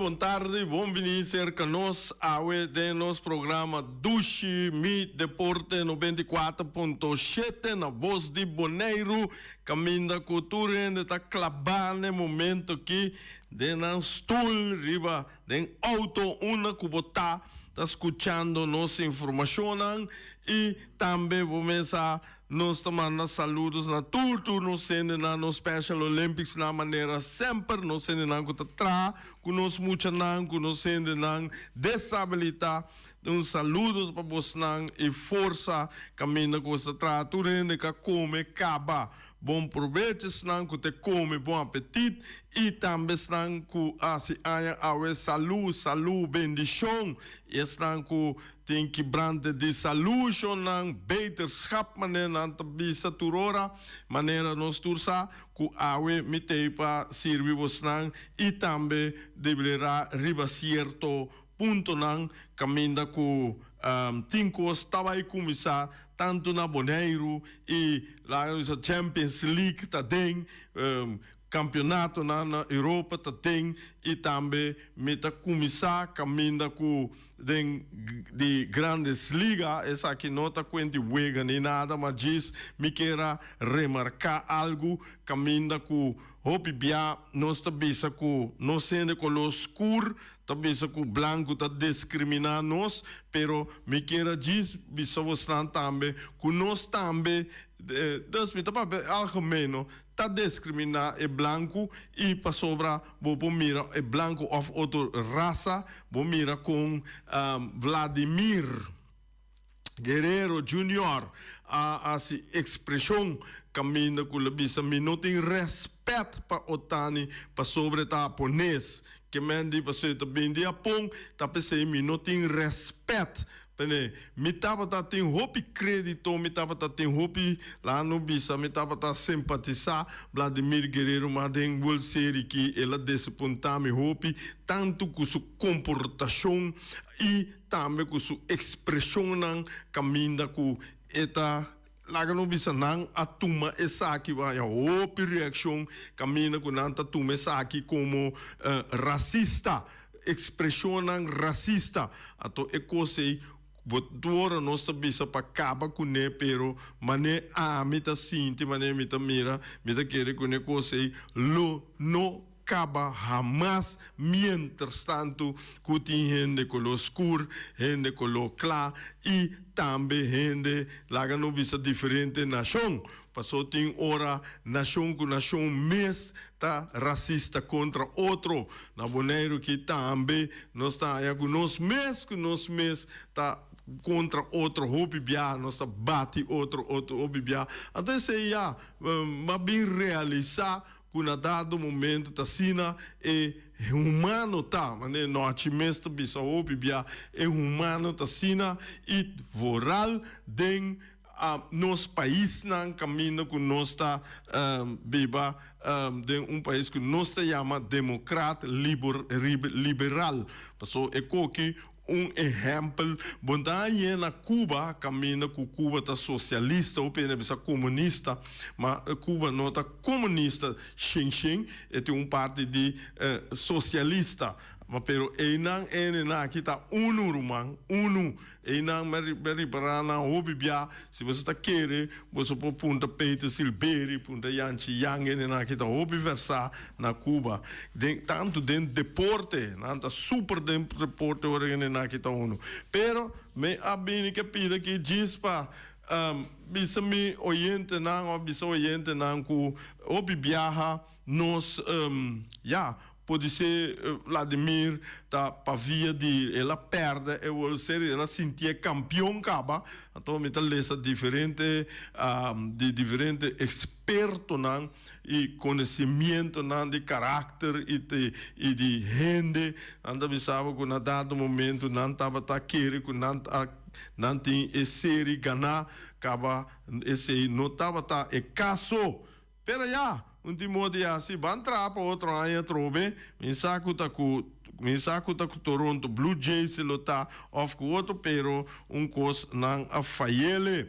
Bon tardi, bon bini cerca nos awe den nos programa Dushi Mi Deporte 94.7 na Voz di Boneiru, caminda cu tur hende ta claba n'e momento aki den nan stoel riba den auto unda cu bo ta ta scuchando nos informacionnan y tambe bo mes a Nos ta manda saludos na tur tur nos hendenan, nos Special Olympics nan manera semper, nos hendenan ku ta traha ku nos muchanan, ku nos hendenan desabilita. Un saludos pa bosnan i forsa kaminda ku bos ta traha. Tur hende ka kome kaba. Bon probecho esnan ku te kome, bon apetit i tambe esnan ku hasi aña awe salu, salu, bendishon i esnan ku Tin kibrante di salushonnan, beterschap manera nan ta bisa tur ora, manera nos tur sa ku awe mi t'ei pa sirbi bosnan i tambe deliberá riba sierto puntonan kaminda ku tin kos ta bai kuminsá tantu na Boneiru i laga nos bisa Champions League ta den. Kampionatonan na Europa ta den i tambe mi ta kuminsá kaminda ku den di Grandes Liga. Esaki no ta kuenti wega ni nada, ma djis mi kier a remarká algu kaminda ku hopi bia nos ta bisa ku nos hende koló skur ta bisa ku blanku ta diskriminá nos, pero mi kier a djis bisa bosnan tambe ku nos tambe, dus mi ta papia algemeno, Ta diskriminá e blanku i pasobra bo por mira e blanku òf otro rasa, bo mira kon Vladimir Guerrero Junior a hasi ekspreshon kaminda ku lo bisa mi no tin rèspèt pa Otani pasobra e ta hapones, ke men di pasobra e ta bin di Hapon ta p'esei mi no tin rèspèt P'e, mi tabata tin hopi krédito, mi tabata tin hopi, laga no bisa, mi tabata simpatisá Vladimir Guerrero, ma den World Series ki el a desapuntá mi hopi, tantu ku su komportashon i tambe ku su ekspreshonnan kaminda ku e ta, laga no bisa, nan a tuma esaki, bo haña hopi reakshon kaminda ku nan ta tuma esaki komo rasista. Expresionnan racista. Anto e cos ey bo ora nos ta bisa pa caba cune pero mane ami ta sinti mane mi ta mira mi ta kere cune cos ey lo no caba hamas mientras tanto cu tin hende color scur hende color cla y tambe hende laga no bisa diferente nacion. Paso tin ora nashon ku nashon mes ta rasista kontra otro. Na Boneiru ki tambe nos ta haña ku nos mes ku nos mes ta kontra otro hopi bia, nos ta bati otro otro hopi bia. Anto esei ya m'a bin realisá ku na dado momento ta asina e humano ta. Manera nochi mes ta bisa hopi bia e humano ta asina i vooral den A nos paisnan caminda cu nos ta biba den un pais cu nos ta yama democrat liberal. Paso e koki un ehempel bo ta hañ'e na Cuba caminda cu Cuba ta socialista hopi hende a bisa comunista ma Cuba no ta comunista shen shen e tin un parti di socialista ma pero eynan hendenan aki ta unu ruman unu. Einan mi a ripará nan hopi bia. Si boso ta kere, boso por punta Peter Silberi, punta Yanchi Yang, hendenan aki ta hopi versá na Cuba. Den, tantu den deporte, nan ta super den deporte ora hendenan aki ta unu. Pero mi a bini ke pida aki djis pa bisa mi oyentenan òf bisa oyentenan ku hopi biaha nos, ya, Podisé Vladimir ta pa via di el a pèrdè e World Series, el a sintié kampion kaba. Anto mi ta lesa diferente di diferente ekspertonan i konosimientonan di karakter i i di hende. Nan ta bisa bo ku na dado momento nan tabata kere ku nan a nan tin e seri ganá kaba. Esei no tabata e kaso. Pero ya, un tin modo di hasi, ban traha pa otro aña atrobe, mi sa ku ta ku mi sa ku ta ku Toronto Blue Jays lo ta òf ku otro, pero un kos nan a fayele.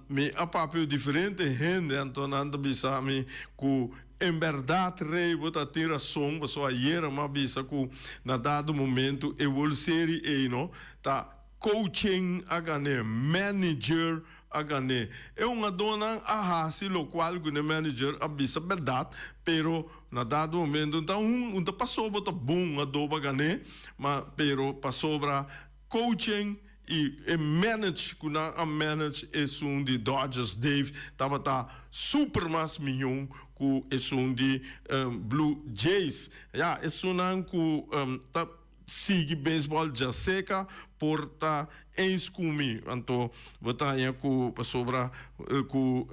Mi a papia ku diferente hende, anto nan ta bisa mi ku en bèrdat Rey bo ta tin rason, pasobra ayera mi a bisa ku na dado momento e World Series ei no ta coaching a gan'é, manager a gan'é. E hungadónan a hasi lokual ku e manager a bisa bèrdat, pero na dado momento ta un ta pasobra bo ta bon hungadó pa gan'é, ma pero pasobra coaching i e manage ku nan a manage esun di Dodgers Dave tabata super mas miyon ku esun di Blue Jays. Ya esunnan ku ta sigui beisbòl djaseka por ta eens ku mi. Anto bo ta haña ku pasobra ku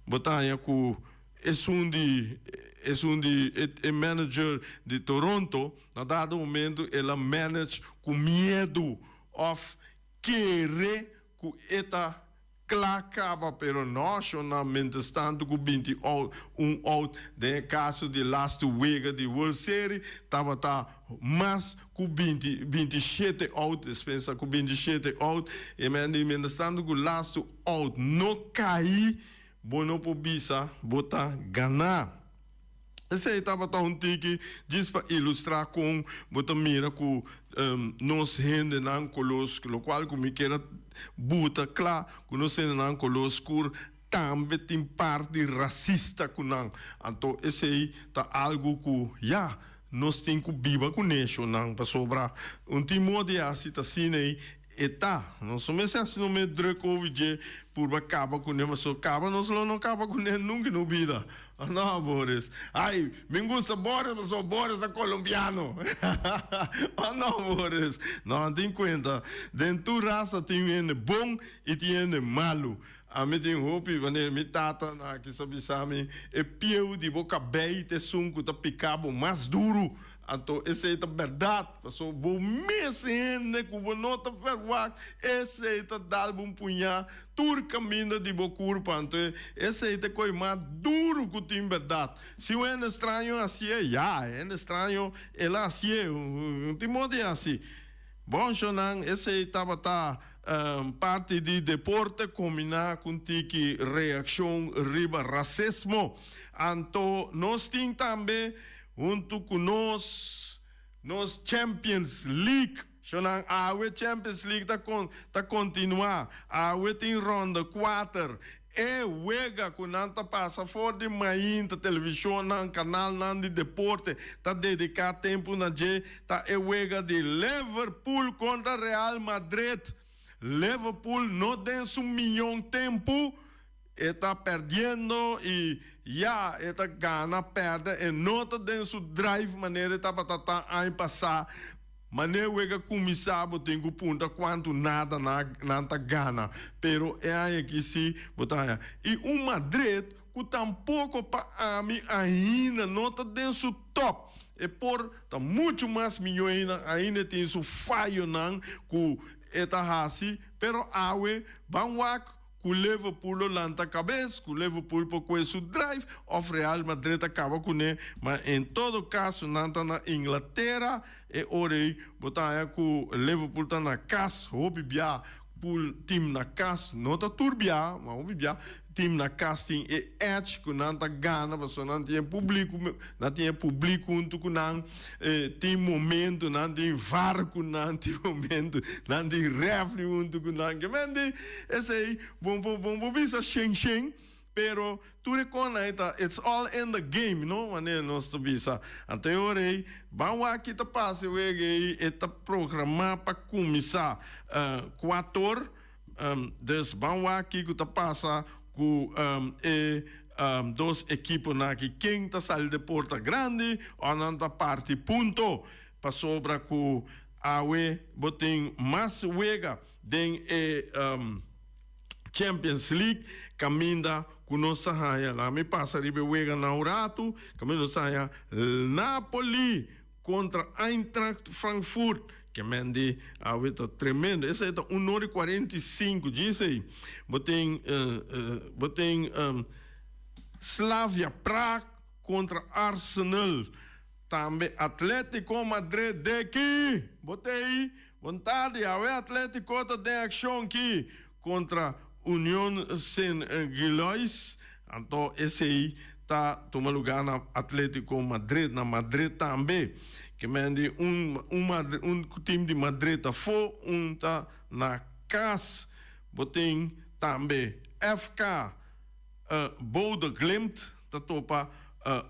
bo ta haña ku esun di esun di e manager di Toronto na dado momento el a manage ku miedu òf kere ku e ta kla kaba pero no shona mientrastanto ku 21 out den e kaso di lastu wega di World Series tabata mas ku binti 27 out despensa ku 27 out e men di mientrastanto ku lastu out no kai bo no por bisa bo ta gana. Esei tabata un tiki djis pa ilustrá kon bo ta mira ku nos hendenan koló skur, lokual ku mi kier a buta kla ku nos hendenan koló skur tambe tin parti rasista ku nan. Anto esei ta algu ku ya nos tin ku biba kuné shonnan pasobra un tin moda di hasi ta asina ei. E ta. Nos no mester hasi no mes druk over dje purba kaba kuné pasobra kaba nos lo no kaba kuné nunka no bida. No Boris. Ay, mi gusta Boris pasobra Boris ta colombiano. Oh no Boris. No, tin kuenta. Den tur rasa tin hende bon i tin hende malu. Ami tin hopi wanneer mi tata na kisa bisa mi e pieu di bo kabei ta esun ku ta pika bo mas duru. Anto esei ta bèrdat, pasobra bo mes hende ku bo no ta verwagt, esei ta dal bo un puñá tur kaminda di bo kurpa. Anto esei ta e koi mas duru ku tin bèrdat. Si un hende straño hasié, ya, e hende straño el a hasié, un tin modo di hasi. Bon, shonnan, esei tabata parti di deporte kombiná ku un tiki reakshon riba rasismo. Anto nos tin tambe Huntu ku nos, nos Champions League. Shonnan, awe Champions League ta ta kontinuá. Awe tin ronda kuater. E wega ku nan ta pasa for di mainta, televishonnan, kanalnan di deporte ta dediká tempu na dje, ta e wega di Liverpool kontra Real Madrid. Liverpool no den su miyon tempu. E ta perdiendo y ya e ta gana perde e no ta den su drive manera e tabata ta aña pasa. Manera wega cuminsa bo tin cu punta cuanto nada nan ta gana pero e aña aki si bo ta haña. Y un Madrid cu tampoco pa ami ainda no ta den su top. E por ta mucho mas miyo ainda, ainda e tin su fayonan cu e ta haci pero awe ban wak. Ku Liverpool lo lanta kabes, ku Liverpool por kue su drive òf Real Madrid ta kaba kuné, ma en todo kaso nan ta na Inglatera e ora ei bo ta haña ku Liverpool ta na kas hopi bia pool team na kas no ta tur bia ma hopi bia team na kas tin e edge ku nan ta gana pasobra nan tin e publico nan tin e publico huntu ku nan tin momento nan tin var ku nan tin momento nan tin refri huntu ku nan ke men di esei bo bo bo bisa shen shen pero tur e kosnan ei ta it's all in the game no manera nos ta bisa anto e ora ei ban wak ki ta pasa e wega ei e ta programa pa kuminsá kuator dus ban wak kiko ta pasa ku e dos ekiponan aki ken ta sali de porta grandi o nan ta parti punto pasobra ku awe bo tin mas wega den e Champions League kaminda ku nos ta haña laga mi pasa riba e weganan un ratu kaminda nos ta haña Napoli Kontra Eintracht Frankfurt, ke men di awe ta tremendo. Esei ta un ora i 45, djis ei. Bo tin bo tin Slavia Praag kontra Arsenal. Tambe Atletico Madrid deki! Bo ta ei? Bon tardi, awe Atletico ta den akshon ki kontra. Union Saint-Gilloise. Anto esei ta tuma lugá na Atletico Madrid, na Madrid tambe. Ke men di un un un team di Madrid ta afó, un ta na kas. Bo tin tambe FK Bodø Glimt ta topa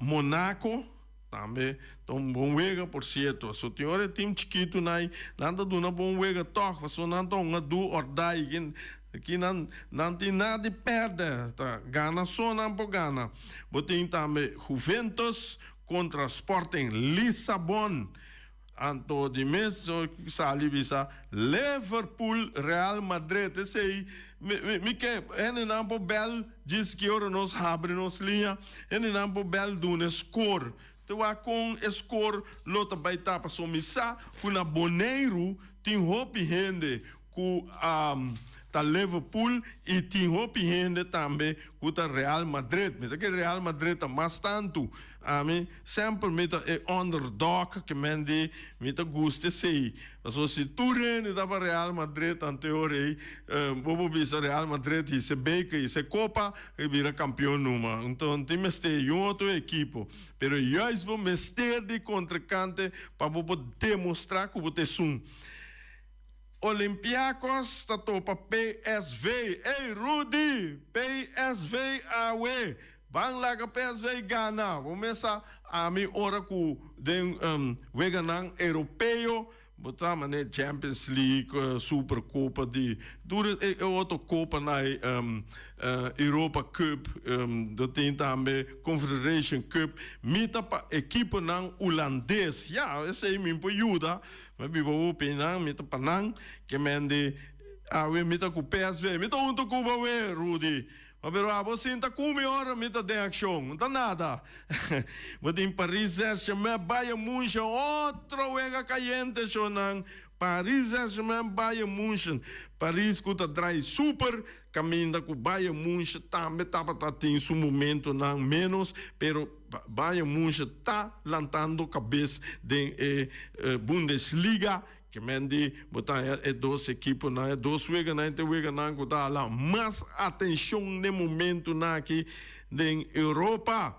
Monaco. Tambe ta un bon wega por cierto. So tin ora e team chikitu nai nan ta duna bon wega toch pasobra nan ta hunga do or die. Aki nan nan tin nada di perde ta gana so nan por gana. Bo tin tambe Juventus contra Sporting Lissabon. Anto di mes sali bisa Liverpool Real Madrid esey mi mi ke hendenan por bel djis ki ora nos habri nos liña hendenan por bel duna e score te wak kon e score lo ta bay ta pasobra mi sa ku na Boneiru tin hopi hende ku ta Liverpool y tin hopi hende tambe ku ta Real Madrid. Mi ta kere Real Madrid ta mas tantu. Ami semper mi ta e underdog ke men di mi ta gusta esei. Pasobra si tur hende ta pa Real Madrid anto e ora ei bo por bisa Real Madrid hisa e beker, hisa e kopa i bira kampion numa. Anto no tin mester yun otro ekipo. Pero juist bo mester di kontrinkante pa bo por demostra ku bo ta esun. Olympiakos ta topa PSV. Ey Rudy! PSV awe! Ban laga PSV gana! Bo mesa ami ora ku den weganan europeo bo ta mane Champions League, Super Copa di tur e otro copanan ey Europa Cup, do tin tambe Confederation Cup. Mi ta pa ekiponan Hulandes. Ya, esey mi por yuda. Mi biba hopi nan, mi ta pa nan, ke men di, Awe mi ta ku PSV, mi ta huntu ku bo awe, Rudy. Ma pero abo sin ta ku mi ora mi ta den akshon, no ta nada. Bo tin Paris Saint-Germain, Bayern Munchen, otro wega kayente shownan. Paris Saint-Germain, Bayern Munchen. Paris ku ta drai super, kaminda ku Bayern Munchen tambe tabata tin su momentonan menos, pero. Bayern Munchen ta lantando kabes den e Bundesliga. Ke men di bo ta haña e dos ekiponan, e dos weganan e weganan ku ta hala mas atenshon den momentunan aki den Europa.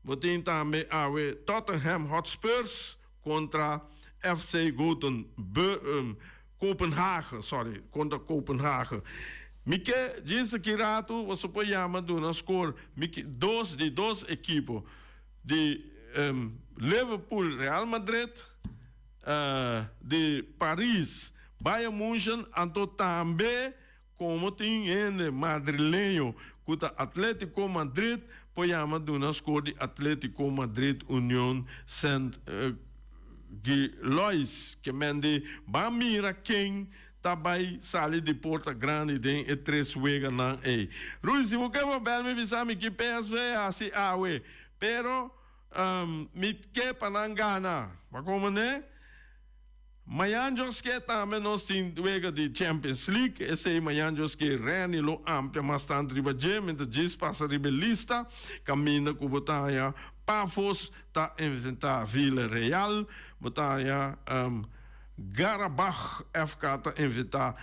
Bo tin tambe awe Tottenham Hotspurs kontra FC Kopenhagen, sorry, kontra Kopenhagen. Mi ke djis aki ratu boso por yama duna score mi ke dos di dos ekipo di Liverpool Real Madrid di Paris Bayern Munchen anto tambe komo tin hende madrileño ku ta Atletico Madrid por yama duna score di Atletico Madrid Union Saint Gilois ke men di ban mira ken ta bai sali di porta grandi den e tres weganan ei. Rui, si bo ke bo bel mi bisa mi ki PSV hasi awe, pero mi ke pa nan gana. Bo a komprende? Mañan Dios ke tambe nos tin wega di Champions League, esei mañan Dios ke Renny lo amplia mas tantu riba dje, mi ta djis pasa riba e lista, kaminda ku bo ta haña Pafos ta enfrentá Villarreal, bo ta haña Garabag FK ta enfrentá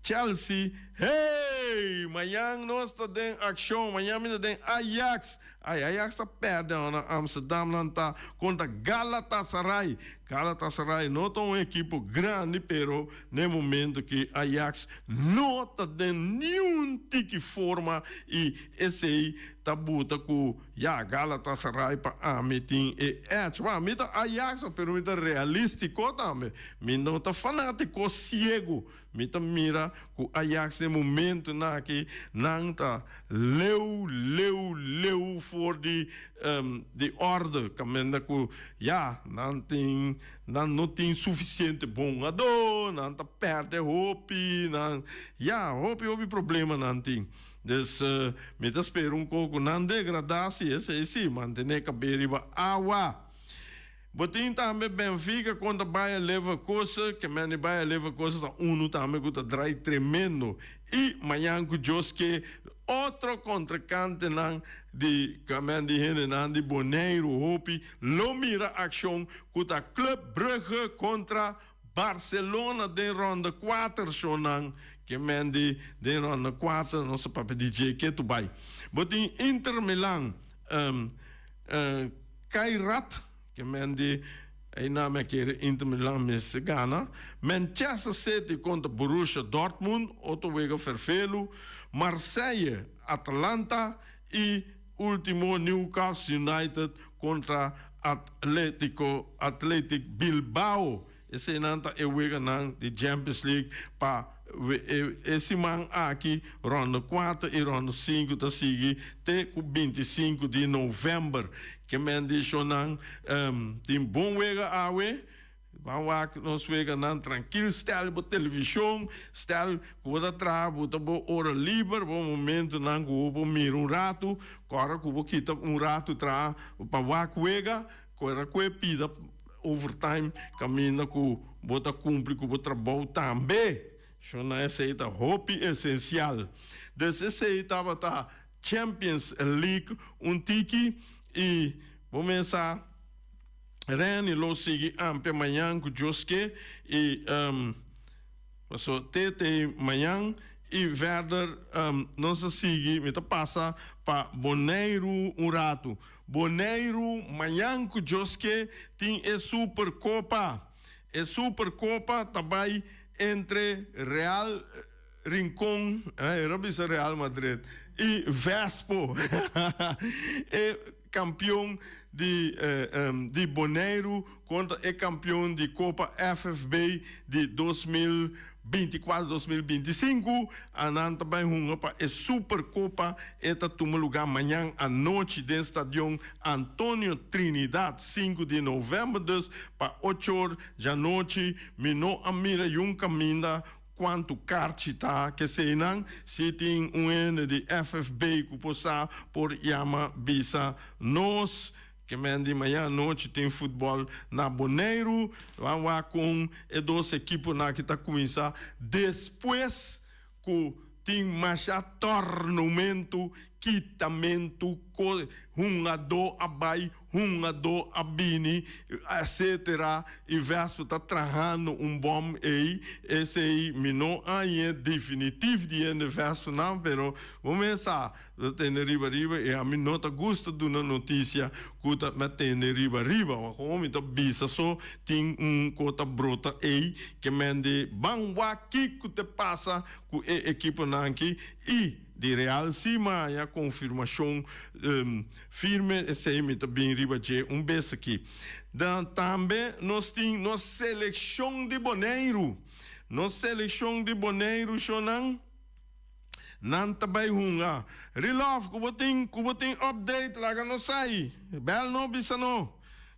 Chelsea. Hey! Mañan nos ta den akshon, mañan mi ta den Ajax. Ay, Ajax ta pèrdè ho na Amsterdam, nan ta kontra Galatasaray. Galatasaray no ta un ekipo grandi, pero na e momento ki Ajax no ta den niun tiki forma i esei ta buta ku ya Galatasaray pa ami tin e edge. Wak, mi ta Ajax, pero mi ta realístiko tambe. Mi no ta fanátiko siegu. Mi ta mira ku Ajax den momentunan aki nan ta leu, leu, leu for di di orde. Kaminda ku ya nan tin nan no tin sufisiente bon hungadó, nan ta pèrdè hopi, nan ya hopi hopi problema nan tin. Dus mi ta spera un kos ku nan degradá si esei si mantené kab'é riba awa. Bo tin tambe Benfica kontra Bayer Leverkusen, ke men di Bayer Leverkusen ta unu tambe ku ta drai tremendo. I mañan ku Dios ke otro kontrinkantenan di ke men di hendenan di Boneiru hopi lo mira akshon ku ta Club Brugge kontra. Barcelona den ronda kuater shownan ke men di den ronda kuater nos a papia di dje ke tu bai. Bo tin Inter Milan Kairat ke men di einan mi a kere Inter Milan mester gana. Manchester City kontra Borussia Dortmund otro wega ferfelu. Marseille Atalanta i ultimo Newcastle United kontra Atletico Athletic Bilbao. Eseinan ta e weganan di Champions League pa e siman aki. Ronda kuater i ronda sinku ta sigui te ku 25 di novèmber. Ke men di shownan tin bon wega awe. Ban wak nos weganan trankil, stel bo televishon, stel ku bo ta traha, bo ta bo ora liber, bo momentunan ku bo por mira un ratu, kòrda ku bo kita un ratu traha pa wak wega, kòrda ku e pida overtime kaminda ku bo ta kumpli ku bo trabou tambe. Shona esei ta hopi esensial. Des esei tabata Champions League un tiki i bo mesa. Renny lo sigui ampia mañan ku Dios ke i paso te te mañan i verder nos a sigui mi ta pasa pa Boneiru un ratu. Boneiru mañan ku Dios ke tin e super kopa. E super kopa ta bai entre Real Rincon, era bisa Real Madrid, i Vespo. E kampion di di Boneiru kontra e kampion di Kopa FFB di 2024, 2025. Anan ta bai hunga pa e Superkopa. E ta tuma lugá mañan anochi den Stadion Antonio Trinidad, 5 di novèmber, dus pa ocho or djanochi. Mi no a mira yun kaminda Cuanto karchi ta keseinan? Si tin un hende di FFB cu por sa por yama bisa nos. Ke men di maña anochi tin futbol na Boneiru. Ban wak con e dos ekiponan aki ta cuminsa despues cu tin masha tornomento, kitamento, hungadó a bai, hungadó a bini, etcetera, y Vespa ta trahando un bom ey, esey mi no hañ'e definitif di hende Vespanan, pero bo mes sa, ta tende riba riba y ami no ta gusta duna noticia cu ta mi a tende riba riba, ma como mi ta bisa so tin un co ta brota ey ke men di ban wak kico te pasa cu e ekiponan aki y di Real si mi a haña confirmacion Firme esei mi ta bin riba dje un bes aki. Dan tambe nos tin nos selekshon di Boneiru. Nos selekshon di Boneiru shownan nan ta bai hunga. Rilòf ku bo tin ku bo tin update laga nos sai. Bèl no bisa no.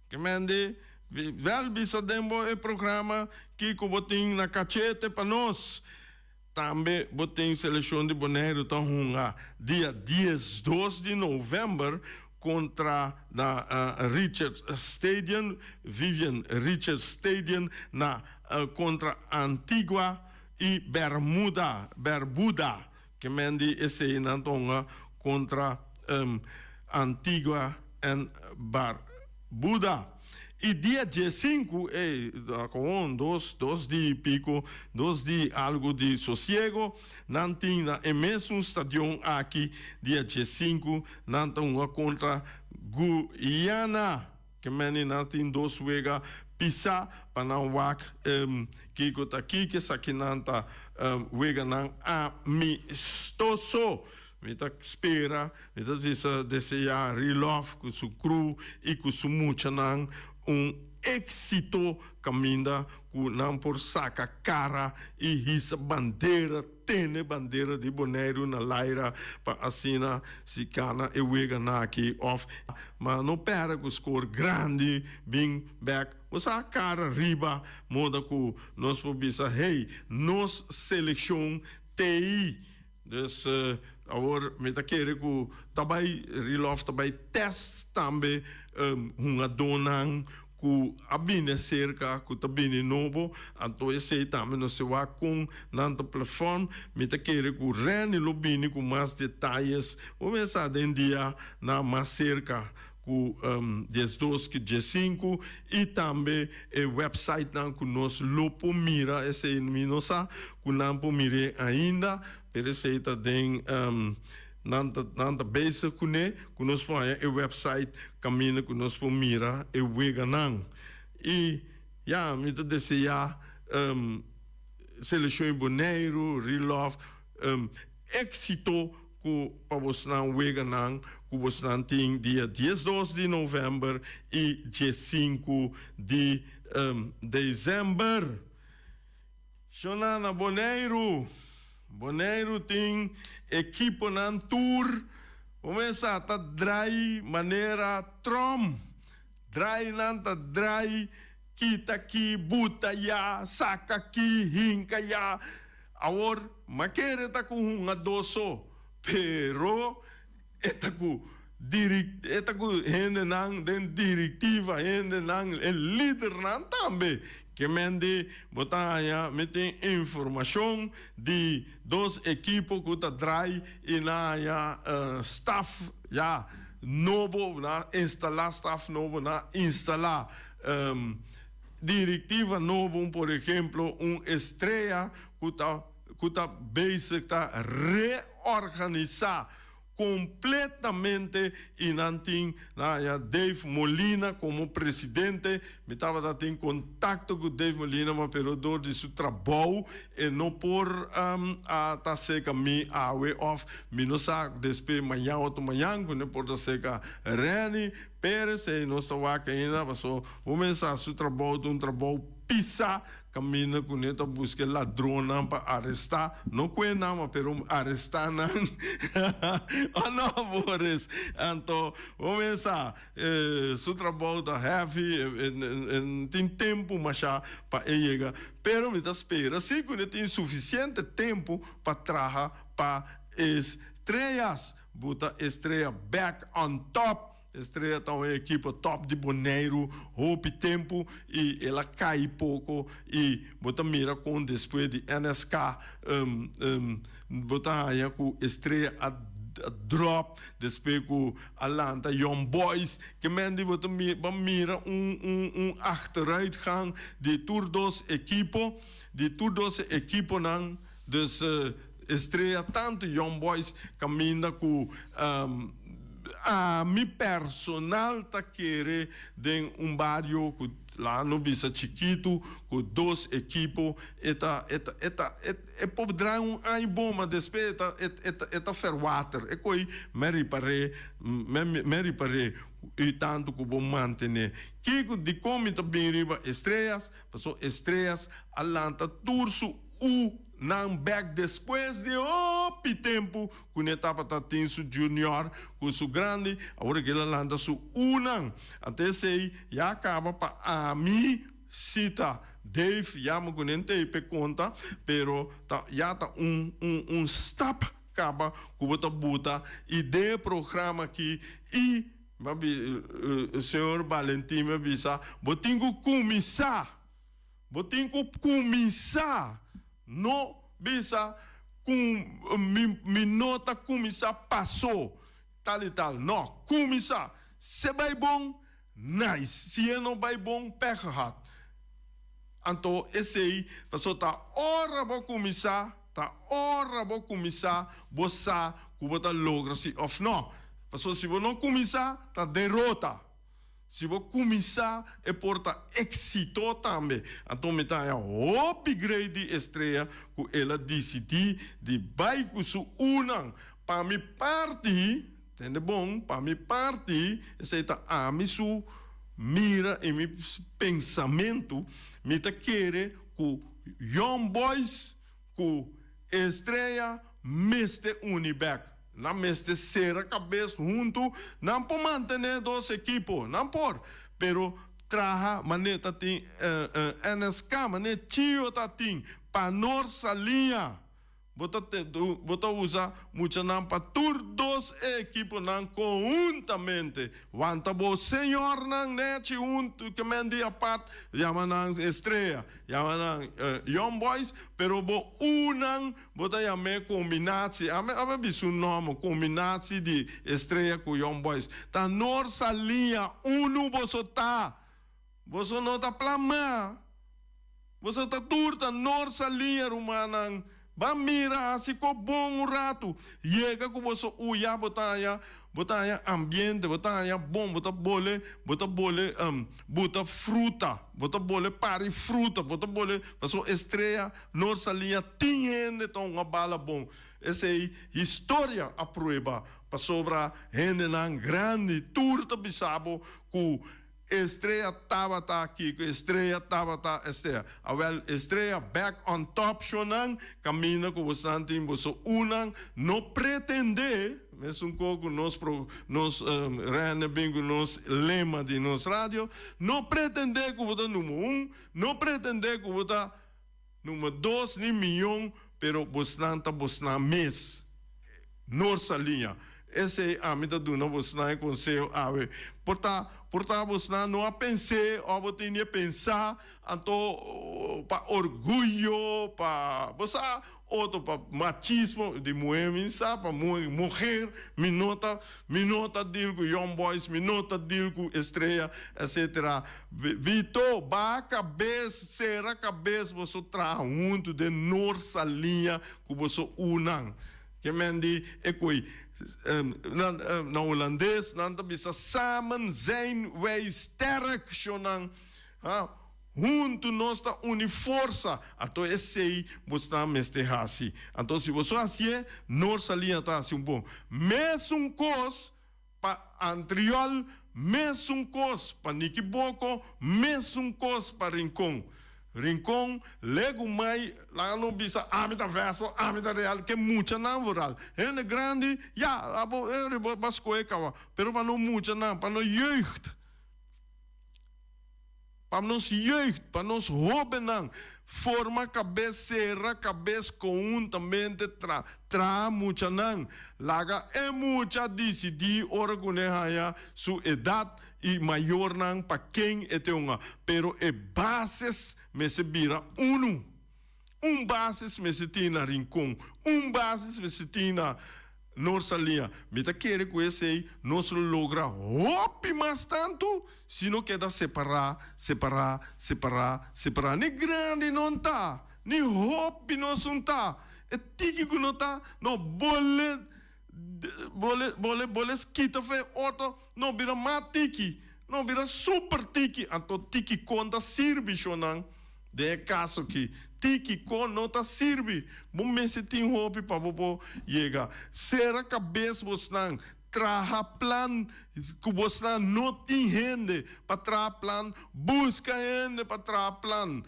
Ke mende bèl bisa den bo e programa kiko bo tin na kachete pa nos. Tambe bo tin selekshon di Boneiru ta hunga dia 12 di novèmber kontra na Richards Stadion, Vivian Richards Stadion na kontra Antigua i Bermuda, Berbuda. Ke men di esei nan ta hunga kontra Antigua en Barbuda. I dia 15, ey, con dos, dos di i pico, dos di algo di sosiego, nan tin na e mesun stadion aki, dia 15, nan ta hunga contra Guyana. Ke meni nan tin dos wega pisa pa nan wak kiko ta kiko, esaki nan ta weganan amistoso. Mi ta spera, mi ta bisa desea Rilòf ku su crew i ku su muchanan un éksito kaminda ku nan por saka kara i hisa bandera, tene bandera di Boneiru na laira pa asina si gana e weganan aki òf ma no pèrdè ku skor grandi bin bèk. Bo sa kara riba moda ku nos por bisa hey nos selekshon t'ei. Dus awor mi ta kere ku ta bai Rilòf ta bai tèst tambe hungadónan ku a bini aserka ku ta bini nobo anto esei tambe nos ta wak kon nan ta perform. Mi ta kere ku Renny lo bini ku mas detayes bo mester sa den dia nan mas serka. Ku 12 ku 15 i tambe e websitenan ku nos lo por mira. Esei mi no sa ku nan por mir'é ainda, pero esei ta den nan ta nan ta bezig kuné ku nos por haña e website kaminda ku nos por mira e weganan. I ya mi ta deseá Selekshon Boneiru, Rilòf, éksito ku pa bosnan weganan ku bosnan tin dia 12 di novèmber i 15 di desèmber. Shona na Boneiru. Boneiru tin ekiponan tur kuminsá ta drai manera tròm. Drai nan ta drai kita aki, buta ya, saka aki, hinka ya. Awor, m'a kere ta ku hungadó so, pero e ta ku diri, e ta ku hendenan den direktiva, hendenan, e lidernan tambe. Ke men di bo ta haña mi tin informashon di dos ekipo ku ta drai i nan haña staf ya nobo, nan a instalá staf nobo, nan a instalá Directiva nobo, un por ehemplo, un Estrella cu ta cu ta bezig ta reorganisa completamente y nan tin nan haya Dave Molina como presidente. Mi tabata tin contacto cu Dave Molina ma pero door di su trabou e no por a ta cerca mi awe of mi no sa despues mañan otro mañan cu ne por ta cerca Renny. Perez ei nos ta wak ainda paso bo mester su trabou ta un trabou pisa kaminda ku ne ta buska e ladronnan pa arestá no kue nan ma pero arestá nan o no Boris anto bo mester su trabou ta heavy e tin tempu masha pa e yega pero mi ta spera si ku ne tin sufisiente tempu pa traha pa estrellas. Buta Estrella back on top. Estrella ta un ekipo top di Boneiru hopi tempu i el a kai poko i bo ta mira kon despues di NSK bo ta haña ku Estrella a drop despues ku a lanta Young Boys ke men di bo ta mira un un achteruitgang di tur dos ekipo di tur dos ekiponan dus Estrella tantu Young Boys kaminda ku ami personal ta kere den un bario ku laga no bisa chikitu ku dos ekipo e ta e ta e ta e por draai un aña bon ma despues e ta e ta e ta verwater e koe me ripar'é me ripar'é i tantu ku bo mantené kiko dikon mi ta bin riba Estrellas pasobra Estrellas a lanta tur su u nan bek despues di hopi tempu ku ne tabata tin su junior ku su grandi, awor e kila lanta su unan. Anto esei ya kaba pa ami sita Dave ya mi ku nen tei p'e konta, pero ta ya ta un un un stap kaba ku bo ta buta i den e programa aki i señor Valentin mi a bisa bo tin ku kuminsá. Bo tin ku kuminsá. No bisa ku mi mi no ta kuminsá paso tal i tal. No, kuminsá. Si bai bon, nice. Si e no bai bon, pech gehad. Anto esei paso ta ora bo kuminsá, ta ora bo kuminsá bo sa ku bo ta logra si òf no. Paso si bo no kuminsá, ta derota. Si bo kuminsá e por ta éksito tambe. Anto mi ta haña hopi grei di Estrella ku el a disidí di bai ku su unan. Pa mi parti, tende bon, pa mi parti, esei ta ami su mira i mi pensamentu, mi ta kere ku Young Boys ku Estrella mester uni bèk. Nan mester sera kabes huntu. Nan por mantené dos ekipo, nan por, pero traha manera ta tin NSK, manera Chio ta tin, pa Noord Saliña. Bo ta bo ta usa muchanan pa tur dos e ekiponan konhuntamente. Wanta bo señornan nechi huntu ke men di apart, yama nan Estrella, yama nan Young Boys, pero bo unan bo ta yam'é kombinatie. Ame ame bisa un nòmber, kombinatie di Estrella ku Young Boys. Ta Noord Saliña unu boso ta. Boso no ta plamá. Boso ta tur ta nor salia, rumannan. Ban mira, hasi ko bon un ratu. Yega ku boso uya, bo ta haña, bo ta haña ambiente, bo ta haña bon, bo ta bole, bo ta bole buta fruta, bo ta bole pari fruta, bo ta bole, pasobra Estrella nor salia tin hende ta hunga bala bon. Esei historia a prueba, pasobra hendenan grandi tur ta bisa bo ku Estrella tabata kiko Estrella tabata estea. Awel Estrella back on top shonan kaminda ku bosnan tin boso unan no pretende mesun ko ku nos pro nos rende bin ku nos lema di nos radio no pretende ku bo ta number un no pretende ku bo ta number dos ni miyon pero bosnan ta bosnan mes. Norsaliña. Esei ami ta duna bosnan e konseho awe. Por ta, por ta bosnan no a pens'é òf bo tin di e pensá, anto pa orguyo, pa, bo sa, otro pa machismo, di muhé mi sa, pa muhé, muher, mi no ta, mi no ta deal ku Young Boys, mi no ta deal ku Estrella, etcetera. Vito, baha kabes, sera kabes, boso traha huntu den Norsaliña ku boso unan. Ke men di e koe na Holandes nan ta bisa samen zijn wij sterk shonan ha huntu nos ta uni forsa anto esei bosnan mester hasi anto si boso hasié Noorsalia ta hasi un bon mesun kos pa Antriol mesun kos pa Nikiboko mesun kos pa Rincon Rincon legu mai laga no bisa ami ta Vespa ami ta Real ke muchanan vooral hende grandi ya abo eri bo a skohe kawa pero pa no muchanan pa no jeugd. Pa nos jeugd, pa nos hobennan, forma kabes, sera kabes konhuntamente tra traha muchanan. Laga e mucha disidí ora ku ne haña su edat i mayornan pa ken e te hunga. Pero e bases mester bira unu. Un basis mester tin na Rincon, un basis mester tin na Noorsalia. Mi ta kere ku esei nos lo logra hopi mas tantu si no keda separá, separá, separá, separá. Ni grandi no ta, ni hopi nos un ta. E tiki ku no ta, no bole, bole, bole, bole skita for e otro, no bira mas tiki, no bira super tiki. Anto tiki kon ta sirbi shonnan? Den e kaso aki, Tíkiko no ta sirbi. Bo mester tin hopi pa bo por yega. Sera kabes bosnan. Traha plan ku bosnan no tin hende pa traha plan. Buska hende pa traha plan.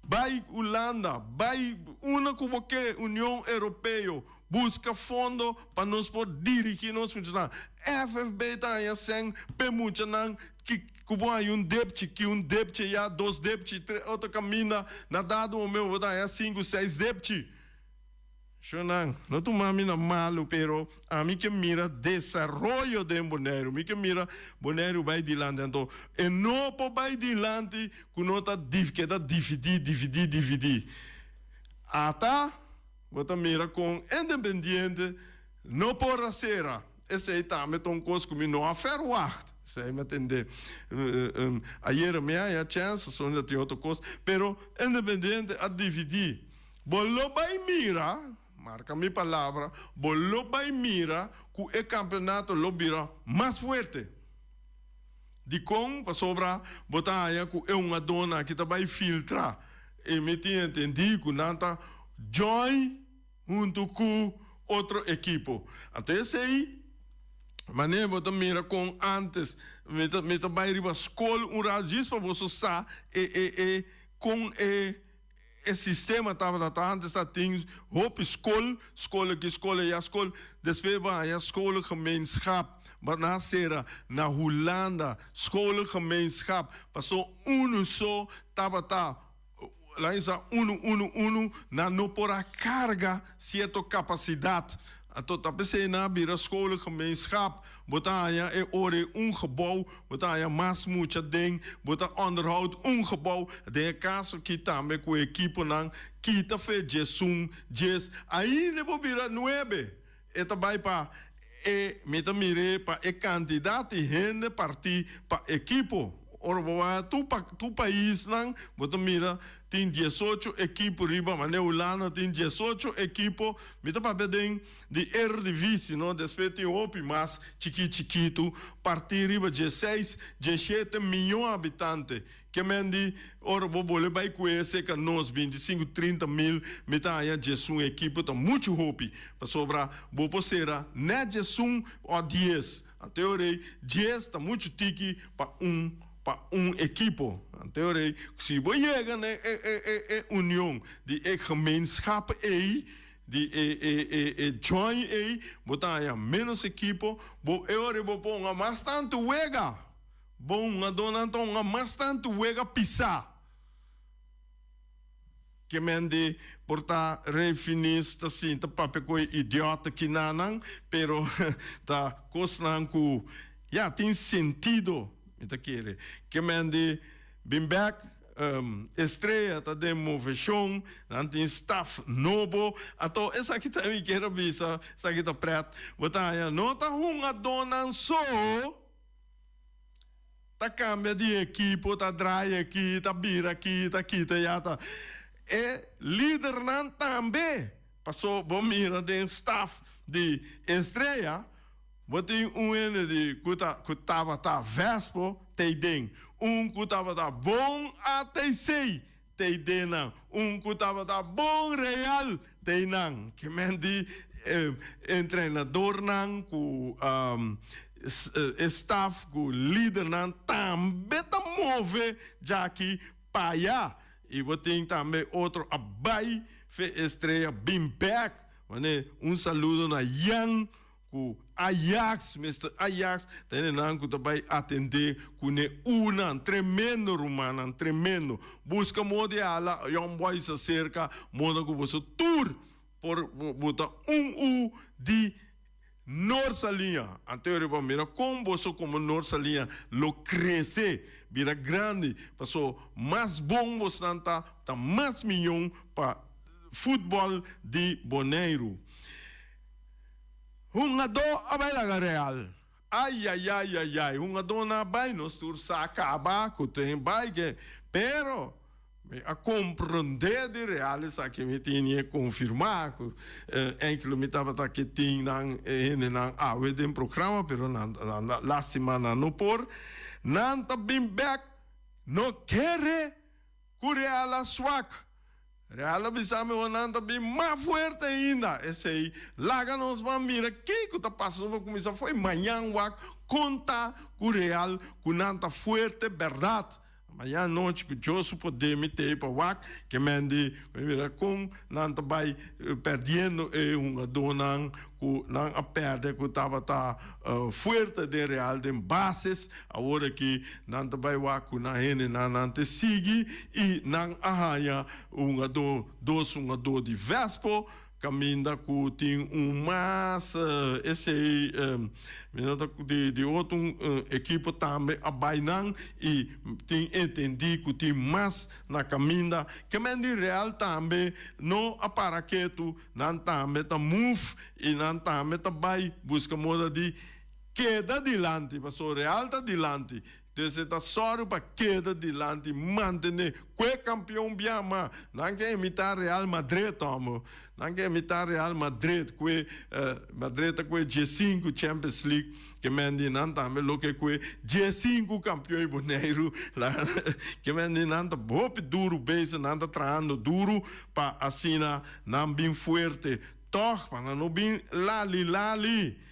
Bai Hulanda, bai unda ku bo ke, Union Europeo. Buska fondo pa nos por dirigi nos muchanan. FFB ta haña sèn p'e muchanan ki ku bo haña un depchi, ki un depchi ya, dos depchi, tres, otro kaminda na dado momento bo ta haña sinku, seis depchi. Shonnan, no tuma mi na malu, pero ami ke mira desaroyo den Boneiru. Mi ke mira Boneiru bai dilanti. Anto e no por bai dilanti ku no ta keda dividí, dividí, dividí. Ata. Bo ta mira kon Independiente no por a sera. Esei tambe ta un kos ku mi no a ferwagt. Esei mi a tende ayera. Mi a haña chèns pasobra mi ta tin otro kos. Pero Independiente a dividí. Bo lo bai mira, marka mi palabra, bo lo bai mira ku e kampeonato lo bira mas fuerte. Dikon? Pasobra bo ta haña ku e hungadónan aki ta bai filtra. I mi tin entendí ku nan ta join huntu ku otro ekipo. Anto esei manera bo ta mira kon ántes mi ta mi ta bai riba skol un rato djis pa boso sa e e e kon e E sistema tabata ta antes ta tin hopi skol, skol aki, skol aya, skol, despues bo haña scholengemeenschap, bo na sera na Hulanda scholengemeenschap, paso unu so tabata Laisa unu unu unu nan no por a karga sierto kapasidat. Anto ta p'esei nan a bira scholengemeenschap. Bo ta haña e ora ei un gebou, bo ta haña mas mucha den, bo ta onderhoud un gebou. Den e kaso aki tambe ku e ekiponan kita fe 11, 10, ainda bo bira nuebe. E ta bai pa e, mi ta mir'é pa e kantidat di hende partí pa ekipo. Ora bo bai tur pa tur paisnan bo ta mira tin 18 ekipo riba, manera Hulanda tin 18 ekipo, mi ta papia den di Eredivisie no, despues tin hopi mas chikí chikitu partí riba 16, 17 miyon habitante. Ke men di, ora bo bole bai ku ese ka nos 25, 30 mil, mi ta haña 11 ekipo ta muchu hopi, pasobra bo por sera nèt 11 o 10. Anto e rei, 10 ta muchu tiki pa un pa un ekipo. Anto e rei, si bo yega na e e e e union di e gemeenschap ei, di e e e e join ei, bo ta haña ménos ekipo, bo e ora bo por hunga mas tantu wega. Bo hungadónan ta hunga mas tantu wega pisá. Ke men di por ta Rey Finis ta sinta papia ku e idiota kinanan, pero ta kosnan ku ya tin sentido mi ta kere. Ke men di bin bek, Estrella ta den moveshon, nan tin staf nobo, anto esaki ta mi kier a bisa, esaki ta pret, bo ta haña no ta hungadónan so. Ta cambia di ekipo, ta draai aki, ta bira aki, ta kita ya, ta. E lidernan tambe. Paso bo mira den staf di Estrella, bo tin un hende di cu ta cu tabata Vespo t'ey den, un cu tabata bon ATC t'ey den nan, un cu tabata bon Real t'ey nan. Ke men di entrenadornan cu e staf cu lidernan tambe ta move djaki pa aya. Y bo tin tambe otro a bay fe Estrella bin bek. Mane un saludo na Jan Ku Ajax, Mister Ajax, ta hendenan ku ta bai atendé kuné unan. Tremendo rumannan, tremendo. Buska moda di hala Young Boys aserka, moda ku boso tur por buta un u di Noord Saliña. Anto riba mira kon boso komo Noord Saliña lo krese, bira grandi. Paso mas bon bosnan ta, ta mas miyon pa futbòl di Boneiru. Hungadó a bai laga Real. Ayayayayay, hungadónan a bai, nos tur sa kaba ku tin bai ke, pero mi a komprondé di Real esaki mi tini e konfirmá ku enkele mi tabata ke tin nan e hendenan awe den programa pero nan lastima nan no por, nan ta bin bèk no kere ku Real a swak. Real a bisa mi nan ta bin mas fuerte ainda. Esei laga nos ban mira kiko ta pasa. Nos por kuminsá fo'i mañan wak kon ta ku Real ku nan ta fuerte bèrdat. Mañan anochi ku Dios su poder mi t'ei pa wak ke men di mi mira kon nan ta bai pèrdiendo e hungadónan ku nan a pèrdè ku tabata fuerte den Real den bases. Awor aki nan ta bai wak ku nan hendenan nan te sigui i nan a haña hungadó, dos hungadó di Vespo kaminda ku tin un mas esei mi no ta di di otro ekipo tambe a bai nan i tin entendí ku tin mas na kaminda. Kemen di Real tambe no a para ketu, nan tambe ta move i nan tambe ta bai buska moda di Keda dilanti, pasobra Real ta dilanti. Entonces e ta sòru pa keda dilanti, mantené ku e kampion bia. Ma nan ke imitá Real Madrid, hòmber. Nan ke imitá Real Madrid ku e Madrid ta ku e 15 Champions League ke men di nan tambe lo ke ku e 15 kampion di Boneiru. Ke men di nan ta hopi duru bezig, nan ta trahando duru pa asina nan bin fuerte. Tòg pa nan no bin lali lali.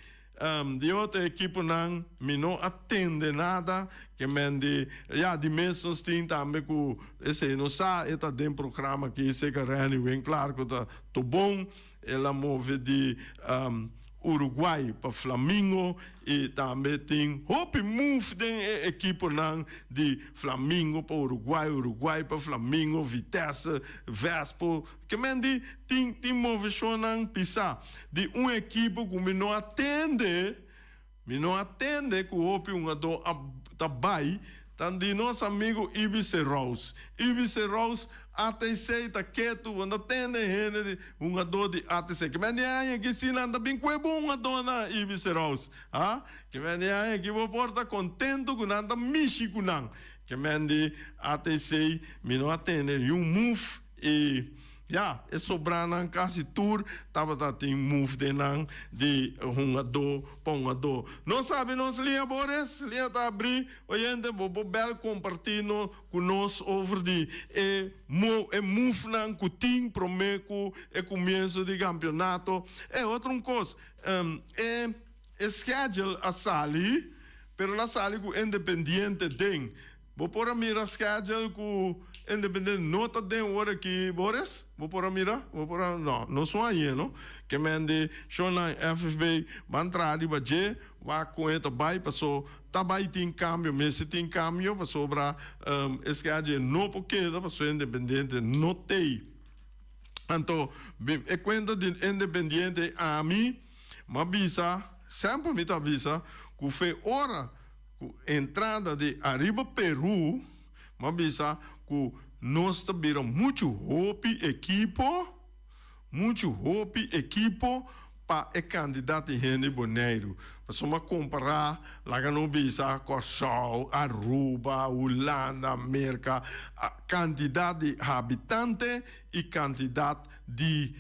Di otro ekiponan mi no a tende nada ke men di ya di mes nos tin tambe ku esei no sa e ta den programa aki seka Renny Winklaar ku ta Tobon el a move di. Uruguay pa Flamingo y tambe tin hopi move den e ekiponan di Flamingo pa Uruguay, Uruguay pa Flamingo, Vitesse, Vespo. Ke men di tin tin moveshonnan pisa di un ekipo ku mi no a tende, mi no a tende ku hopi hungadó a ta bai ta di nos amigo Ibice Rouse. Ibice Rouse ATC ta ketu, bo no ta tende hende di hungadó di ATC. Ke men di aña aki si nan ta bin ku e bon hungadónan Ibice Rouse. Ha? Ke men di aña aki bo por ta kontentu ku nan ta mishi ku nan. Ke men di ATC mi no a tende niun move. I ya, e sobranan kasi tur tabata tin move den nan di hungadó pa hungadó. Nos sabi nos liña Boris, liña ta abrí, oyente bo por bèl kompartí no ku nos over di e mo e movenan ku tin promé ku e kumienso di kampionato. E otro un kos, e e schedule a sali, pero el a sali ku Independiente den. Bo por a mira schedule cu Independiente no ta den ora aki, Boris? Bo por a mira? Bo por a, no, no su añe, no? Ke men di shownan FFB ban traha riba dje, wak con e ta bay, paso ta bay tin cambio, mester tin cambio, pasobra e schedule no por keda, paso Independiente no t'ey. Anto, e cuenta di Independiente ami, m'a bisa, semper mi ta bisa, cu fe ora. Ku entrada di ariba Peru, m'a bisa ku nos ta bira muchu hopi ekipo, muchu hopi ekipo pa e kantidat di hende Boneiru. Pasobra m'a kompará, laga nos bisa Kòrsou, Aruba, Hulanda, Merka, kantidat di habitante i kantidat di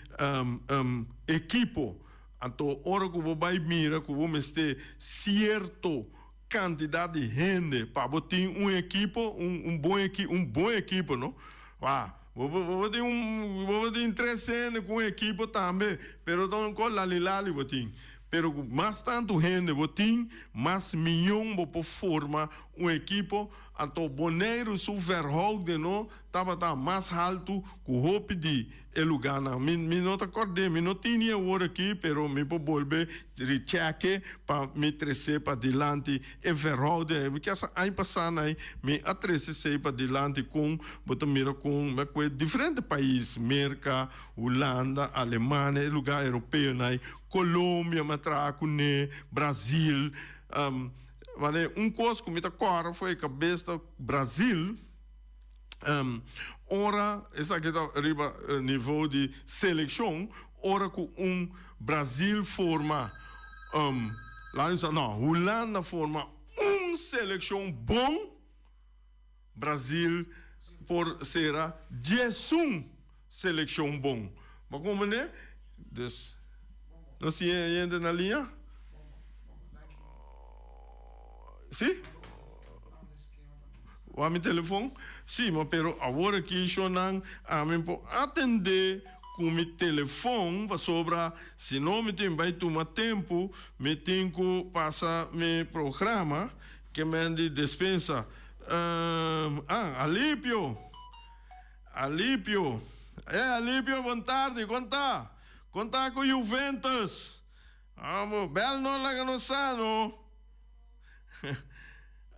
ekipo. Anto ora ku bo bai mira ku bo mester sierto kantidat di hende pa bo tin un ekipo, un un bon eki un bon ekipo no, wa bo bo bo tin un bo bo tin tres hende ku un ekipo tambe, pero ta un kos lali lali bo tin. Pero ku mas tantu hende bo tin, mas miyon bo por forma un ekipo. Anto Boneiru su verhouding no tabata mas haltu ku hopi di E lugánan. Mi, mi no ta kòrd'é, mi no tini awor aki, pero mi por bolbe richèk'e pa mi tres'é padilanti. E verhouding, mi kier sa aña pasá nai mi a trese esei padilanti kon bo ta mira kon mi a kue diferente pais, Merka, Hulanda, Alemania, e lugá europeo nai, Colombia mi a traha kuné, Brazil. Manera un kos ku mi ta kòrda for e kabes ta Brazil. Ora, esaki ta riba nivo di selekshon, ora ku un Brazil forma, laat mi sa, no, Hulanda forma un selekshon bon, Brazil por sera diesun selekshon bon. Bo komprende? Dus, nos tin e hende na liña? Si? Wak mi telefon? Si, ma pero awor aki shonnan ami por atende ku mi telefon pasobra si no mi tin bai tuma tempu, mi tin ku pasa mi programa ke men di despensa. Ah, Alipio! Alipio! E Alipio, bon tardi, kon ta? Kon ta ku Juventus? Amo, bel no laga nos sa no.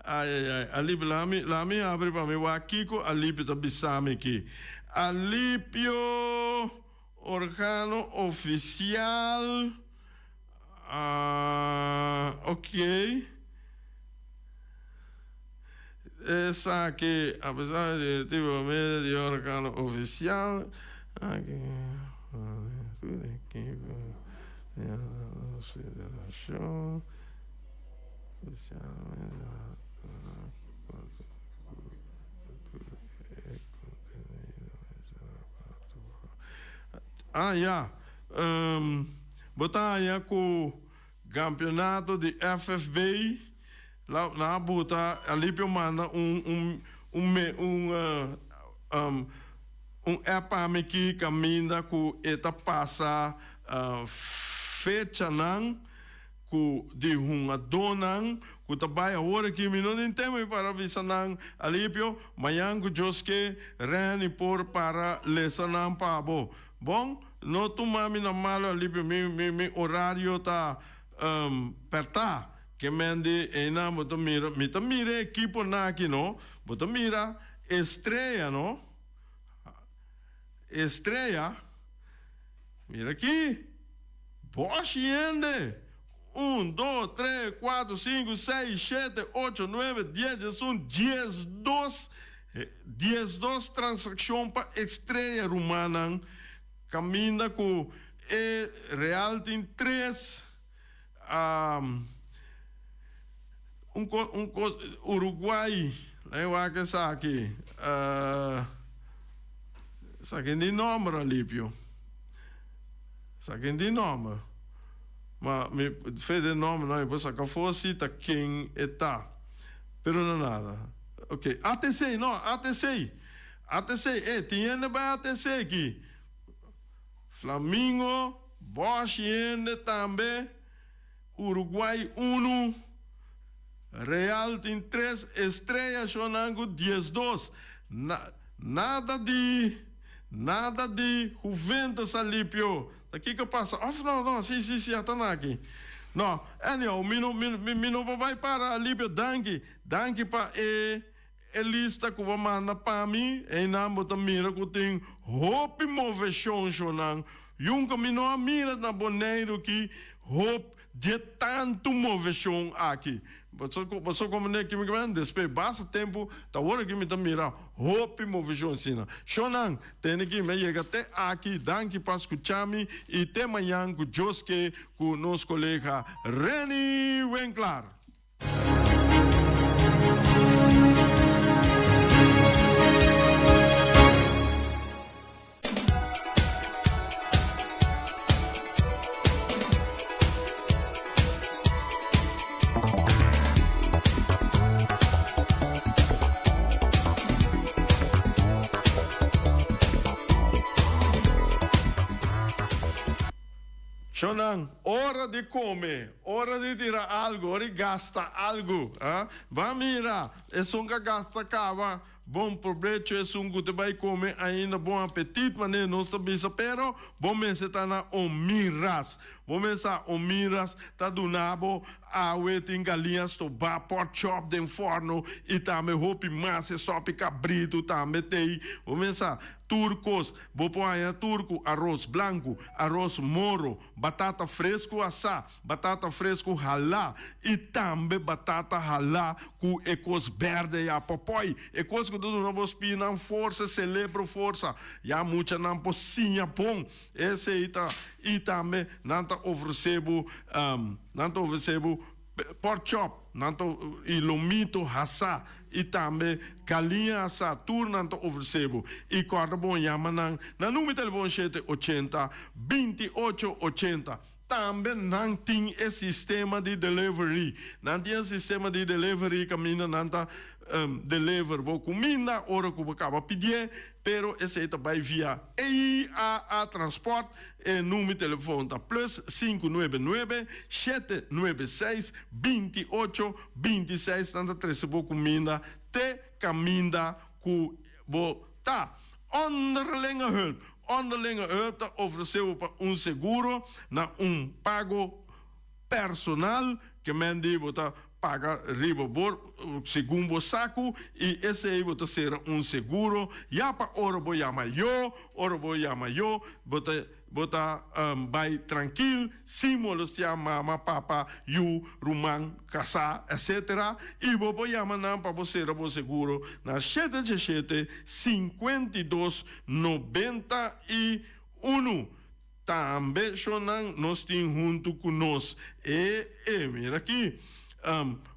Ai ai ai, Alipio, laga mi, laga mi habri pa mi wak kiko Alipio ta bisa mi aki. Alipio, organo ofisial, ah, ok. Esaki, a pesar di tipo medio di organo ofisial, aki, tur ekipo di nos federashon. Ah ya, bo ta haña ku kampionato di FFB la nan a buta Alipio manda un un un un un app pa mi ki kaminda ku e ta pasa fechanan. ku di hungadónan ku ta bai awor aki. Mi no tin tempu para bisa nan alipio. Mañan ku Dios ke, Renny por para lesa nan pa bo. Bon, no tuma mi na malo alipio, mi mi mi orario ta pèrtá. Ke men di einan bo ta mira, mi ta mira e ekiponan aki no, bo ta mira Estrella no, Estrella, mira aki. Boshi hende! Un, dos, tres, kuater, sinku, seis, shete, ocho, nuebe, dies, diesun, diesdos, 12 transakshon pa Estrella rumannan, kaminda ku e Real tin tres, un ko, un kos, Uruguay, laat mi wak esaki, esaki di nòmber alipio. Sa ken di nòmber. Ma mi fe den nòmber nan mi por saka afó si ta ken e ta. Pero no nada. Ok. ATC, no, ATC. ATC, e, tin hende bai ATC aki. Flamingo, Bosch hende tambe. Uruguay unu. Real tin tres estrella shonnan ku 12. Na, nada di. Nada di Juventus a lipio. Ta kiko pasa? Of no, no, si, si, si, ata nan aki. No, anyhow, mi no, mi, mi no por bai para Alipio. Danki, danki pa e, e lista ku bo a manda pa mi. Einan bo ta mira ku tin hopi moveshon, shonnan. Yunka mi no a mira na Boneiru ki hop Dje tantu moveshon aki. Boso komprendé ki mi ke men? Despues basta tempu, ta awor aki mi ta mira hopi moveshon asina. Shonnan, tene ki mi a yega te aki. Danki pa skucha mi i te mañan ku Dios ke ku nos kolega Renny Winklaar. Shonnan, ora di come, ora di tira algo, ora di gasta algo, ah, ba mira, esun ka gasta caba. Bon probecho esun ku ta bai kome ainda bon apetit manera nos ta bisa pero bo mester ta na Omiras. Bo mester sa Omiras ta duna bo awe tin galiña stobá, pork chop den forno i tambe hopi mas e sopi kabritu tambe t'ei. Bo mester sa tur kos bo por haña tur ku aros blanku, aros moro, batata fresku asá, Batata fresku halá i tambe batata halá ku e kos bèrdè ya, pòpòi, e kos ku ta duna bo spinan forsa, selebro forsa, ya muchanan por siña bon. Esei ta, i tambe nan ta ofresé bo, nan ta ofresé bo pork chop, nan ta, i lomito hasá, i tambe galiña hasá, tur nan ta ofresé bo. I kòrda bon yama nan na numero telefon shete ochenta, binti ocho ochenta. Tambe nan tin e sistema di delivery. Nan tin e sistema di delivery kaminda nan ta deliver bo kuminda ora ku bo kaba pidié, pero esei ta bai via EIAA Transport. E number di telefon ta plus sinku nuebe nuebe, shete nuebe seis, binti ocho, binti seis. Nan ta trese bo kuminda te kaminda ku bo ta. Onderlinge hulp. Onderlinge hulp ta ofresé bo pa un seguro na un pago personal ke men di bo ta paga riba bo segun bo saku i esei bo ta sera un seguro ya pa ora bo yama yo, ora bo yama yo bo ta Bo ta bai trankil, sin molestiá mama, papa, yu, ruman, kasá, etcetera, i bo por yama nan pa bo sera bo seguro na shete djeshete, 52, 91. Tambe shonnan nos tin huntu ku nos. E, e, mira aki.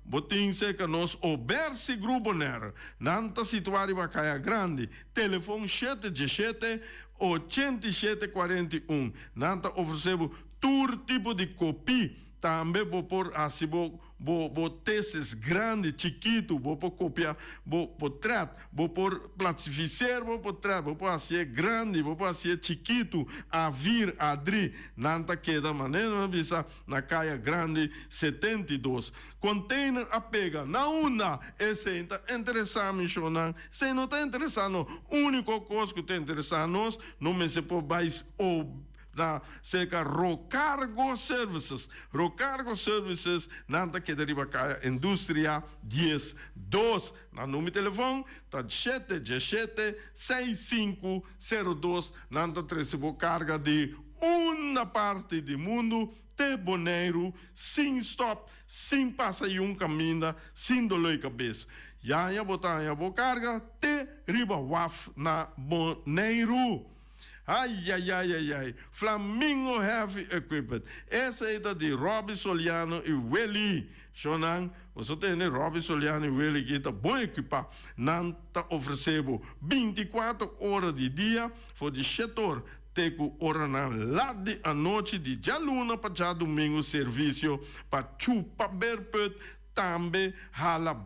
Bo tin serka nos Obersi Gruboner. Nan ta situá riba Kaya Grandi. Telefon shete djeshete, 87 41. Nan ta ofresé bo tur tipo di kopí. Tambe bo por hasi bo bo bo tesis grandi, chikitu, bo por kopia bo potret, bo por plasifiseer bo potret, bo por hasié grandi, bo por hasié chikitu, A4, A3, nan ta keda manera nan a bisa na Kaya Grandi 72. Container a pega na unda? Esei ta interesá mi shonnan? Esei no ta interesá no. Úniko kos ku ta interesá nos, no mester por bai na serka Rocargo Services. Rocargo Services nan ta keda riba Kaya Industria 12. Nan number di telefòn ta shete diesshete seis sinku sero dos. Nan ta trese bo karga di unda parti di mundu te Boneiru sin stòp, sin pasa yun kaminda, sin doló di kabes. Yaña bo ta haña bo karga te riba waf na Boneiru. Ayayayayay, Flamingo Heavy Equipment. Esei ta di Robby Soliano i Willy. Shonnan, boso tende Robby Soliano i Willy ki ta bon ekipá. Nan ta ofresé bo bintikuater ora di dia, for di shet or te ku oranan lat di anochi di djaluna pa djadumingu servisio pa chupa berput, tambe hala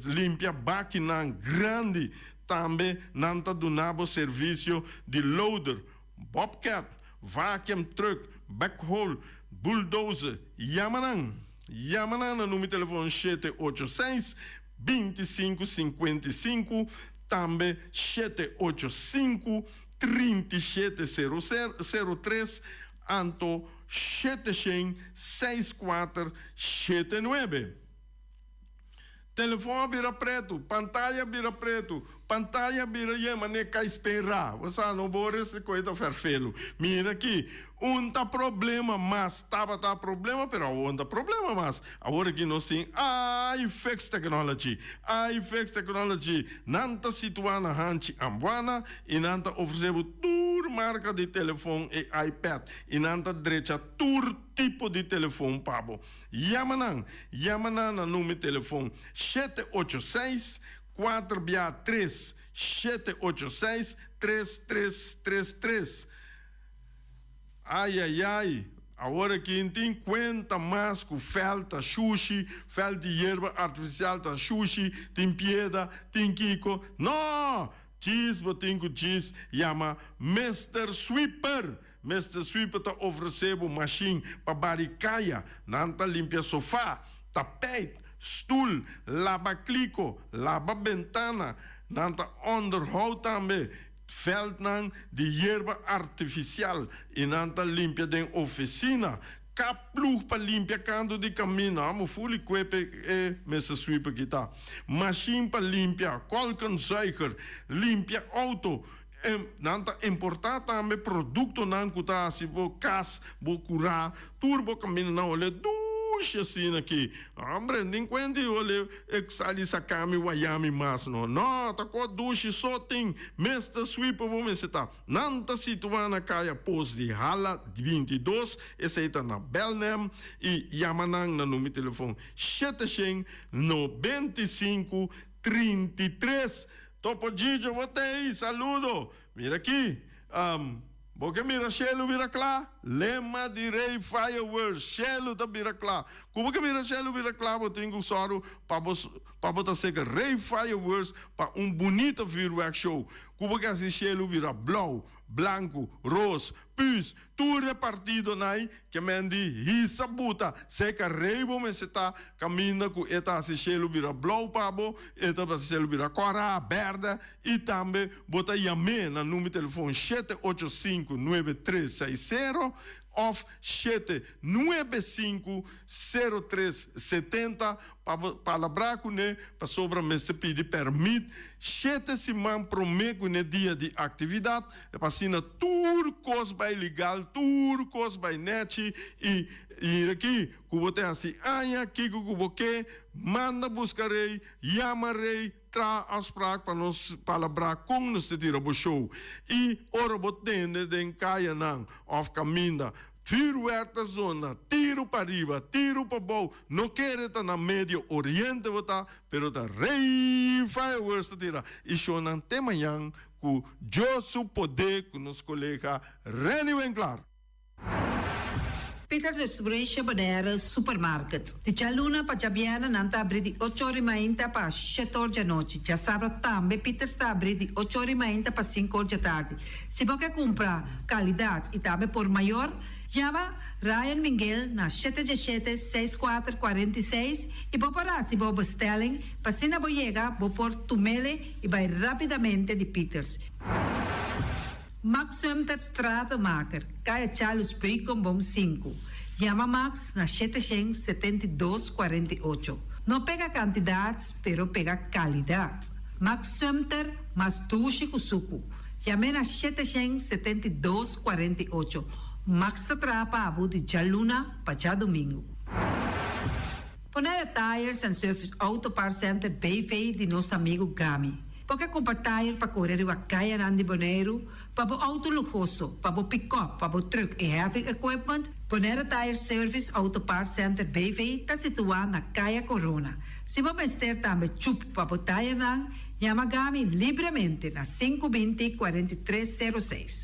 limpia bakinan grandi. Tambe nan ta duna bo servisio di loader, bobcat, vacuum truck, backhoe, bulldozer. Yama nan! Yama nan na numero telefon 786 25 55, tambe 785 37 03 anto 700 64 79. Telefon a bira pretu, pantaya a bira pretu, pantaya a bira yen manera kai spera. Bo sa no bo rese koe ta ferfelu. Mira aki, un ta problema mas, tabata problema pero awor no ta problema mas. Awor aki nos tin iFix Technology. iFix Technology, nan ta situa na Hanchi Ambuana i nan ta ofrese bo tur marka di telefon i iPad i nan ta drecha tur tipo di telefon pa bo. Yama nan! Yama nan na number telefon 786 4 bia 3 786 3333. Ai ai ai, awor aki n tin cuenta mas cu veld ta shushi, veld di yerba artificial ta shushi, tin pieda, tin kico. No! Djis bo tin cu djis yama Mister Sweeper! Mister Sweeper ta ofresé bo mashin pa bari kaya. Nan ta limpia sofá, tapijt, stul, laba kliko, laba bentana. Nan ta onderhoud tambe veldnan di yerba artifisial i nan ta limpia den ofisina. Kap plug pa limpia kantu di kaminda. Amo fuli kuepe e Mister Sweeper ki ta. Mashin pa limpia, kolkenzuiger, limpia outo. Nan ta importá tambe produktonan ku ta hasi bo kas, bo kurá, tur bo kamindanan olé dushi asina aki. Hombre, nin kuenti olé e sali sakami wayami mas no. No, ta ko dushi so tin. Mester swipe bo mester ta. Nan ta situá na kaya Pos di Hala 22, esei ta na Belnem, i yama nan na number telefon 795 33. Topo Gigio bo ta ei, saludo. Mira aki, um, bo ke mira shelu bira kla? Lema di Rey Fireworks, shelu ta bira kla. Ku bo ke mira shelu bira kla bo tin ku sòru pa bo pa bo ta seka Rey Fireworks pa un bunita vuurwerk show. Ku bo ke hasi shelu bira blou, blanku, ros, pus, Tur e partidonan ke men di hisa buta seka rei bo mester ta kaminda ku e ta hasi shelu bira blou pa bo, e ta hasi shelu bira kòrá, bèrdè i tambe bo ta yam'é na number telefon shete ocho sinku nuebe tres seis sero òf shete nuebe sinku sero tres setenta pa bo palabrá kuné pasobra mester pidi pèrmit shete siman promé kuné dia di aktividat. E pa asina tur kos bai legal, tur kos bai nechi i i aki ku bo ta hasi aña kiko ku bo ke, manda buska rei, yama rei, traha afspraak pa nos palabrá kon nos ta tira bo show. I ora bo tende den kayanan òf kaminda vuurwerk ta zona, tiru pariba, tiru pabou, no kere ta na Medio Oriente bo ta, pero ta rei fireworks ta tira i shownan te mañan Ku Dios su poder ku nos kolega Renny Winklaar. Peters Distribution Bonaire Supermarket. Di djaluna pa djabièrnè nan ta abrí di ocho ora i mainta pa shete or djanochi. Djasabra tambe Peters ta abrí di ocho ora i mainta pa sinku or djatardi. Si bo ke kumpra kalidat i tambe por mayor, yama Ryan Minguel na shete djeshete seis kuater 46 i bo por hasi bo bestelling pa asina bo yega bo por tumele i bai rápidamente di Peters. Max Sumter Stratenmaker, Kaya Charles Beukenboom 5. Yama Max na 772 48. No pega kantidat, pero pega kalidat. Max Sumter, mas dushi ku suku. Yam'é na 772 48. Max ta traha pa bo di djaluna pa djadumingu. Bonaire Tires and Service Auto Parts Center BV di nos amigu Gami. Bo ke kumpra tire pa kore riba kayanan di Boneiru, pa bo outo luhoso, pa bo pick-up, pa bo truck i heavy equipment? Bonaire Tire Service Auto Parts Center BV ta situá na Kaya Corona. Si bo mester tambe chup pa bo tirenan, yama Gami libremente na 520 43 06.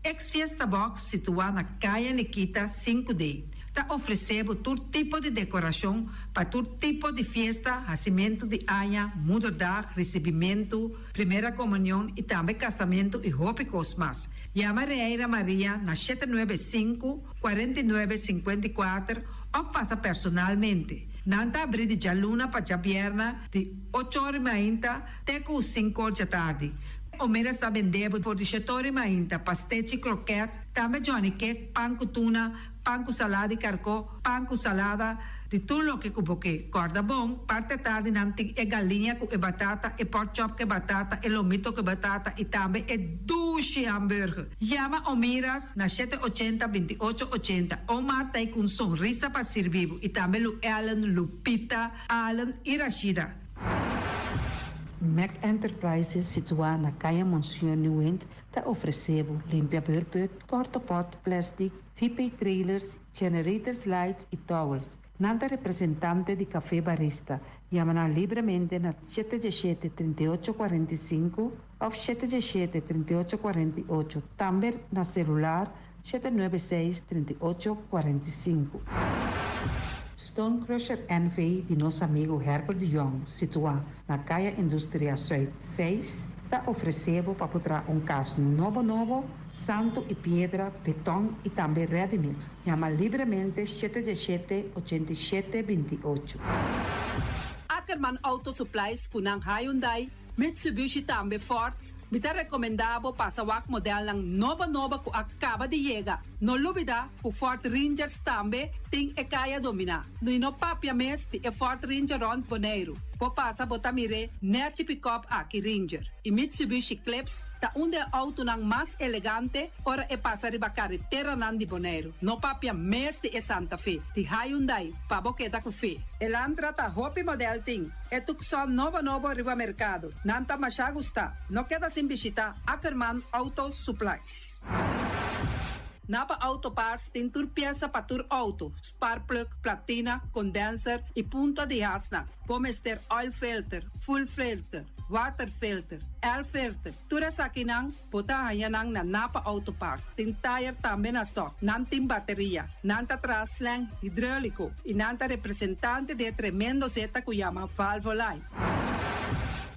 Ex Fiesta Box situá na Kaya Nikita 5D ta ofresé bo tur tipo di dekorashon pa tur tipo di fiesta, hasimentu di aña, moederdag, risibimentu, primera komunion i tambe kasamentu i hopi kos mas. Yama Reira Maria na 795 49 54 òf pasa personalmente. Nan ta abrí di djaluna pa djabièrnè di 8 or i mainta te ku 5 or djatardi. Omeras ta bende bo for di 7 or i mainta, pastechi, kroket, tambe johnny cake, pan ku tuna, pan ku salada di karkó, pan ku salada, di tur loke ku bo ke. Kòrda bon, parti atardi nan tin e galiña ku e batata, e pork chop ku e batata, e lomito ku e batata i tambe e dushi hamburger. Yama Omiras na 780 28 80. Omar ta ei ku un sonrisa pa sirbi bo i tambe Lu Ellen, Lupita, Allen i Rashida. Mac Enterprises, situá na Kaya Monseñor Nieuwind, ta ofresé bo limpia beurput, porta-pot, plastic, VP trailers, generators lights i towels. Nan ta representante di Café Barista. Yama nan libremente na 717 38 45 òf 717 38 48. Tambe na selular 796 38 45. Stone Crusher NV di nos amigu Herbert de Jong, situá na Kaya Industria Zuid 6, ta ofresé bo pa traha un kas nobo nobo, santu i piedra, beton i tambe ready mix. Yama libremente 717 87 28. Ackerman Auto Supplies ku nan Hyundai, Mitsubishi tambe Ford. Mi ta rekomendá bo pasa wak modelnan nobo nobo ku a kaba di yega. No lubidá ku Ford Rangers tambe tin e kaya dominá. No i no papia mes di e Ford Ranger rònt Boneiru. Bo pasa bo ta mir'é nèchi pick-up aki Ranger. I Mitsubishi Eclipse ta un di e outonan mas elegante ora e pasa riba kareteranan di Boneiru. No papia mes di e Santa Fe, di Hyundai, pa bo keda ku fe. Elantra ta hopi model tin. E Tucson nobo nobo riba merkado. Nan ta masha gusta. No keda sin bishitá Ackerman Auto Supplies. Napa Auto Parts tin tur piesa pa tur outo, spark plug, platina, condenser i punta di hasnan. Bo mester oil filter, fuel filter, water filter, air filter. Tur esakinan bo ta haña nan na Napa Auto Parts. Tin tire tambe na stock. Nan tin bateria. Nan ta traha slang hidráuliko i nan ta representante di e tremendo zeta ku yama Valvoline.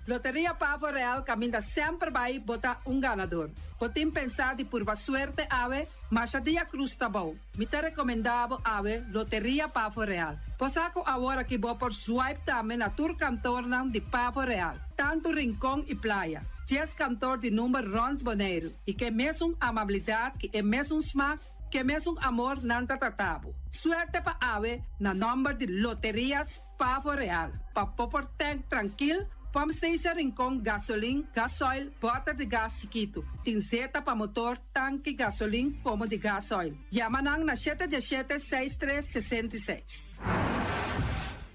Loteria Pavo Real kaminda semper bai bo ta un ganador. Bo tin pensá di purba suerte awe, masha dia krus ta bou. Mi ta rekomendá bo awe Loteria Pavo Real. Bo sa ku awor aki bo por swipe tambe na tur kantornan di Pavo Real, tantu Rincon i Playa. 10 kantor di number rònt Boneiru i ke mesun amabilidat ku e mesun smak, ke mesun amor nan ta trata bo. Suerte pa awe na nòmber di Loterias Pavo Real. Pa bo por tank trankil, pump station Rincon, gasolin, gasoil, bòter di gas chikitu. Tin zeta pa motor, tanki gasolin komo di gasoil. Yama nan na 717 63 66.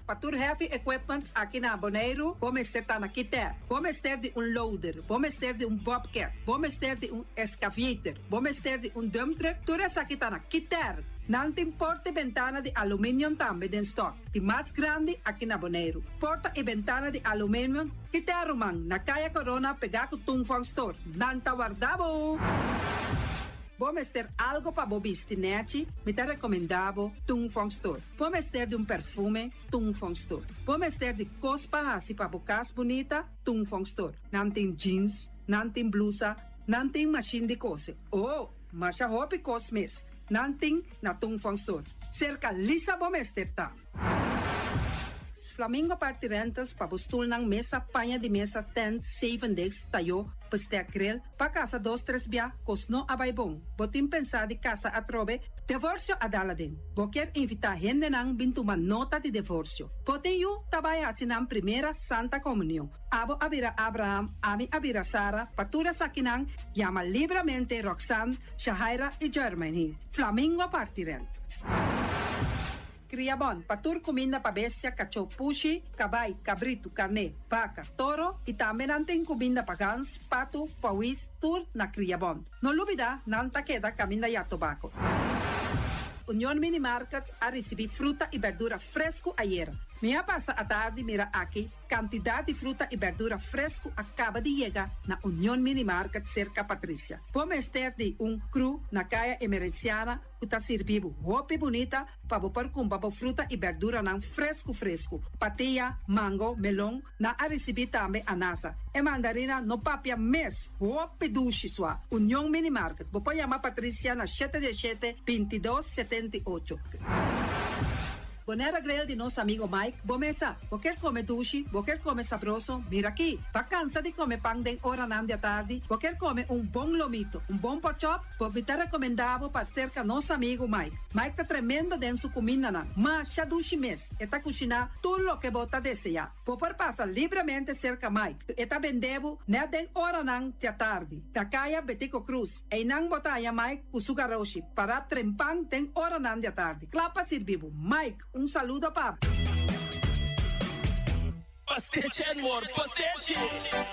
Pa tur heavy equipment aki na Boneiru, bo mester ta na Kiter. Bo mester di un loader, bo mester di un bobcat, bo mester di un excavator, bo mester di un dump truck, tur esaki ta na Kiter. Nan tin porta i bentana di aluminium tambe den stock, di mas grandi aki na Boneiru. Porta i bentana di aluminium, Kiter ruman, na Kaya Corona pegá ku Tung Fong Store. Nan ta warda bo! Bo mester algo pa bo bisti nechi? Mi ta recomenda bo Tung Fong Store. Bo mester di un perfume? Tung Fong Store. Bo mester di cos pa haci pa bo cas bunita? Tung Fong Store. Nan tin jeans, nan tin blusa, nan tin machine di cose. Oh, masha hopi cos mes. Nan tin na Tung Fong Store. Cerca Lisa bo mester ta. Flamingo Party Rentals pa bo stulnan, mesa, paña di mesa, tent, zevendegs, tayo, bestek, grill, pa casa dos tres bia, cos no a bay bon. Bo tin pensa di casa atrobe? Devorcio a dal aden. Bo kier invita hendenan bin tuma nota di devorcio. Bo tin yu ta bay haci nan primera Santa Comunion. Abo a bira Abraham, ami a bira Sara, pa tur esakinan yama libramente Roxanne, Shahaira y Jermaine. Flamingo Party Rentals. Cria bon pa tur cuminda pa bestia, cachó, pushi, cabai, cabritu, carné, baca, toro y tambe nan tin cuminda pa gans, patu, pauwis, tur na Cria Bon. No lubida nan ta keda caminda ya tobaco. Union Mini Market a ricibi fruta y berdura fresco ayera. Mi a pasa atardi mira aki Kantidat di fruta i bèrdura fresku a kaba di yega na Union Mini Market serka Patricia. Bo mester di un kru na Kaya Emerenciana ku ta sirbi bo hopi bunita pa bo por kumpra bo fruta i bèrduranan fresku fresku. Patia, mango, melon, nan a risibí tambe anasa. E mandarina no papia mes, hopi dushi sua. Union Mini Market, bo por yama Patricia na shete diesshete, bintidos, 78. Bonera Grill di nos amigo Mike, bo mesa. Bo kier come dushi, bo kier come sabroso, mira aki. Bo cansa di come pan den oranan di atardi, bo kier come un bon lomito, un bon porkchop, bo mi ta recomenda bo pa cerca nos amigo Mike. Mike ta tremendo den su cumindanan, masha dushi mes, e ta cushina tur loke bo ta desea. Bo por pasa libremente cerca Mike, e ta bende bo net den oranan di atardi, na caya Betico Cruz. Einan bo ta haña Mike ku su garoshi pará trempan den oranan di atardi, kla pa sirbi bo. Mike, un saludo pa bo. Pastechi and more pastechi!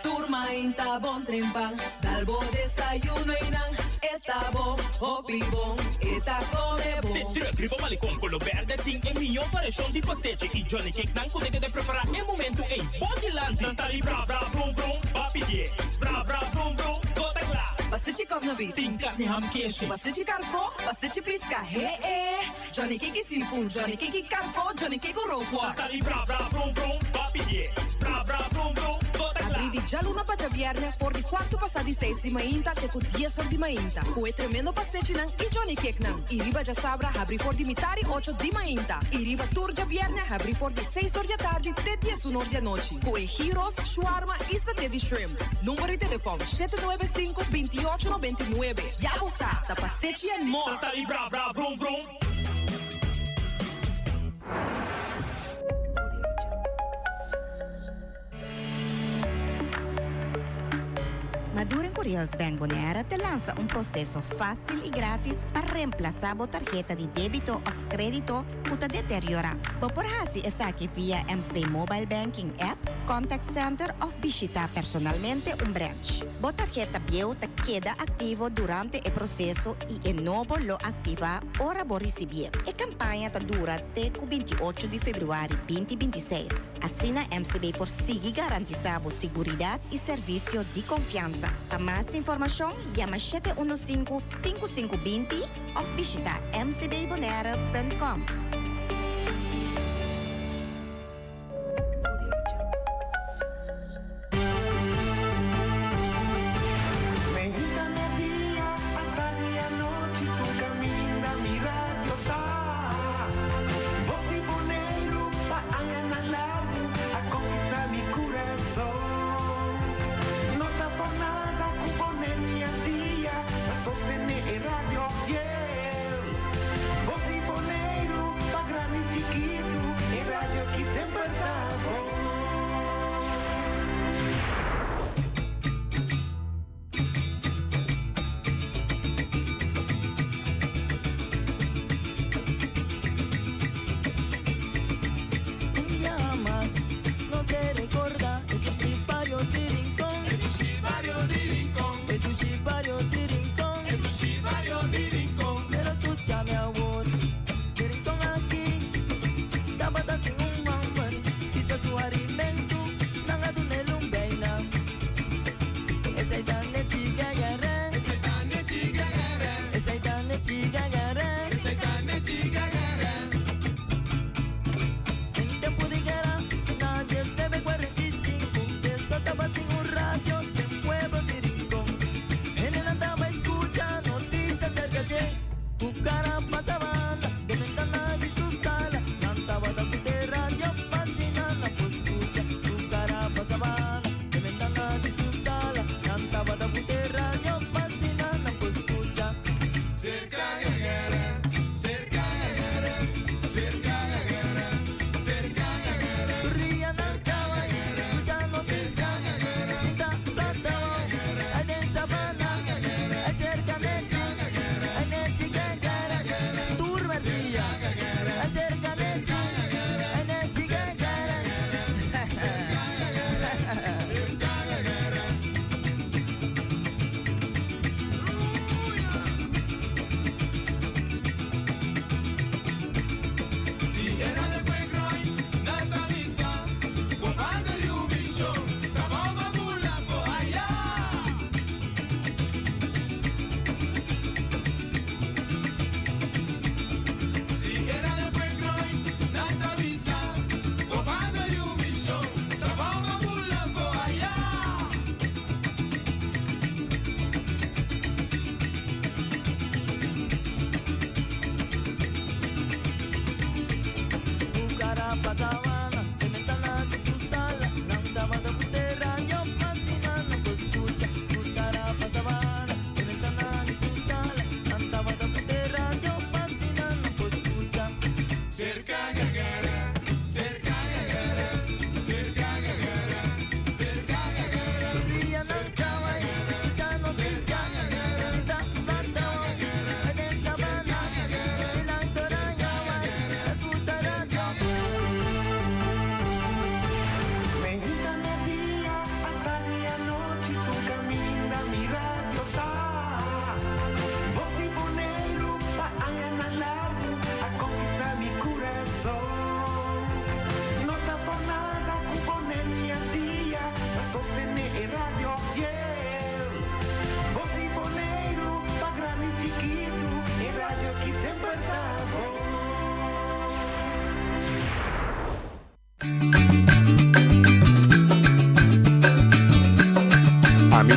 Tur mainta bon trempan, dal bo desayuno einan e ta bo hopi bon, e ta come bon. De truck riba Malecon Colo Berde tin e mihó variashon di pastechi y Johnny Cake nan ku ta keda prepará e momentu ei bo dilanti. Nan ta di bra bra brum brum, ba pidié bra bra brum brum, bo ta kla. Pastechi kòsnabit. Tin karni ham keshi. Pastechi karkó, pastechi piska, he e. Johnny Cake seafood, Johnny Cake karkó, Johnny Cake rookworst. Nan ta di bra bra brum brum, ba pidié bra bra brum brum, bo ta kla. Abrí di djaluna pa djabièrnè for di kuartu pasá di seis di mainta te ku dies or di mainta ku e tremendo pastechinan i Johnny Cakenan. I riba djasabra habrí for di mitari ocho di mainta i riba tur djabièrnè habrí for di seis or di atardi te diesun or di anochi ku e gyros, shawarma i saté di shrimp. Number di telefòn, 795 28 99. Ya bo sa, ta Pastechi and More! Nan ta di bra bra vrum vrum. Maduren ku Rails Bank Bonaire ta lansa un proseso fásil i grátis pa remplasá bo tarheta di débito òf krédito ku ta deteriorá. Bo por hasi esaki via MCB Mobile Banking app, contact center òf bishitá personalmente un branch. Bo tarheta bieu ta keda aktivo durante e proseso i e nobo lo aktivá ora bo risibié. E kampaña ta dura te ku 28 di febrüari 2026. Asina MCB por sigui garantisá bo siguridat i servisio di konfiansa. Pa mas informashon yama 715 5520 òf bishitá mcbbonaire.com. Meinta, merdia, atardi i anochi tur kaminda mi radio ta. Bos di Boneiru pa añanan largu a konkistá mi kurason. No ta por nada ku Boneiru i Antia ta sostené e radio fiel. Bos di Boneiru pa.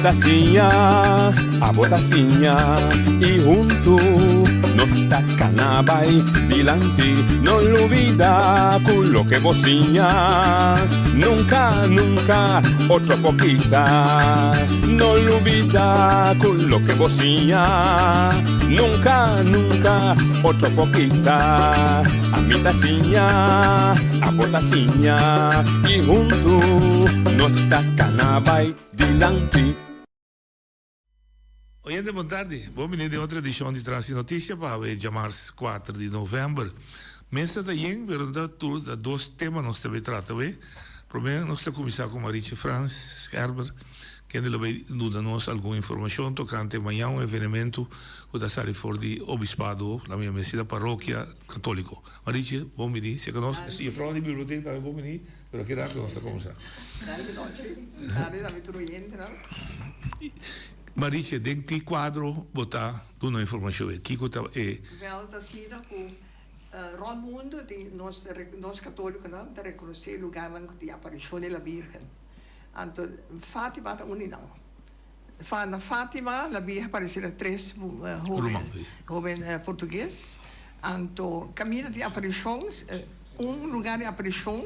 ta siña, abo ta siña y huntu nos ta cana bay dilanti. No lubida cu loke bo siña nunca, nunca otro por kita. No lubida cu loke bo siña nunca, nunca otro por kita. Ami ta siña, abo ta siña y huntu nos ta cana bay dilanti. Oyente bon tardi, bon bini den otro edicion di Trans di Noticia pa awe djamars kuater di november. Mesa ta yen pero no ta tur, ta dos tema nos ta bay trata awe. Prome nos ta cuminsa cu Marietje Frans Scherber kende lo bay duna nos algun informacion tocante mañan un evenemento cu ta sali for di Obispado, la mi a mester la Parokia Catolico. Marietje, bon bini cerca nos. Juffrouw di biblioteca tambe bon bini. Pero ki rato nos ta cuminsa? Dale nochi, tardi na mi tur oyentenan. Marietje, den ki cuadro bo ta duna informacion ei? Kico ta e. Wel, ta asina cu rond mundo tin nos, nos catoliconan ta reconoce lugarnan cu tin aparicion di la Virgen. Anto Fatima ta un di nan. Na Fatima la Virgen aparece na tres hoben, hoben portugues. Anto caminda tin aparicion, un lugar di aparicion,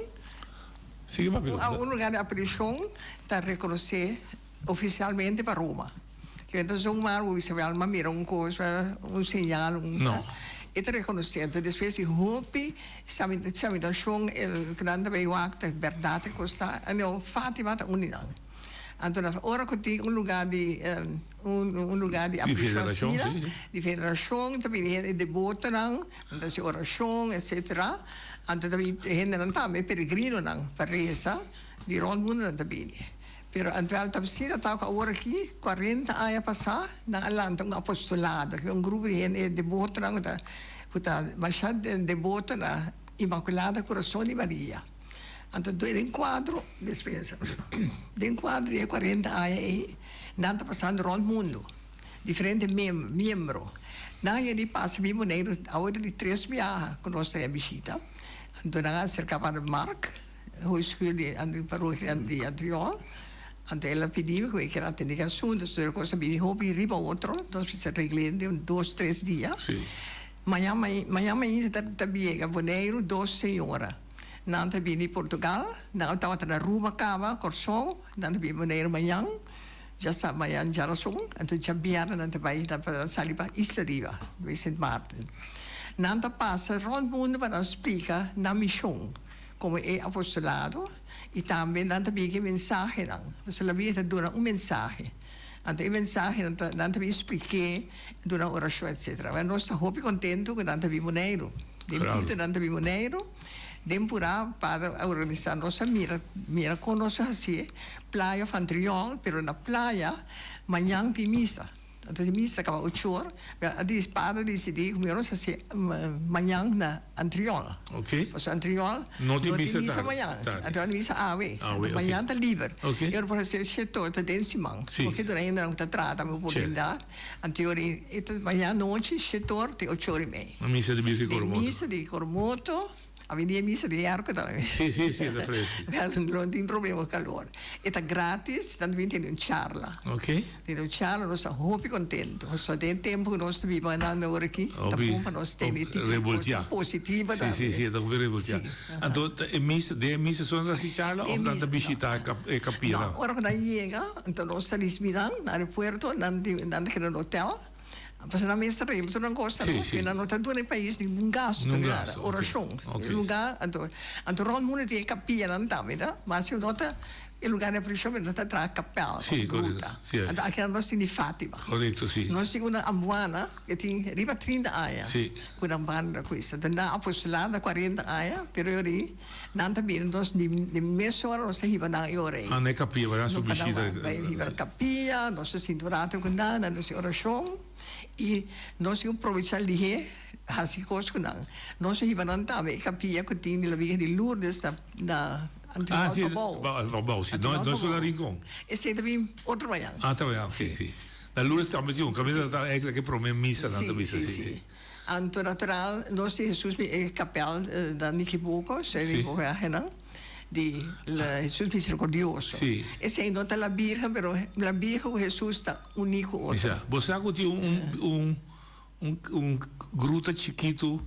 un lugar di aparicion ta reconoce oficialmente pa Roma. Entonces un mar bo bisa wel m'a mira un cos, un señal, un e ta reconoce. Anto despues di hopi examinacion cu nan ta bay wak ta berdad e cos ta, Fatima ta un di nan. Anto na ora cu tin un lugar di un lugar di apreciacion asina, di veneracion, ta bini hende debotonan, nan ta haci oracion etcetera, anto ta bini hendenan tambe peregrinonan pa reza di rond mundo nan ta bini. Pero anto ta asina ta cu awor aki cuarenta aña pasa nan a lanta un apostolado, un grupo di hende debotonan cu ta cu ta masha deboto na Inmaculada Corazon di Maria. Anto den kuadro, dispensa, den kuadro di e kuarenta aña ei, nan ta pasando rònt mundu, diferente miembro. Nan a yega di pasa bin Boneiru awor ta di tres biaha ku nos ta e bishita. Anto nan a aserká Pader Mark, hogeschool di parokia di Antriol. Anto el a pidi mi ku e kier atendé ki asuntu, so e kos a bini hopi riba otro, nos mester regl'é den un dos tres dia. Mañan mañan mainta ta biega Boneiru dos señora. Nan ta bini Portugal, nan tabata na Aruba caba, Corsou, nan ta bini Boneiru mañan, djasa mañan djarason, anto djabièrnè nan ta bai nan ta sali pa Isla Riba, bai Sint Maarten. Nan ta pasa rond mundu pa nan splika nan mishon komo e apostolado i tambe nan ta bini ku e mensahenan, pasobra la Biblia ta duna un mensahe, anto e mensahe nan ta nan ta bini splik'é, duna orashon etcetera. Wèl nos ta hopi kontentu ku nan ta bini Boneiru, den pito nan ta bini Boneiru. Den purá Padre a organisá nos a mira mira kon nos a hasié playa van Trion pero na playa mañan tin misa anto e misa kaba ocho or a di Padre a disidí ku mihor nos hasié mañan na Antriol pasobra Antriol no tin misa mañan anto a misa awe anto mañan ta liber e ora por hasié shete or ta den siman porque dura hendenan ku ta trata mi oportunidat anto e ora e ta mañan anochi shete or te ocho or i mei. Misa di Birgen Coromoto. E misa di Coromoto, a bini e misa di airco tambe. Si, si, si, ta fresco. No tin problema cu calor. E ta gratis, nan ta bini tene un charla. Ok. Tene un charla, nos ta hopi contento. Pasobra den e tempo cu nos ta biba nan awor aki, ta bon pa nos tene e tipo di cos positivo tambe. Si, si, si, e ta hopi revoltea. Anto, e misa, den e misa so nan ta haci charla of nan ta bishita e capilla? No, ora cu nan yega, anto nos ta ricibi nan na aeropuerto, nan ta keda na hotel. Pasobra nan mes ta regla tur nan cosa, no? Sí, sí. Nan no ta duna e pais ningun gasto, Ningun ni nada. gasto, ok. Orashon. Ok. E lugar, anto, anto rond mundo tin e kapianan tambe, ta? Ma si no ta e lugar di aprishon, pero nan ta traha kapèl Sí, òf korekto. gruta. Sí, Anto es. akinan nos tin di Fátima. Korekto, sí. Nos tin una ambuana ke tin riba trinta aña Sí. ku nan banda ku esei. Anto nan apostolado na kuarenta aña, pero e ora nan ta bini nos di di mes ora nos ta hiba nan e ora ei. Ah, na e kapia, bai nan su No, pa nan bishita. bai hiba na kapia, nos ta sinti un rato ku nan, nan ta hasi orashon i nos tin ku probechá lihé hasi kos ku nan. Nos ta hiba nan tambe e kapia ku tin di la Virgen di Lourdes na na Ah, Antriol si, Pabou. Pabou, si. No, Antriol no es na Pabou. Rincon. Esei ta bin otro mañan. Ah, ta bin, ok, si. Na Lourdes tambe tin un, kaminda ta eigenlijk e promé misa nan ta Sí, bisa, sí, si, sí. si. Anto natural nos di Jesus mi e kapel na Nikibuko, si mi por viaje nan. di la Hesus Misericordioso. Sí. Esei no ta la Birgen, pero la Birgen ku Hesus ta uní ku otro. Misa, bo sa ku tin un un un un gruta chikitu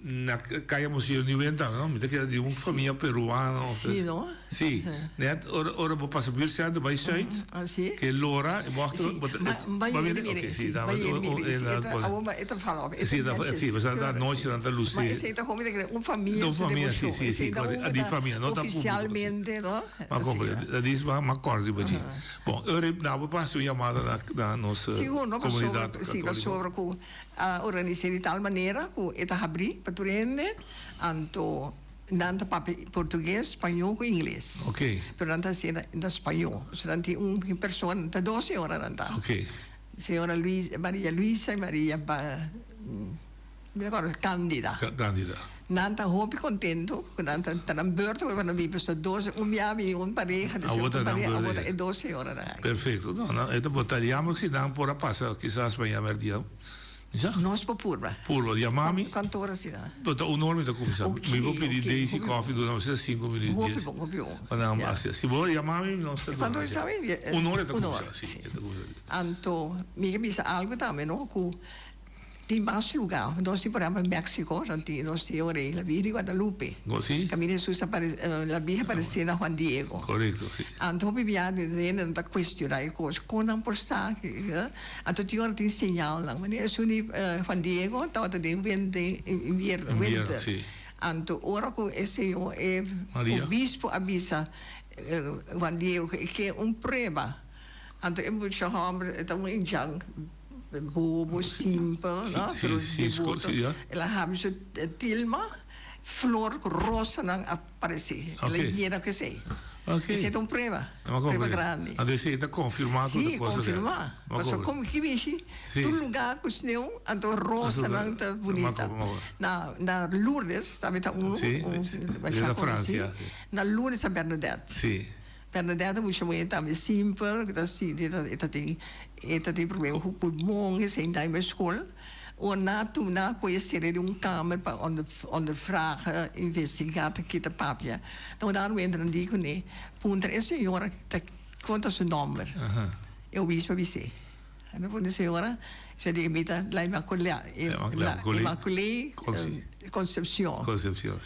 na Kaya Monseñor Nieuwindt tambe, no? Mi ta kere di un famia peruano. Sí, no? Sí. Net ora ora bo pasa Buurtcentrum bai Zuid, Ah, sí? ke lora e bocht Sí. bo ta Ma, ba bai mira? yeri mira, Oké, sí, sí, bai yeri mira, sí. E ta, awor ba, e ta vala op, e ta Sí, ta, netjes, sí, pasobra ta keurig, anochi sí. nan ta Ma lusi. esei ta hopi ta kere un famia Un su famia, sí, deboshon. sí, sí, Esei ta correcto. un ku Di ta famia, no ta público, sí. oficialmente, no? Ma Asina. comprende. Dat is ma ma kòrda riba dje. Bon, ora nan bo pasa un yamada na na nos Sigur, no? Pasobra, komunidat sí, katóliko. pasobra ku a organis'é di tal manera ku e ta habrí pa tur hende, anto nan ta papia portugues, spañó ku ingles. Ok. Pero nan ta hasié na spañó. So nan tin un persona, ta dos señora nan ta. Ok. Señora Luis, Maria Luisa i Maria ba, mi ta acorda, Candida. Candida. Nan ta hopi contento cu nan ta, ta nan beurt cu nan bin, pasobra dos, un bia bin un pareha, des Awor otro ta nan pareha, beurt awor ta ei. e dos señoranan aki. Perfecto. No, no, e ta por ta jammer si nan por a pasa kisas mañana merdia. Mi sa? Nos por purba. Purba. Yama mi. Cuanto ora asina? No, ta un ora mi ta cuminsa. Ok, Mi por pidi ok. Daisy Hopi coffee duna nos cinco minuut, Hopi dies. bon, hopi bon. Pa nan Ja. haci. Si bo yama mi, nos ta duna Cuanto ora asina. sabi? Un ora e ta Un cuminsa, ora, si, si. e ta cuminsa. Anto, mi ke bisa algo tambe, no, cu Tin mas luga. Nos tin por ehempel Mexico, nan tin nos tin ora ei la Virgen di Guadalupe. Go si. Caminda Jesus a parece, la Virgen aparece na Juan Diego. Correcto, si. Anto hopi bia di hende nan ta cuestiona e cos, con nan por sa? Anto tin ora tin señalnan. Manera esun di Juan Diego tabata den invierno, winter. Si. Anto ora cu e señor, e obispo a bisa Juan Diego cu e ke un prueba. Anto e mucha homber e ta un indjan. Bobo, simpel, no? Pero devoto. El a habri su tilma, flor cu rosanan a parece. El a yena cu esey. Esey ta un prueba, prueba grandi. Anto esey ta confirma cu ta cosa. Si, confirma. Pasobra como ki mishi, tur lugar cu sneeuw, anto rosanan ta bunita. Na Lourdes tambe ta uno, masha conoci. Na Lourdes ta Bernadette. Bernadette mucha muhé tambe simpel ku ta sinti e ta tin e ta tin problema ku pulmon esei nan bai skol ora nan a tuma nan a kohe sere den un kamer pa ondervragen investigá ta kita papia nan ora nan entra nan di kuné puntra e señora ta kon ta su nòmber e obispo a bis'é nan puntra e señora e di mi ta la Inmaculé Concepcion.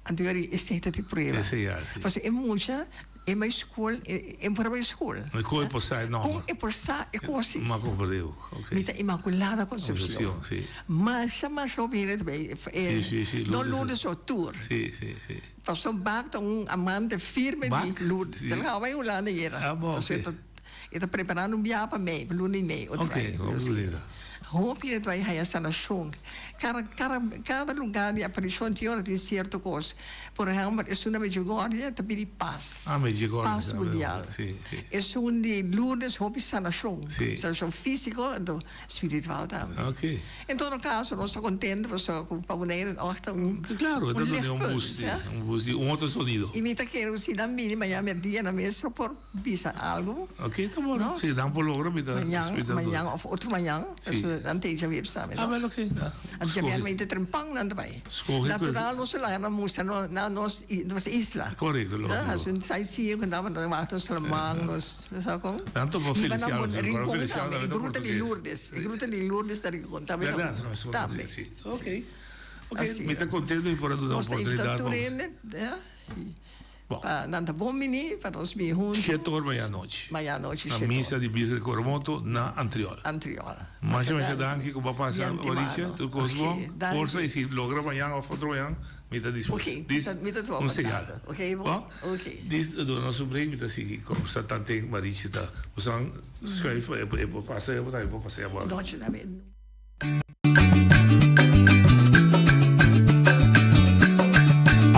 Anto yo di, esei ta di prueba. Esei ya, si. Pasobra e mucha, e bai skol, e por a bai skol. Ma kon e por sa e nòmber? Kon e por sa e kos ei? Ma komprendé bo, ok. Mi ta Inmaculada Concepcion. Concepcion, si. Masha, masha hopi hende ta bai. Si, si, si. No Lourdes so, tur. Si, si, si. Pasobra Bak ta un amante firme di Lourdes. Si. El a bai Hulanda ayera. Ah, bon, ok. E ta preparando un biaha pa mei, pa luna i mei otro Ok, aña. hopi bunita. Hopi hende ta bai haya sanashon. Kada, kada, kada lugá di aparishon tin ora tin sierto kos. Por ehèmpel, esun na Medjugorje ta pidi pas. Ah, Medjugorje, Pas sa, mundial. Si, si. Esun di Lourdes hopi sanashon. Si. Sanashon físiko anto spiritual tambe. Ok. En todo kaso nos ta kontento pasobra ku pa Bonaire òg ta un Claro, e ta un duna un lichtpunt, boost, si, ya. un boost di un otro sonido. I mi ta kere ku si nan bini mañana mèrdia nan mes lo por Bisa algo. Ok, ta bon. No? Si nan por logra, mi ta Mañan, mi ta mañan of otro mañan. Si. Pasobra nan ta echa web sabi, no? Ah, wel, ok. Ja. Anto dja biaha mei ta trempan nan ta bai. Scoge Natural nos ta laga nan mustra no, na nos, nos isla. Correcto, No? logico. Haci un sightseeing cu nan, nan wak nos Slamang, nos, nos sa con? Nan ta por Hiba nan Feliciano, bon, si, Rincon Feliciano tambe, tambe e ta gruta di portugues. Lourdes, e gruta di Lourdes ta Rincon tambe. Verdad, no, eso Tambe. si, si. Ok. Ok, Asina. mi ta contento mi por a duna Nos ta invita oportunidad tur pa hende, ja. Bon. Pa nan ta bon bini, pa nos bini huntu. Shete or maña anochi. Maña anochi Na shete misa or. di Birgen di Coromoto na Antriol. Antriol. Masha masha danki ku bo a Di pasa antemano. Mauricia, tur kos Ok, bon. danki. Forsa i si logra mañan of otro mañan mi ta dispuesto. Ok, Dis mi ta tuma un señal. kontakto. Ok, bon? Bon? Ok. Dis duna nos un break mi ta sigui kombersa tanten Marichi ta bosan schuif e por pasa e por tambe por pasa e abor. Nochi tambe.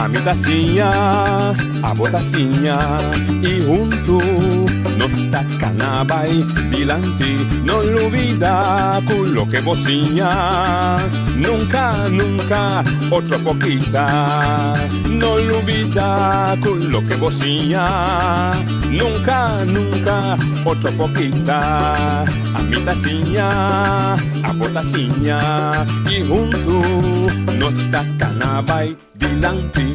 Ami ta siña, abo ta siña y huntu nos ta cana bai dilanti. No lubida cu loke bo siña nunca, nunca otro por kita. No lubida cu loke bo siña nunca, nunca otro por kita. Ami ta siña, abo ta siña y huntu nos ta cana bai dilanti.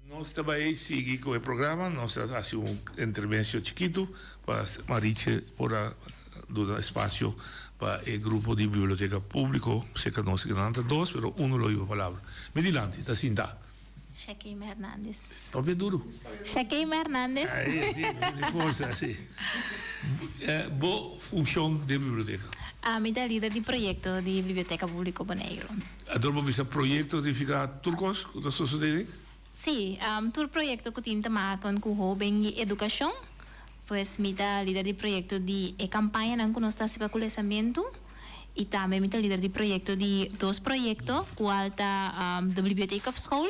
Nos ta bai sigui ku e programa, nos ta hasi un intermensio chikitu pa Mariche por a duna espasio pa e grupo di Biblioteka Públiko, serka nos nan ta dos, pero unu lo hiba palabra. Mi dilanti ta sinta. Shakeima Hernandez. Papia duru. Shakeima Hernandez. Ahí, si, si forsa, si. Bo funshon den biblioteka? Ami ta lider di proyekto di Biblioteka Públiko Boneiru. Ador bo bisa proyekto significa tur kos ku ta sosodé den? Si, tur proyekto ku tin te maken ku hoben i edukashon. Pues mi ta lider di proyekto di e kampañanan ku nos ta hasi pa ku lesamentu i tambe mi ta lider di proyekto di dos proyekto kual ta de biblioteek op school,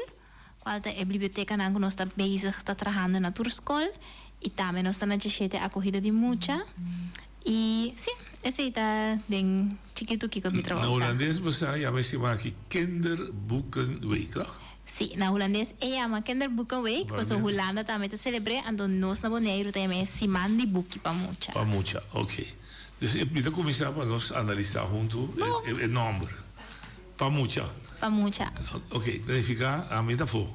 kual ta e bibliotekanan ku nos ta bezig ta trahando na tur skol i tambe nos ta na djeshete akohida di mucha i si esei ta den chikitu kiko mi trabou Na ta. hulandes bo sa yama e siman aki Kinderboekenweek, toch? Sí, na hulandes e yama Kinderboekenweek, pasobra Hulanda tambe ta selebr'é, anto nos na Boneiru ta yam'é Siman di Buki pa Mucha. Pa mucha, ok. Dus mi ta kuminsá pa nos analisá huntu e nòmber. Pa mucha. Pa mucha. Ok, ta nifiká ami ta afó.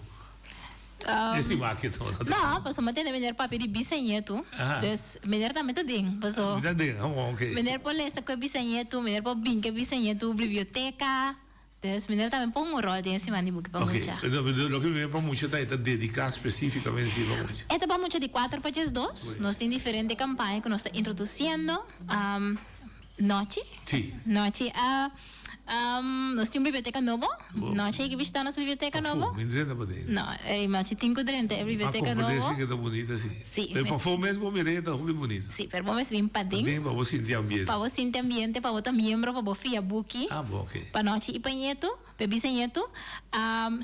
E siman aki no. No, pasobra mi a tende meneer papia di bisañetu, dus meneer tambe ta den, pasobra. Mi ta den, ok. Meneer por lesa ku e bisañetu, meneer por bin ku e bisañetu biblioteka. Dus meneer tambe pon un rol den e siman di buki pa mucha. Ok, loke mi pa mucha ta e ta dedica specificamente si pa mucha? E ta pa mucha di cuater pa diesdos. Nos tin diferente campaña cu nos ta introduciendo. Nochi? Si. Nochi a nos tin un biblioteca nobo. Nochi hay ke bishita nos biblioteca nobo. Pafó, mi drenta paden. No, nochi tin cu drenta e biblioteca nobo. A comprende si ke ta bunita si. Si. Pero pafó mes bo mira e ta hopi bunita. Si, pero bo mes bin paden. Paden pa bo sinti ambiente. Pa bo sinti ambiente, pa bo ta miembro, pa bo fia buki. Ah, bo, ok. Pa nochi i pa ñetu, pa e bisa ñetu.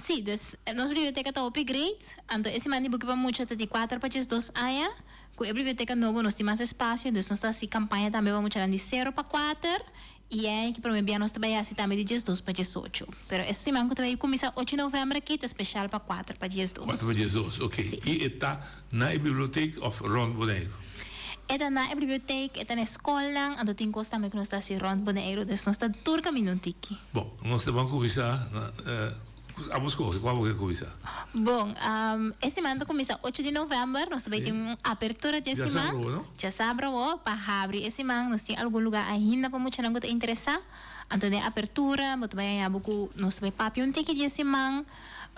Si, dus nos biblioteka ta hopi great. Anto e siman di buki pa mucha ta di kuater pa diesdos aña. Ku e biblioteka nobo nos tin mas espasio, dus nos ta hasi kampaña tambe pa muchanan di sero pa kuater. I e ki prome bia nos ta bai hasi tambe di diesdos pa diesocho. Pero e siman ku ta bai kuminsá ocho novèmber aki ta speshal pa kuater pa diesdos. Kuater pa diesdos, ok. Si. I e ta na e bibliotek òf rònt Boneiru? E ta na e bibliotek, e ta na e skolnan, anto tin kos tambe ku nos ta hasi rònt Boneiru. Dus nos ta tur kaminda un tiki. Bon, nos ta ban kuminsá na. Abo skohe, kua bo ke kuminsá? Bon, e siman ta kuminsá ocho di novèmber, nos ta bai tin un apertura dje siman. Djasabra awo, no? Djasabra awo, pa habri e siman, nos tin algun lugá ainda pa muchanan ku ta interesá. Anto den e apertura bo ta bai haña bo ku nos ta bai papia un tiki di e siman.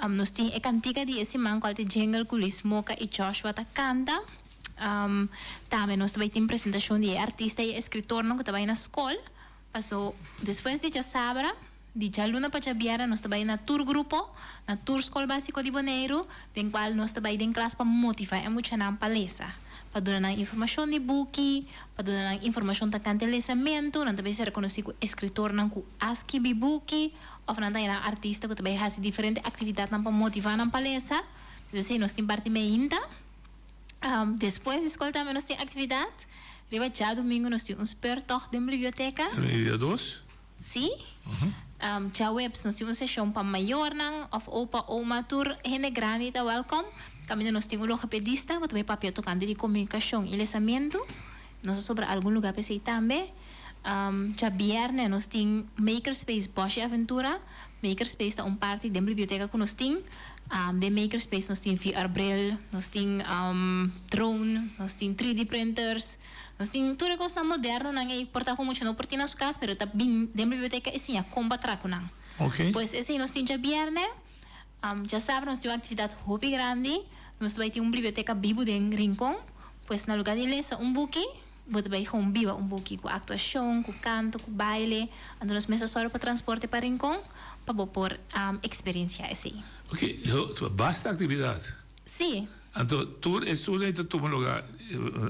Nos tin e kantika di e siman kual ta jingle ku Luis Moka i Joshua ta kanta. Tambe nos ta bai tin presentashon di e artista i e eskritornan ku ta bai na skol. Paso despues di djasabra. Di djaluna pa djabièrnè nos ta bai na tur grupo, na tur skol básiko di Boneiru, den kual nos ta bai den klas pa motivá e muchanan pa lesa, pa duna nan informashon di buki, pa duna nan informashon tokante lesamentu. Nan ta bai ser konosí ku eskritornan ku a skibi buki òf nan ta haña nan artista ku ta bai hasi diferente aktividatnan pa motivá nan pa lesa. Dus esei nos tin parti meinta. Despues di skol tambe nos tin aktividat. Riba djadumingu nos tin un speurtocht den biblioteka. Dia dos? Sí. Djaweps nos tin un seshon pa mayornan òf opa, oma, tur hende grandi ta wèlkòm. Kaminda nos tin un logopedista ku ta bai papia tokante di komunikashon i lesamentu. Nos a sobra algun lugá pa esei tambe. Djabièrnè nos tin Makerspace Bòshi Aventura. Makerspace ta un parti den biblioteka ku nos tin. Den Makerspace nos tin VR bril, nos tin drone, nos tin 3D printers. Nos tin tur e kosnan modernonan ei por ta ku mucha no por tin na su kas pero ta bin den biblioteka i siña kon pa tra ku nan. Pues esei nos tin djabièrnè. Djasabra nos tin un aktividat hopi grandi. Nos ta bai tin un biblioteka bibu den Rincon. Pues na lugá di lesa un buki bo ta bai gewoon biba un buki ku aktuashon, ku kanto, ku baile. Anto nos mes a sòru pa transporte pa Rincon pa bo por eksperensiá esei. Ok, basta aktividat. Sí. Anto tur e estudio ta tuma lugar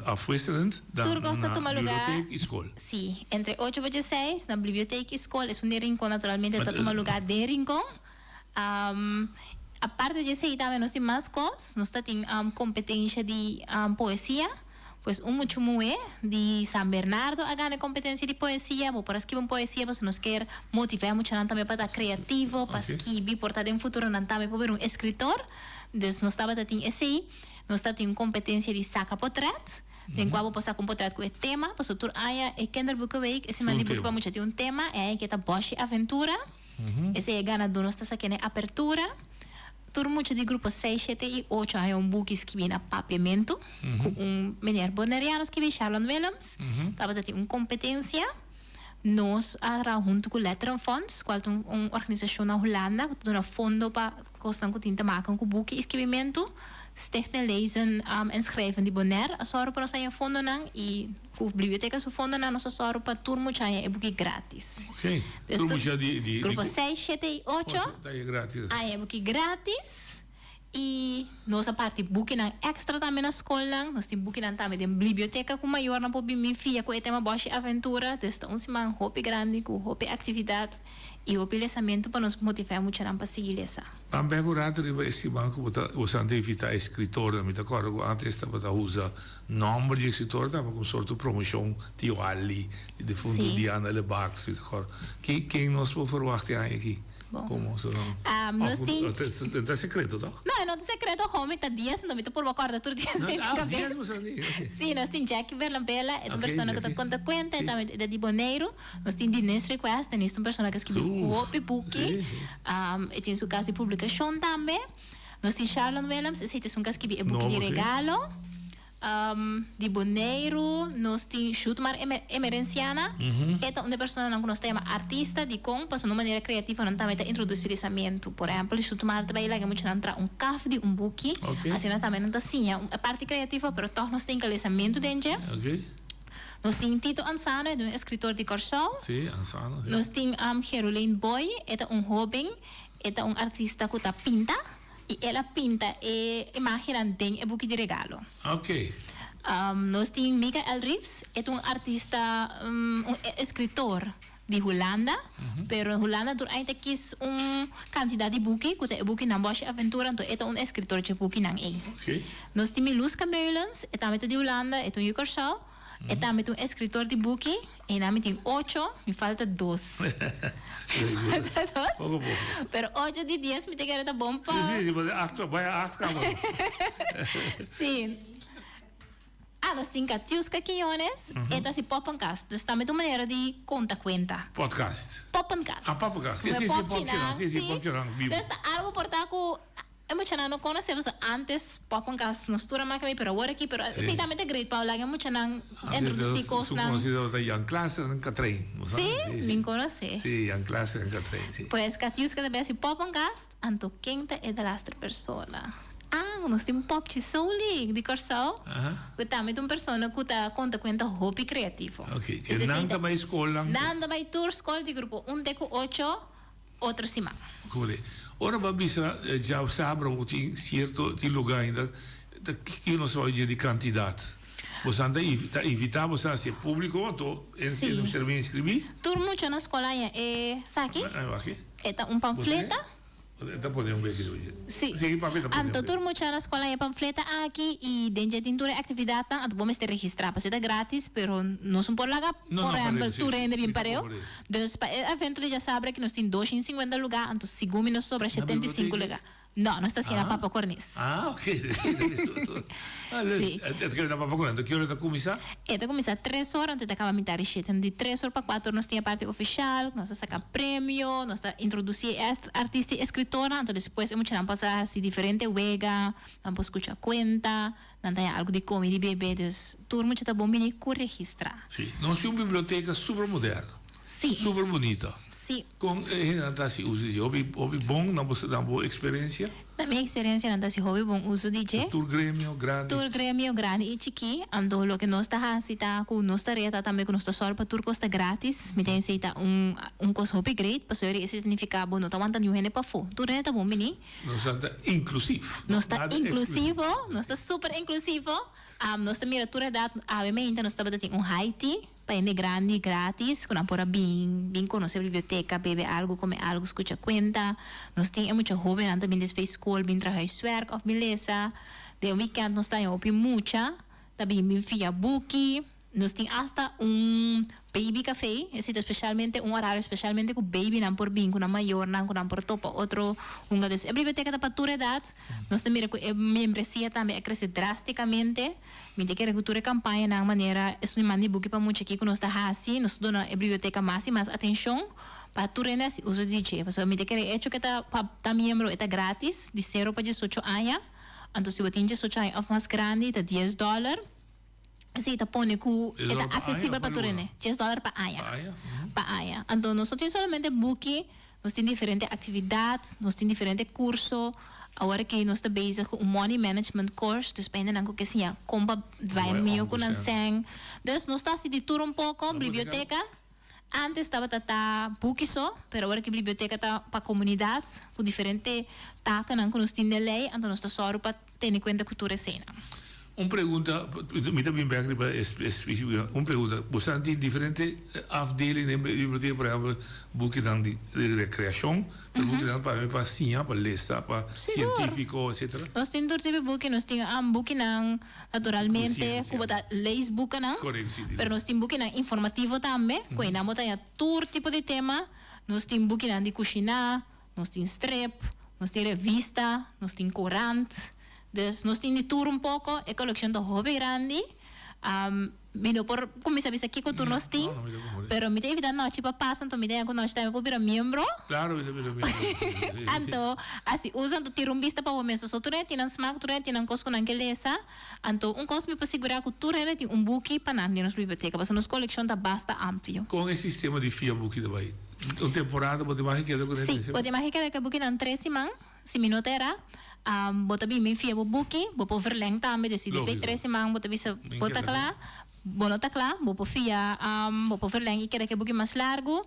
afwisselend dan Tur kos ta na tuma lugar, biblioteek i skol. Sí, entre ocho pa dieseis na biblioteek i skol. Esun den Rincon naturalmente ta tuma lugar den Rincon. Aparte di esei tambe nos tin mas kos. Nos ta tin kompetensha di poesia. Pues un muchu muhé di San Bernardo a gana e kompetensia di poesia. Bo por a skibi un poesia pasobra nos kier motivá e muchanan tambe pa ta kreativo, pa skibi, por ta den futuro nan tambe por bira un eskritor. Dus nos tabata tin esei. Nos tabatin un kompetensia di saka potrèt, den kua bo por saka un potrèt ku e tema, pasobra tur aña e Kinderboekenweek, e siman di buki pa mucha tin un tema, e aña aki ta Bòshi Aventura. Esei e ganadó nos ta sak'é na e apertura. Tur mucha di grupo seis, shete i ocho a haña un buki skibí na papiamentu ku un meneer boneriano skibí, Sharlon Willems. Tabata tin un kompetensia. Nos a traha huntu ku Letterenfonds, kual ta un organisashon na Hulanda ku ta duna fondo pa kosnan ku tin te maken ku buki i skibimentu. Stichting Lezen en Schrijven di Bonaire a sòru pa nos haña fondonan i ku biblioteka su fondonan nos a sòru pa tur mucha haña e buki gratis. Ok. Tur mucha di di Grupo seis, shete i ocho haña e buki gratis. I nos a parti bukinan èkstra tambe na skolnan. Nos tin bukinan tambe den blibioteka ku mayornan por bin bin fia ku e tema Bòshi Aventura. Dus ta un siman hopi grandi ku hopi aktividat i hopi lesamentu pa nos motivá e muchanan pa sigui lesa. Ban bek un rato riba e siman ku bo ta bosan ta invitá eskritornan. Mi ta kòrda ku ántes tabata usa nòmber di eskritor tambe komo sorto promoshon, Tio Ali, e defuntu Diana Lebacs, mi ta kòrda. Ken nos por ferwagt e aña aki? Bon. Como su nom? Nos tin. E ta secreto toch? No, e no ta secreto, gewoon mi ta dies, enton mi ta purba corda tur dies den mi Ah, cabes. dies bo sa di, ok. Si, nos tin Jackie Berlambela, e ta un Ok, persona cu ta Jackie. conta cuenta, e Si. tambe ta di Boneiru. Nos tin Denise Request, Denise ta un persona cu a scribi Uf, hopi buki. si, si. E tin su cas di publicacion tambe. Nos tin Sharlon Willems, esey ta esun cu a scribi e buki Nobo, di si. regalo. Di Boneiru nos tin Shutmar Emerenciana. E ta un di e personanan ku nos ta yama artista. Dikon? Pasobra na un manera kreativo nan tambe ta introdusí lesamentu. Por ehèmpel, Shutmar ta bai laga e muchanan traha un kaf di un buki. Asina tambe nan ta siña un parti kreativo, pero tòg nos tin ke lesamentu den dje. Nos tin Tito Ansano, e ta un eskritor di Kòrsou. Nos tin Gerolene Boy, e ta un hóben, e ta un artista ku ta pinta. I el a pinta e imágennan den e buki di regalo. Ok. Nos tin Michael Reeves, e ta un artista, un eskritor di Hulanda, pero Hulanda tur aña ta kis un kantidat di buki ku ta e bukinan Bòshi Aventura, anto e ta un eskritor dje bukinan ei. Ok. Nos tin Miluska Meulens, e tambe ta di Hulanda, e ta un yu Kòrsou. E tambe ta un eskritor di buki. Einan mi tin ocho, mi falta dos. Falta dos. Poko poko. Pero ocho di dies mi ta kere ta bon pa. Si, si, si, bo acht, bai a acht kaba. Si. Ah, nos tin Katiuska Quiñones, e ta hasi poppenkast. Dus tambe ta un manera di konta kuenta. Podcast. Poppenkast. Ah, poppenkast. Si, si, si, popchinan. Si, si, popchinan bibu. Dus ta algu por ta ku. E muchanan no conoce pasobra antes poppenkast nos tur a maka mi pero awor aki pero esey tambe ta great pa laga e muchanan introduci cosnan. Su conoci tabata Jan Klaas en Katrijn. Si? Min conoce. Si, Jan Klaas en Katrijn, si. Pues Katiuska ta besi poppenkast, anto ken ta e delaster persona? Ah, nos tin Popchi Souli di Corsou, cu tambe ta un persona cu ta conta cuenta hopi creativo. Ok, ke nan ta bay scolnan? Nan ta bay tur scol di grupo un te cu ocho. Otro siman. Kore. Ora bo a bisa djasabra bo tin sierto tin luga ainda ta kiko nos ta oye di kantidat? Bosan ta ta invita bosan hacia publico anto e Sí. mester bin inscribi? Tur mucha na skol haña e saki. Aki. E ta un pamfleta. E ta pone un beki riba. Sí. Sí, papi ta pone Anto un tur beki. mucha na skol haña e pamfleta aki i den dje tin tur e aktividatnan anto bo mester registrá pasobra e ta gratis pero nos no por laga No, por no, ehèmpel pareu, sí, tur sí, hende sí, bin mi ta pareu. komprendé. Dus pa e evento di djasabra aki nos tin 250 lugá, anto sigun mi nos sobra Na 75 biblioteka? lugá. No, nos ta haciendo na Ah. Papa Cornis. Ah, ok. Ah, leuk. Sí. E ta keda na Papa Cornis. Anto ki ora ta kuminsá? E ta kuminsá tres ora, anto e ta kaba mitad di shete. Di tres or pa kuater nos tin e parti ofishal, nos ta saka premio, nos ta introdusí e artista i eskritornan, anto despues e muchanan pasa hasi diferente wega, nan por skucha kuenta, nan ta haña algu di kome i di bebe. Dus tur mucha ta bon bini ku registrá. Sí. Nos tin un biblioteka super moderno. Sí. Super bunita. Sí. Kon e hendenan ta hasi uso di dje? Hopi hopi bon na bo na bo eksperensia? Na mi eksperensia nan ta hasi hopi bon uso di dje. Tur gremio, grandi. Tur gremio, grandi i chikí. Anto loke nos ta hasi ta ku nos tarea ta tambe ku nos ta sòru pa tur kos ta gratis. Mi ta hensei ta un un kos hopi great pasobra esei signifiká bo no ta wanta niun hende pafó. Tur hende ta bon bini. Nos ta inklusiv. Nos ta inklusivo, nos ta super inklusivo. Nos ta mira tur edat. Awe meinta nos tabata tin un high tea. Pa hende grandi gratis ku nan por a bin bin konosé biblioteka, bebe algu, kome algu, skucha kuenta. Nos tin e mucha hóbennan ta bin despues skol bin traha huiswerk òf bin lesa. Den wikènt nos ta haña hopi mucha ta bin bin fia buki. Nos tin asta un baby café, esei ta specialmente un horario specialmente cu babynan por bin cu nan mayornan cu nan por topa otro hunga. Dus e biblioteca ta pa tur edad. Nos ta mira cu e membresia tambe a crece drasticamente. Mi ta kere cu tur e campañanan manera esun di manda e buki pa mucha aki cu nos ta haci, nos ta duna e biblioteca mas y mas atencion pa tur hende haci uso di dje. Pasobra mi ta kere e hecho cu e ta pa ta miembro e ta gratis di cero pa diesocho aña. Anto si bo tin diesocho aña of mas grandi ta dies dollar. Esei ta pone ku e ta aksesibel pa tur hende. Dies dòler pa aña. Pa aña. Anto nos no tin solamente buki, nos tin diferente aktividat, nos tin diferente kurso. Awor aki nos ta bezig ku un money management course, dus pa hendenan ku ke siña kon pa bai mihó ku nan sèn. Dus nos ta hasi di tur un poko, biblioteka. Antes tabata ta buki so, pero awor aki biblioteka ta pa komunidat, ku diferente takennan ku nos tin den lei, anto nos ta sòru pa tene kuenta ku tur eseinan. Un pregunta, mi ta bin bek riba e spesifiko, un pregunta, boso tin diferente afdeling den biblioteka, por ehempel bukinan di rekreashon, pero bukinan pa pa siña, pa lesa, pa sientifiko, etcetera? Nos tin tur tipo di buki, nos tin bukinan Naturalmente ku bo ta lees bukenan, pero nos tin bukenan informativo tambe, ku einan bo ta haña tur tipo di tema. Nos tin bukenan di kushiná, nos tin strip, nos tin revista, nos tin korant. Dus nos tin di tur un poko, e kolekshon ta hopi grandi. Mi no por kuminsá bisa kiko tur nos tin, pero mi ta invitá Nochi pa pasa, anto mi ta haña ku Nochi tambe por bira miembro. Claro, mi ta bira miembro. Anto, hasi uso, anto tira un bista pa bo mes. Pasobra tur hende tin nan smak, tur hende tin nan kos ku nan ke lesa. Anto, un kos mi por sigurá ku tur hende tin un buki pa nan den nos biblioteka, pasobra nos kolekshon ta basta amplio. Kon e sistema di fia buki ta bai? Un temporada bo ta imagi keda ku nan? Sí, bo ta imagi keda ku e bukinan tres siman. Si mi no ta era, bo ta bin bin fia bo buki, bo por verleng tambe, dus si despues di tres siman bo ta bisa bo ta kla, bo no ta kla, bo por fia, bo por verleng i keda ku e buki mas largu.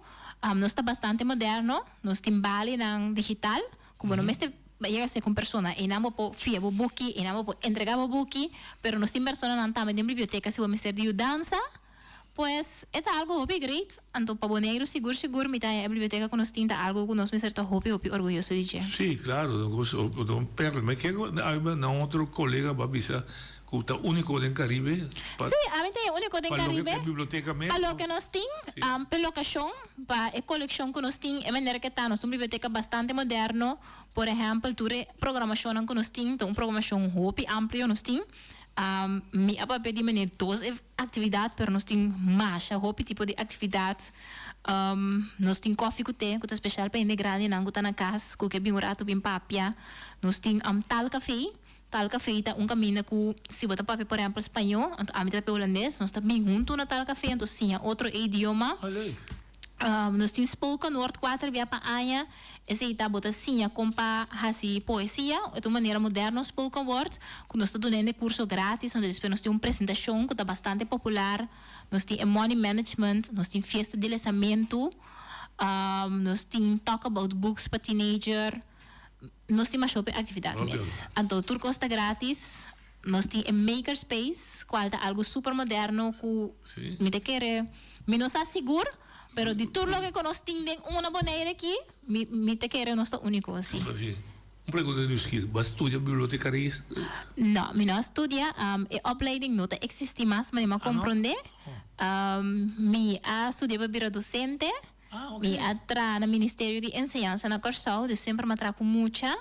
Nos ta bastante moderno, nos tin balinan digital ku bo no mester yega ser ku un persona, einan bo por fia bo buki, einan bo por entrega bo buki, pero nos tin personanan tambe den biblioteka si bo mester di yudansa. Pues, e ta algo hopi great, anto pa Boneiru sigur sigur mi ta haña e biblioteka ku nos tin ta algo ku nos mester ta hopi hopi orguyoso di dje. Sí, claro, ta un kos, ta un perla. Mi ke ku na un otro kolega bo a bisa ku ta úniko den Karibe pa. Sí, ami ta e úniko den Pa loke Karibe. ta e biblioteka mes. Pa loke nos tin, pa e lokashon, pa e kolekshon ku nos tin, e manera ke ta, nos ta un biblioteka bastante moderno. Por ehèmpel, tur e programashonnan ku nos tin ta un programashon hopi amplio nos tin. Mi a papia di manera dos e actividad pero nos tin masha hopi tipo di actividad. Nos tin koffie cu te cu ta special pa hende grandinan cu ta na cas cu ke bin un rato bin papia. Nos tin tal café. Tal café ta un caminda cu si bo ta papia por ehempel spañó anto ami ta papia hulandes nos ta bin hunto na tal café anto siña otro e idioma. Nos tin spoken word kuater bia pa aña. Esei ta bo ta siña kon pa hasi poesia. E ta un manera moderno spoken word ku nos ta duna hende kurso gratis. Donde despues nos tin un presentashon ku ta bastante popular. Nos tin e money management, nos tin fiesta di lesamentu, nos tin talk about books pa teenager. Nos tin masha hopi aktividat mes. Anto tur kos ta gratis. Nos tin e maker space cual ta algo super moderno cu mi ta kere, mi no sa sigur, pero di tur loke cu nos tin den una Bonaire aki, mi mi ta kere nos ta unico asi. Asi. Un pregunta nieuwsgierig, bo a studia bibliotecaria? No, mi no a studia, e opleiding no ta existi mas, manera mi a comprende. Mi a studia pa bira docente, mi a traha na Ministerio di Enseñansa na Corsou, dus semper mi a traha cu mucha.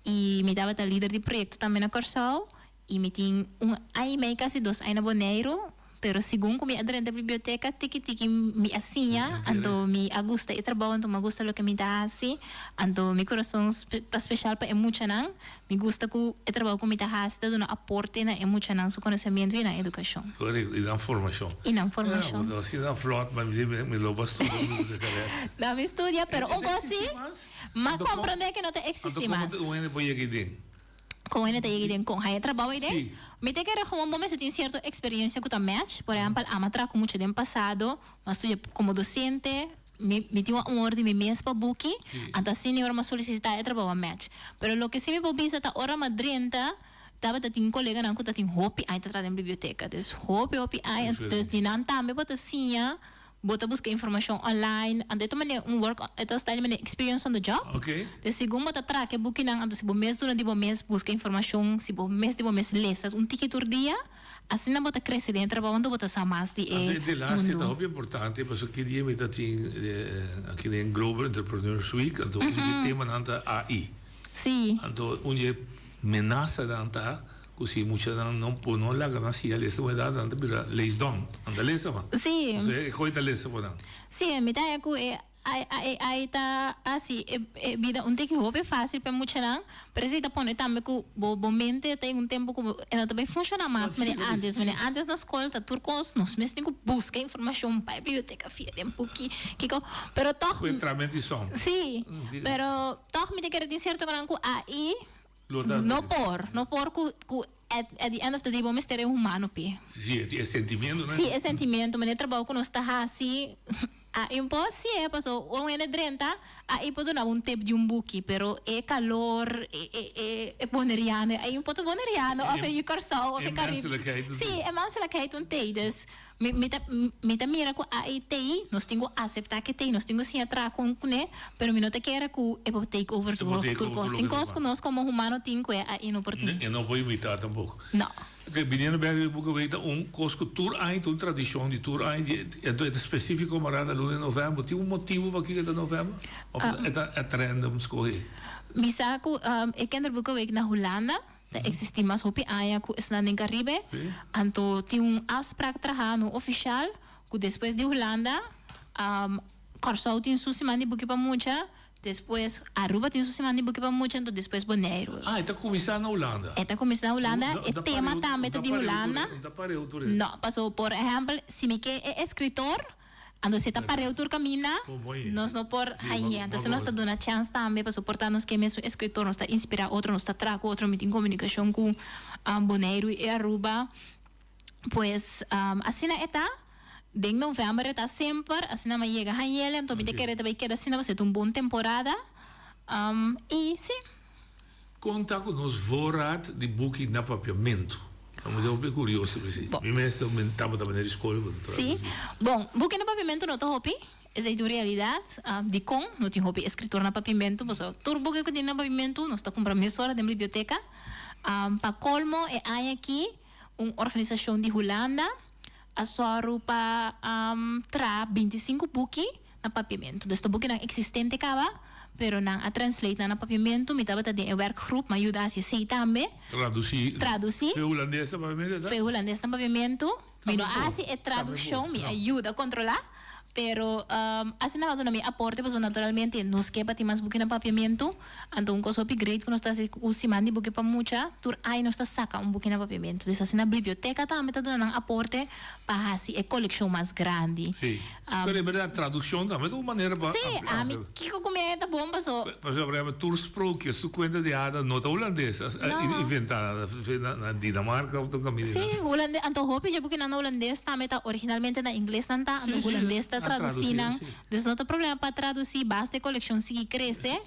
I mi tabata lider di proyekto tambe na Kòrsou i mi tin un aña i mei kasi dos aña na Boneiru, pero segun ku mi a drenta biblioteka tiki tiki mi a siña, anto mi a gusta e trabou, anto mi a gusta loke mi ta hasi, anto mi kurason ta speshal pa e muchanan, mi gusta ku e trabou ku mi ta hasi ta duna aporte na e muchanan su konosementu i nan edukashon. Korekto, i nan formashon. I nan formashon. Ja, asina vlot, ma mi lo bo a studia bibliotekares. No, mi studia, pero un kos si. M'a comprende que no ta existi mas. Anto como un hende por yega iden? Con un hende ta yega iden? Con haya trabao iden? Sí. Mi ta kere gewoon bo mester tin cierto experiencia cu ta match. Por ehempel, ami a traha cu mucha den pasado, mi a studia como docente, mi mi tin un amor di mi mes pa buki, Sí. anto asina ora mi a solicita e trabao a match. Pero loke si mi por bisa ta ora mi a drenta, tabata tin coleganan cu ta tin hopi aña ta traha den biblioteca. Dus hopi hopi aña, dus di nan tambe bo ta siña. Bo ta buska informashon online, anto e ta manera un work, e ta style manera experience on the job. Dus segun bo ta traka e bukinan, anto si bo mes duna di bo mes buska informashon, si bo mes di bo mes lesa un tiki tur dia, asina bo ta krese den e trabou anto bo ta sa mas di e Anto e delaste ta mundu. hopi importante pasobra ki dia mi ta tin aki den Global Entrepreneurs Week, anto un di e temanan ta AI. Anto un di e menasanan ta Ku si muchanan no por no laga nan siña lesa un edat nan ta bira leesdom, nan ta lesa ma. Sí. Pasobra e koe ta lesa pa nan. Sí, mi ta haña ku e AI ta hasi e bida un tiki hopi fásil pa e muchanan, pero esei ta pone tambe ku bo bo mente ta en un tempu ku e no ta bai funshoná mas manera antes. Manera antes na skol ta tur kos nos mes tin ku buska informashon, bai biblioteka fia den buki, kiko, pero tòg. Ku entramentu di sòn. Sí, pero tòg mi ta kere tin sierto konan ku AI No por, no por cu cu at at the end of the day bo mester e humano p'e. Si, si, e sentimiento, ne? Si, e sentimiento, manera e trabou cu nos ta haci a impo si e paso un hende drenta a i por duna bo un tip di un buki, pero e calor, e e e e boneriano, a impo ta boneriano of e yu Corsou of e Caribe. E menselijkheid. Si, e menselijkheid un tei, dus Mi mi ta mi ta mira ku AI t'ei, nos tin ku aseptá ke t'ei, nos tin ku siña traha kon kuné, pero mi no ta kere ku e por take over E por tur take tur over kos. tur Tin loke kos ku nos komo humano tin ku e AI no por tin. E no por imitá tampoko. No. Oke, biniendo bèk di Boekenweek ta un kos ku tur aña ta un tradishon di tur aña di anto e ta spesífiko mará na luna di novèmber. Tin un motibu pakiko e ta novèmber? Òf e ta at random skohé? Mi sa ku e Kinderboekenweek na Hulanda Ta existi mas hopi aña cu esnan den Caribe. Anto tin un afspraak traha no oficial cu despues di Hulanda, Corsou tin su siman di buki pa mucha, despues Aruba tin su siman di buki pa mucha, anto despues Boneiru. Ah, e ta cuminsa na Hulanda. E ta cuminsa na Hulanda, e tema tambe ta di Hulanda. No ta pareu tur e. No, paso por ehempel si mi ke e escritor. Anto si e ta pareu tur caminda, nos no por hañ'é. Anto si nos ta duna chans tambe pa soporta nos ke mesun escritor, nos ta inspira otro, nos ta traha cu otro, mi tin comunicacion cu Boneiru y Aruba. Pues asina e ta, den november e ta semper, asina mi a yega hañ'el, anto mi ta kere ta bay keda asina pasobra e ta un bon temporada. Y si. Kon ta ku nos voorraad di buki na papiamentu? Mi ta hopi kurioso pa esei. Mi mes tabata manera di skol ku ta traha Sí. Bon, buki na papiamentu no ta hopi. Esei ta un realidat. Dikon no tin hopi eskritor na papiamentu? Pasobra tur buki ku tin na papiamentu nos ta kumpra mesora den biblioteka. Pa kolmo e aña aki un organisashon di Hulanda a sòru pa traha bintisinku buki na papiamentu. Dus ta bukinan eksistente kaba, pero nan a translate nan na papiamentu. Mi tabata den e werkgroep, mi a yuda hasi esei tambe. Tradusí. Tradusí. Fe hulandes na papiamentu ta? Fe hulandes na papiamentu. Mi no a hasi e tradukshon, mi a yuda kontrolá. Pero asina nan a duna mi aporte pasobra naturalmente nos ke pa tin mas buki na papiamentu. Anto un kos hopi great ku nos ta hasi ku siman di buki pa mucha, tur aña nos ta saka un buki na papiamentu. Dus asina biblioteka tambe ta duna nan aporte pa hasi e kolekshon mas grandi. Sí. Pero en berdad tradukshon tambe ta un manera pa Sí, ami kiko ku mi a ta bon paso. Pasobra por ehempel tur sprookjes, tur kuenta di hada no ta hulandes a inventá na Dinamarka of ta un kaminda. Sí, hulandes, anto hopi dje bukinan na hulandes tambe ta originalmente na ingles nan ta, anto hulandes ta tradusí nan. Dus no ta problema pa tradusí, basta e kolekshon sigui krese.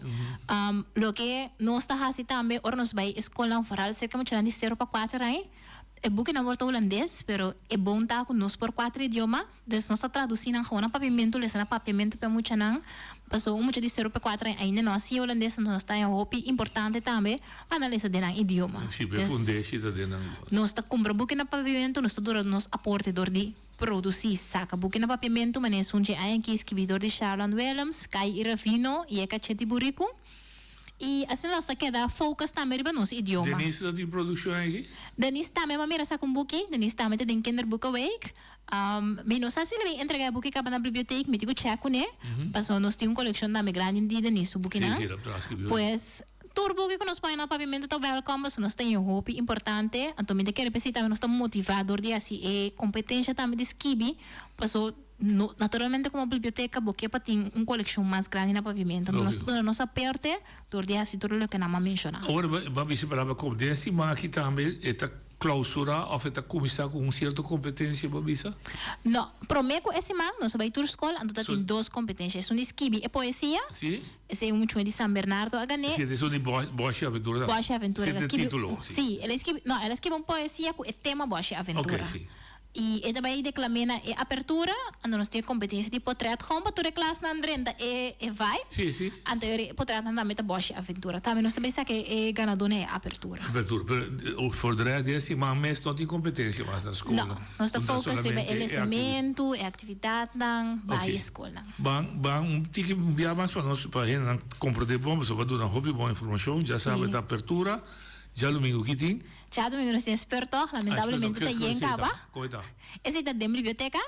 Loke nos ta hasi tambe ora nos bai e skolnan, foral serka muchanan di sero pa kuater aña, e bukinan por ta hulandes, pero e bon ta ku nos por kuater idioma. Dus nos ta tradusí nan gewoon na papiamentu, lesa na papiamentu pa e muchanan. Pasobra un mucha di sero pa kuater aña ainda no a siña hulandes, enton nos ta haña hopi importante tambe pa nan lesa den nan idioma. Sí, pa e fundeshi ta den nan idioma. Nos ta kumpra buki na papiamentu, nos ta dura nos aporte dor di produsí, saka buki na papiamentu, manera esun dje aña aki skibí dor di Sharlon Willems, Kai Iravino i e Kacheti Buriku. I asina nos ta keda focus tambe riba nos idioma. Denise ta tin produccion aki? Denise tambe m'a mira saka un buki. Denise tambe ta den Kinderboekenweek. Mi no sa si lo bin entrega e buki kaba na bibliotek, mi tin ku check kuné, pasobra nos tin un kolekshon tambe grandi di Denise su bukinan. Sí, sí, lo transcribió. Pues, tur buki ku nos pone na papiamentu ta wèlkòm, pasobra nos ta un hopi importante. Anto mi ta kere p'esei tambe nos ta motivá dor di hasi e kompetensha tambe di skibi, pasobra no, naturalmente komo biblioteka bo ke pa tin un kolekshon mas grandi na papiamentu. Anto nos ta duna nos aperte dor di hasi tur loke nan a menshoná. Ora bo a bisa palabra kompetensia, ma aki tambe e ta Clausura of e ta cuminsa cu un cierto competencia bo bisa? No, prome cu e siman nos a bay tur scol anto ta tin dos competencia, esun di skibi e poesia, Si. esey un muchacho di San Bernardo a gane. Si, esun di Boshi Aventura tambe. Boshi Aventura, Si, el a e skibi, titulo, si. si, el a skibi, no, el a skibi un poesia cu e tema Boshi Aventura. Ok, si. I e ta bai deklam'é na e apertura, anto nos tin e kompetensia di potret gewoon pa tur e klasnan drenta e e vibe. Sí, sí. Anto e potretnan tambe ta Boshi Aventura. Tambe nos ta bai saka e ganadó na e apertura. Apertura. Pero for de rest di e siman mes no tin kompetensia mas na skol. No. Nos ta focus riba e lesementu, e aktividatnan, bai e skolnan. Ban ban un tiki bia mas pa nos pa hendenan komprendé bon pasobra bo a duna hopi bon informashon. Djasabra ta apertura, djalumingu ki tin? Djadumingu nos tin e speurtocht, lamentablemente ta yen kaba. Esei ta den biblioteka.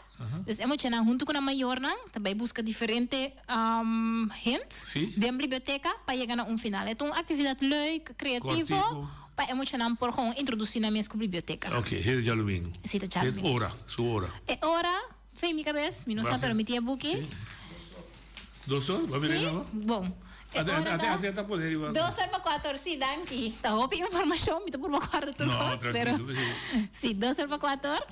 Dus e muchanan huntu ku nan mayornan ta bai buska diferente hint den biblioteka pa yega na un final. E ta un aktividat leuk, kreativo, pa e muchanan por gewoon introdusí nan mes ku biblioteka. Oké, esei ta djadumingu. Esei ta djadumingu. E ora, su ora. E ora, fei mi kabes, mi no sa pero mi tin e buki. Dos or? Bo a mira Sí? kaba? Bon. E Ate, ora ate, ta ate ta pone riba. Dos or pa kuater or. Sí, danki. Ta hopi informashon, mi ta purba kòrda tur No, kos, pero trankilo, p'esei. Sí, dos or pa kuater or.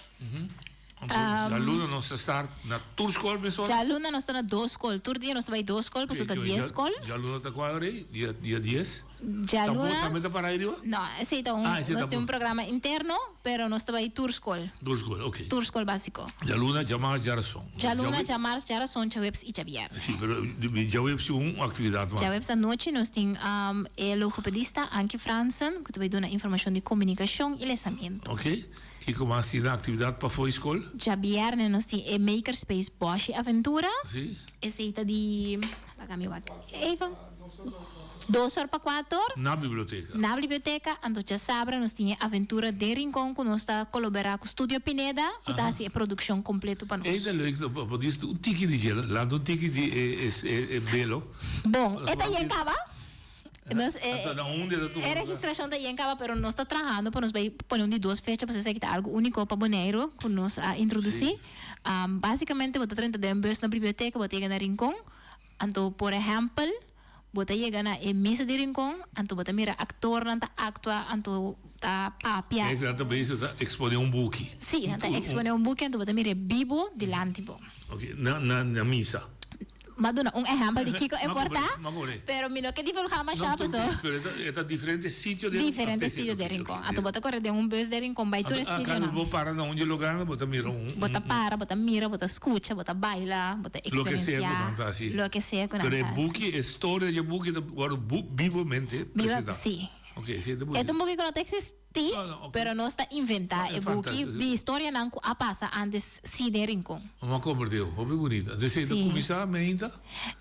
Anto, djaluna nos ta start na tur skol mesora? Djaluna nos ta na dos skol. Tur dia nos ta bai dos skol, pasobra ta dies skol. Djaluna ta kua ora ei? Dia, dia dies? Djaluna. Tambe ta para ei riba? No, esei ta un, Ah, esei nos ta tin un bon. programa interno, pero nos ta bai tur skol. Tur skol, ok. Tur skol básiko. Djaluna, djamars, djarason. Djaluna, djamars, djarason, djaweps i djabièrnè. Sí, pero djaweps tin un aktividat mas. Djaweps anochi nos tin e logopedista Ankie Fransen ku ta bai duna informashon di komunikashon i lesamentu. Ok. Kiko mas tin na aktividat pafó di skol? Djabièrnè nos tin e Makerspace Bòshi Aventura. Sí. Esei ta di, laga mi wak even. Dos or pa kuator. Na biblioteka. Na biblioteka, anto djasabra nos tin e aventura den Rincon ku nos ta koloberá ku Studio Pineda ku ta hasi e produkshon kompleto pa nos. Ei ta leuk, bo por disi un tiki di dje, lanta un tiki di e belo. Bon, e ta yen kaba. Nos e Anto na unda e ta tuma e lugar? registrashon ta yen kaba pero nos ta trahando pa nos bai pone un di dos fecha pasobra esaki ta algu úniko pa Boneiru ku nos a introdusí. Básikamente bo ta drenta den un bus na biblioteka, bo ta yega na Rincon. Anto, por ehèmpel, bo ta yega na e misa di Rincon, anto bo ta mira aktornan ta aktua, anto ta papia. Nan ta bezig ta eksponé un buki. Sí, nan ta eksponé un buki, anto bo ta mir'é bibu dilanti bo. Oké, na, na, na misa. M'a duna un ehèmpel di kiko e por ta, M'a komprendé. pero mi no ke divulgá mashá, paso. Pero e ta, e ta diferente sitio den. Diferente sitio den Rincon. Anto bo ta kore den un bus den Rincon bai tur e Anto, sitionan. bo para na un dje lugar, bo ta mira un. Bo ta para, bo ta mira, bo ta skucha, bo ta baila, bo ta Loke sea ku eksperensiá nan ta hasi. loke sea ku nan Pero ta e hasi. buki, e storia dje buki ta wòrdu bu bibamente Biba, presentá. sí. Ok, esei ta E bunita. ta un buki ku no ta eksistí, No, no, ok. pero nos ta inventá E e buki fantasia. di historianan ku a pasa ántes sí den Rincon. Mi a komprendé, hopi bunita. Entonces esei ta Sí. kuminsá meinta?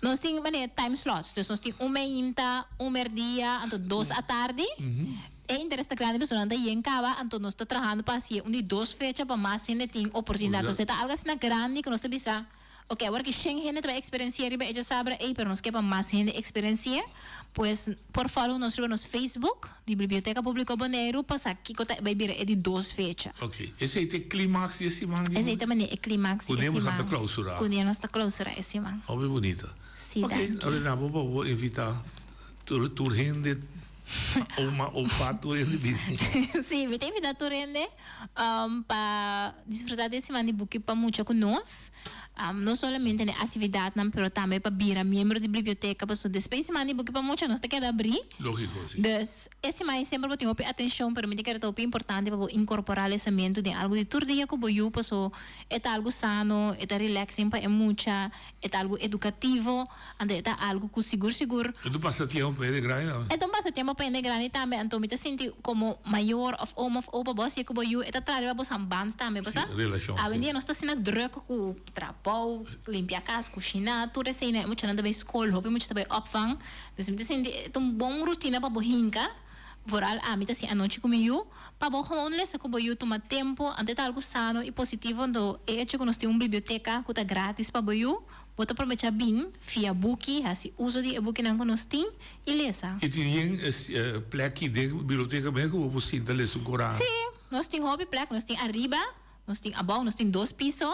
Nos tin manera time slots, dus nos tin un meinta, un merdia, anto dos atardi. E interes ta grandi pasobra nan ta yen kaba, anto nos ta trahando pa hasié un di dos fecha pa mas hende tin oportunidat. Entonces e ta algo asina grandi ku nos ta bisa, ok, awor ki shen hende ta bai eksperensiá riba e djasabra ei, pero nos ke pa mas hende eksperensié, pues por follow nos riba nos Facebook di Biblioteka Públiko Boneiru pa sa kiko ta bai bira e di dos fecha. Ok, esei ta e klimaks di e siman di Esei ta manera e klimaks di e Ku nos siman. ta klousurá. Ku nos ta klousurá e siman. Hopi bunita. Sí, Ok, danki. Lorena, bo por bo invitá tur tur hende. Oma, opa, tur hende bini. Sí, mi ta invitá tur hende pa disfrutá di e siman di buki pa mucha ku nos. No solamente na e aktividatnan, pero tambe pa bira miembro di biblioteka, pasobra despues di siman di buki pa mucha nos ta keda abrí. Lógiko, sí. Dus, e siman ei semper bo tin hopi atenshon, pero mi ta kere ta hopi importante pa bo inkorporá lesamentu den algu di tur dia ku bo yu, pasobra e ta algu sano, e ta relaxing pa e mucha. E ta algu edukativo, anto e ta algu ku sigur sigur. E ta pasa tiempo pa hende grandi tambe. E ta un pasa tiempo pa hende grandi tambe, anto mi ta sinti komo mayor òf oma òf opa bo hasié ku bo yu, e ta traha riba bo san bans tambe, bo sa? Sí, relashon, sí. Awendia nos ta asina drùk ku trabou, limpia kas, kushiná, tur eseinan, e muchanan ta bai skol, hopi mucha ta bai opvang, dus mi ta sinti e ta un bon rutina pa bo hinka. Vooral ami ta haci anochi cu mi yu, pa bo gewoon lesa cu bo yu tuma tempo, anto e ta algo sano y positivo, anto e hecho cu nos tin un biblioteca cu ta gratis pa bo yu, bo ta probecha bin fia buki, haci uso di e bukinan cu nos tin y lesa. Y tin yen plek den biblioteca mes cu bo por sinta lesa un koran? Sí, nos tin hopi plek, nos tin ariba, nos tin abou, nos tin dos piso,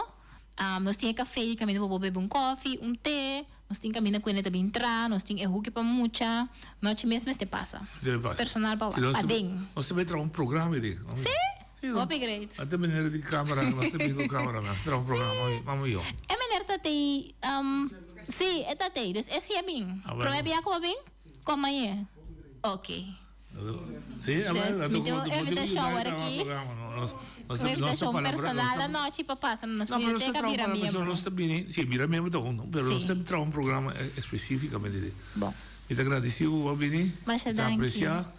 nos tin e café caminda pa bo bebe un kofi, un te. Nos tin kaminda ku hende ta bin tra, nos tin e huki pa mucha. Nochi mes mester pasa. Debe pasa. Personal pa Si nos paden. Nos ta bay traha un programa di. Sí? Sí. Hopi great. Ante meneer di camera, nos ta bin ku camera, nos ta traha un programa, mama yo. E meneer ta tei, sí, e ta tei. Dus e si a bin. Ah, bueno. Prome bia ku a bin? Kon mañe? Ok. Sí, a Dus, ver, mi tin un invitashon awor aki. Un invitashon personal anochi pa pasa na nos biblioteka bira miembro. Nos ta bini, sí, bira miembro ta un, pero nos ta traha un programa específicamente di. Bon. Mi ta gradeci bo a bini. Masha Mi ta danki. aprecia.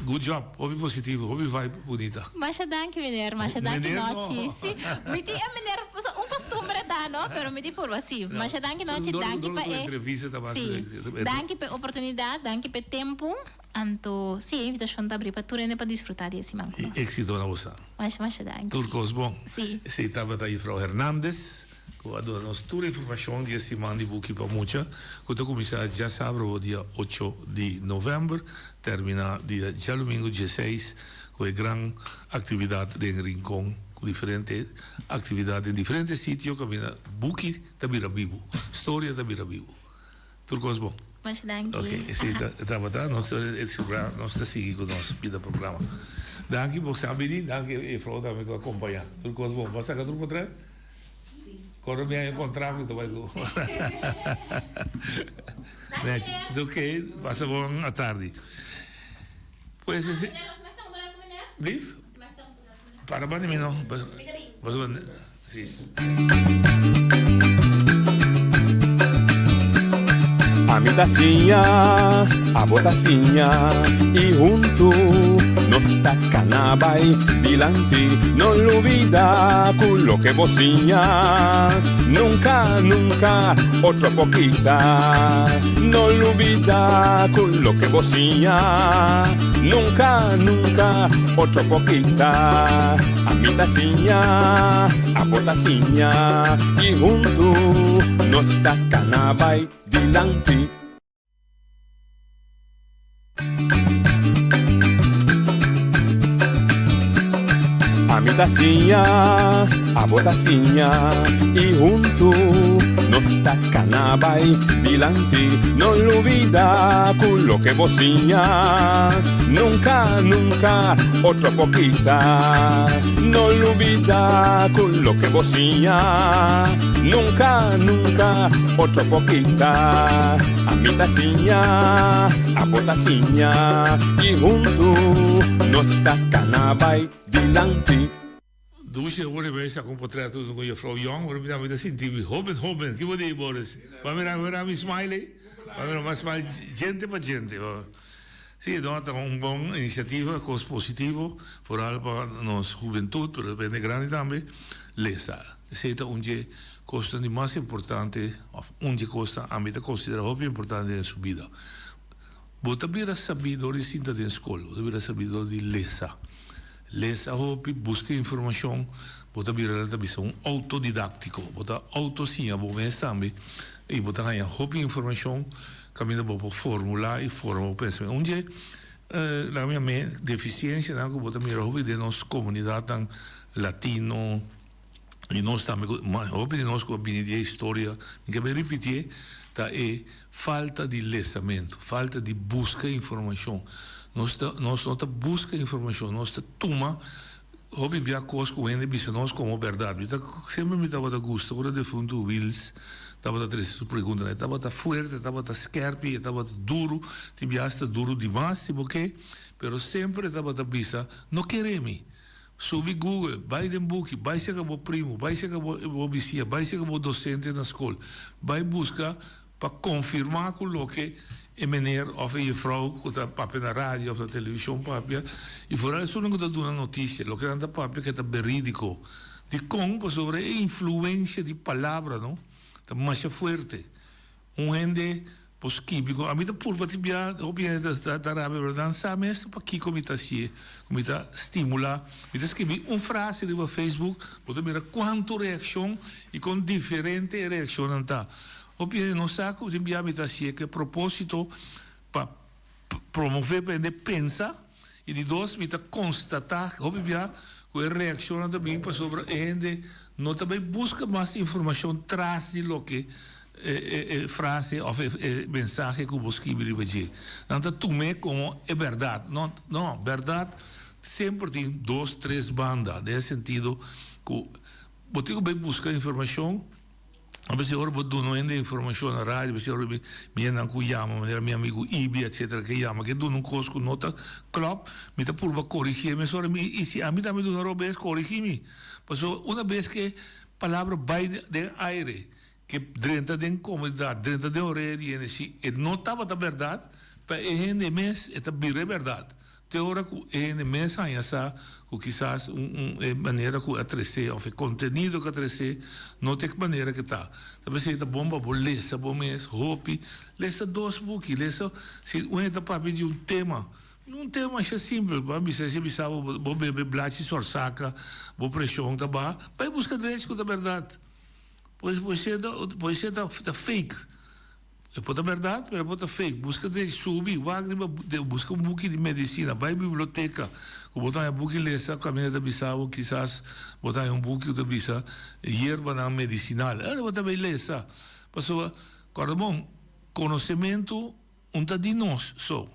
Good job, hopi positivo, hopi vibe bunita. Masha danki meneer, masha danki Meneer no. Nochi. Si, mi tin e meneer, pasobra un costumbre ta no, pero mi tin purba si. Masha danki Nochi, Dor danki dor pa ku e, entrevista ta basa si, de danki pa e oportunidad, danki pa e tempu, anto si e invitacion ta abri pa tur hende pa disfruta di e siman ku I nos. éxito na bosa. Masha masha danki. Tur kos bon. Si. Esei tabata Juffrouw Hernandez ku a duna nos tur informashon di e siman di buki pa mucha ku ta kuminsá djasabra dia ocho di novèmber terminá dia djalumingu dieseis ku e gran aktividat den Rincon ku diferente aktividat den diferente sitio kaminda buki ta bira bibu, storia ta bira bibu. Tur kos bon. Masha danki. Ok, esei ta tabata. Nos ta sembra, nos ta sigui ku nos bida programa. Danki bo sa bini, danki juffrouw tambe ku a kompañá. Tur kos bon. Bo a saka tur potret? Si. Kòrda mi haña kontrakt mi ta bai ku. Nechi. Ok, pasa bon atardi. Pues esei. Blief? Para banda mi no. Pasobra. Si. Ami ta siña, abo ta siña, i huntu nos ta kana bai dilanti. No lubida ku loke bo siña nunka, nunka otro por kita. No lubida ku loke bo siña nunka, nunka otro por kita. Ami ta siña, abo ta siña, i huntu nos ta kana bai dilanti. Ami ta siña, abo ta siña, i huntu nos ta kana bai dilanti. No lubida ku loke bo siña nunka, nunka otro por kita. No lubida ku loke bo siña nunka, nunka otro por kita. Ami ta siña, abo ta siña, i huntu nos ta kana bai dilanti. Dushi awor e mesa con potret hunto cu juffrouw Young, ora mi ta mi ta sinti mi hoben hoben, ki bo di Boris? Bo a mira mira mi smile ey? Bo a mira mi smile djente pa djente. Si, no, ta un bon iniciativa, cos positivo, vooral pa nos hubentud, pero pa hende grandi tambe, lesa. Esey ta un dje cosnan di mas importante, of un dje cosnan ami ta considera hopi importante den su bida. Bo ta bira sabí dor di sinta den skol, bo ta bira sabí dor di lesa. Lesa hopi, buska informashon, bo ta bira nan ta bisa un outodidáktiko. Bo ta outo siña bo mes tambe i bo ta haña hopi informashon kaminda bo por formulá i forma bo pensamentu. Un dje laga mi yam'é defisiensianan ku bo ta mira hopi den nos komunidatnan latino i nos tambe ku hopi di nos ku a bini di e historia, mi ke bai ripitié, ta e falta di lesamentu, falta di buska informashon. Nos ta nos no ta buska informashon, nos ta tuma hopi bia kos ku hende bisa nos komo bèrdat. Mi ta semper mi tabata gusta ora defuntu Wiels tabata trese su preguntanan. E tabata fuerte, e tabata skèrpi, e tabata duru, tin bia asta duru dimas si bo ke, pero semper e tabata bisa, No kere mi. Subi Google, bai den buki, bai serka bo primu, bai serka bo bo bisia, bai serka bo dosente na skol. Bai buska pa konfirmá ku loke e meneer òf e jefrou ku ta papia na radio òf na televishon papia, i foral esunnan ku ta duna notisia, loke nan ta papia ke ta berídiko. Dikon? Pasobra e influensia di palabra no ta masha fuerte. Un hende por skibi ku ami ta purba tin bia hopi hende ta ta rabia pero nan sa mes pakiko mi ta hasié ku mi ta stimulá mi ta skibi un frase riba Facebook bo ta mira kuantu reakshon i kon diferente e reakshonnan ta hopi hende no sa ku tin bia mi ta hasié ku e proposito pa promové pa hende pensa i di dos mi ta konstatá hopi bia ku e reakshonnan ta bin pasobra e hende no ta bai buska mas informashon tras di loke e frase òf e mensahe ku bo skibi riba dje. Nan ta tum'é komo e bèrdat. No, no, bèrdat semper tin dos, tres banda den e sentido ku bo tin ku bai buska informashon. A bes ora bo duna un hende informashon na radio, a bes ora mi hendenan ku yama, manera mi amigu Ibi etcetera ke yama, ke duna un kos ku no ta klòp, mi ta purba korigié mesora mi, i si ami tambe duna robes, korigí mi. Pasobra una bes ke palabra bai den aire, ke drenta den komunidat, drenta den orea di hende, si e no tabata bèrdat, pa e hende mes e ta bira e bèrdat. Te ora ku e hende mes haña sa ku kisas un un e manera ku a tresé òf e kontenido ku a tresé no ta e manera ku ta. Ta p'esei ta bon pa bo lesa bo mes hopi. Lesa dos buki, lesa si un hende ta papia di un tema, un tema masha simpel, bo a bisa si a bisa bo bo bebe blachi sòrsaka bo preshon ta baha, bai buska drechi ku ta bèrdat. Pues por ser ta por ser ta fake. E por ta berdad, pero e por ta fake. Buska den subi, wak riba buska un buki di medicina, bai biblioteca ku bo ta haña buki lesa kaminda ta bisa bo kisas bo ta haña un buki ku ta bisa yerbanan medicinal. Ora bo ta bai lesa. Pasobra, kòrda bon, konosementu un ta di nos so.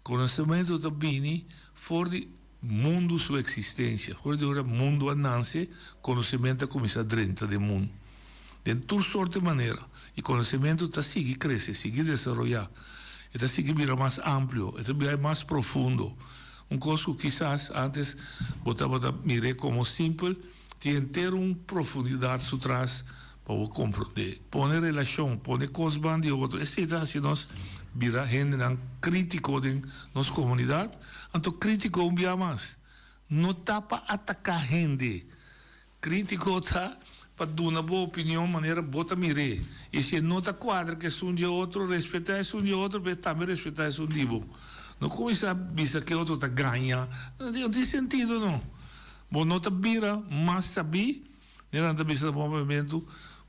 Konosementu ta bini for di mundu su eksistensia. For di ora mundu a nanse, konosementu a kuminsá drenta den mundu den tur sorti manera. I konosementu ta sigui krese, sigui desaroyá. E ta sigui bira mas amplio, e ta bira mas profundo. Un kos ku kisas ántes bo tabata mir'é komo simpel, tin henter un profundidat su tras Pa bo komprondé. Pone relashon, pone kos ban di otro. Esei ta hasi nos bira hendenan krítiko den nos komunidat. Anto krítiko un bia mas no ta pa ataká hende. Krítiko ta pa duna bo opinion manera bo ta mir'é. I si e no ta kuadra ku esun dje otro, respetá esun dje otro, pero tambe respetá esun di bo. No kuminsá bisa ku e otro ta gaña. No tin sentido no. Bo no ta bira mas sabí. Nera nan ta bisa na bon papiamentu,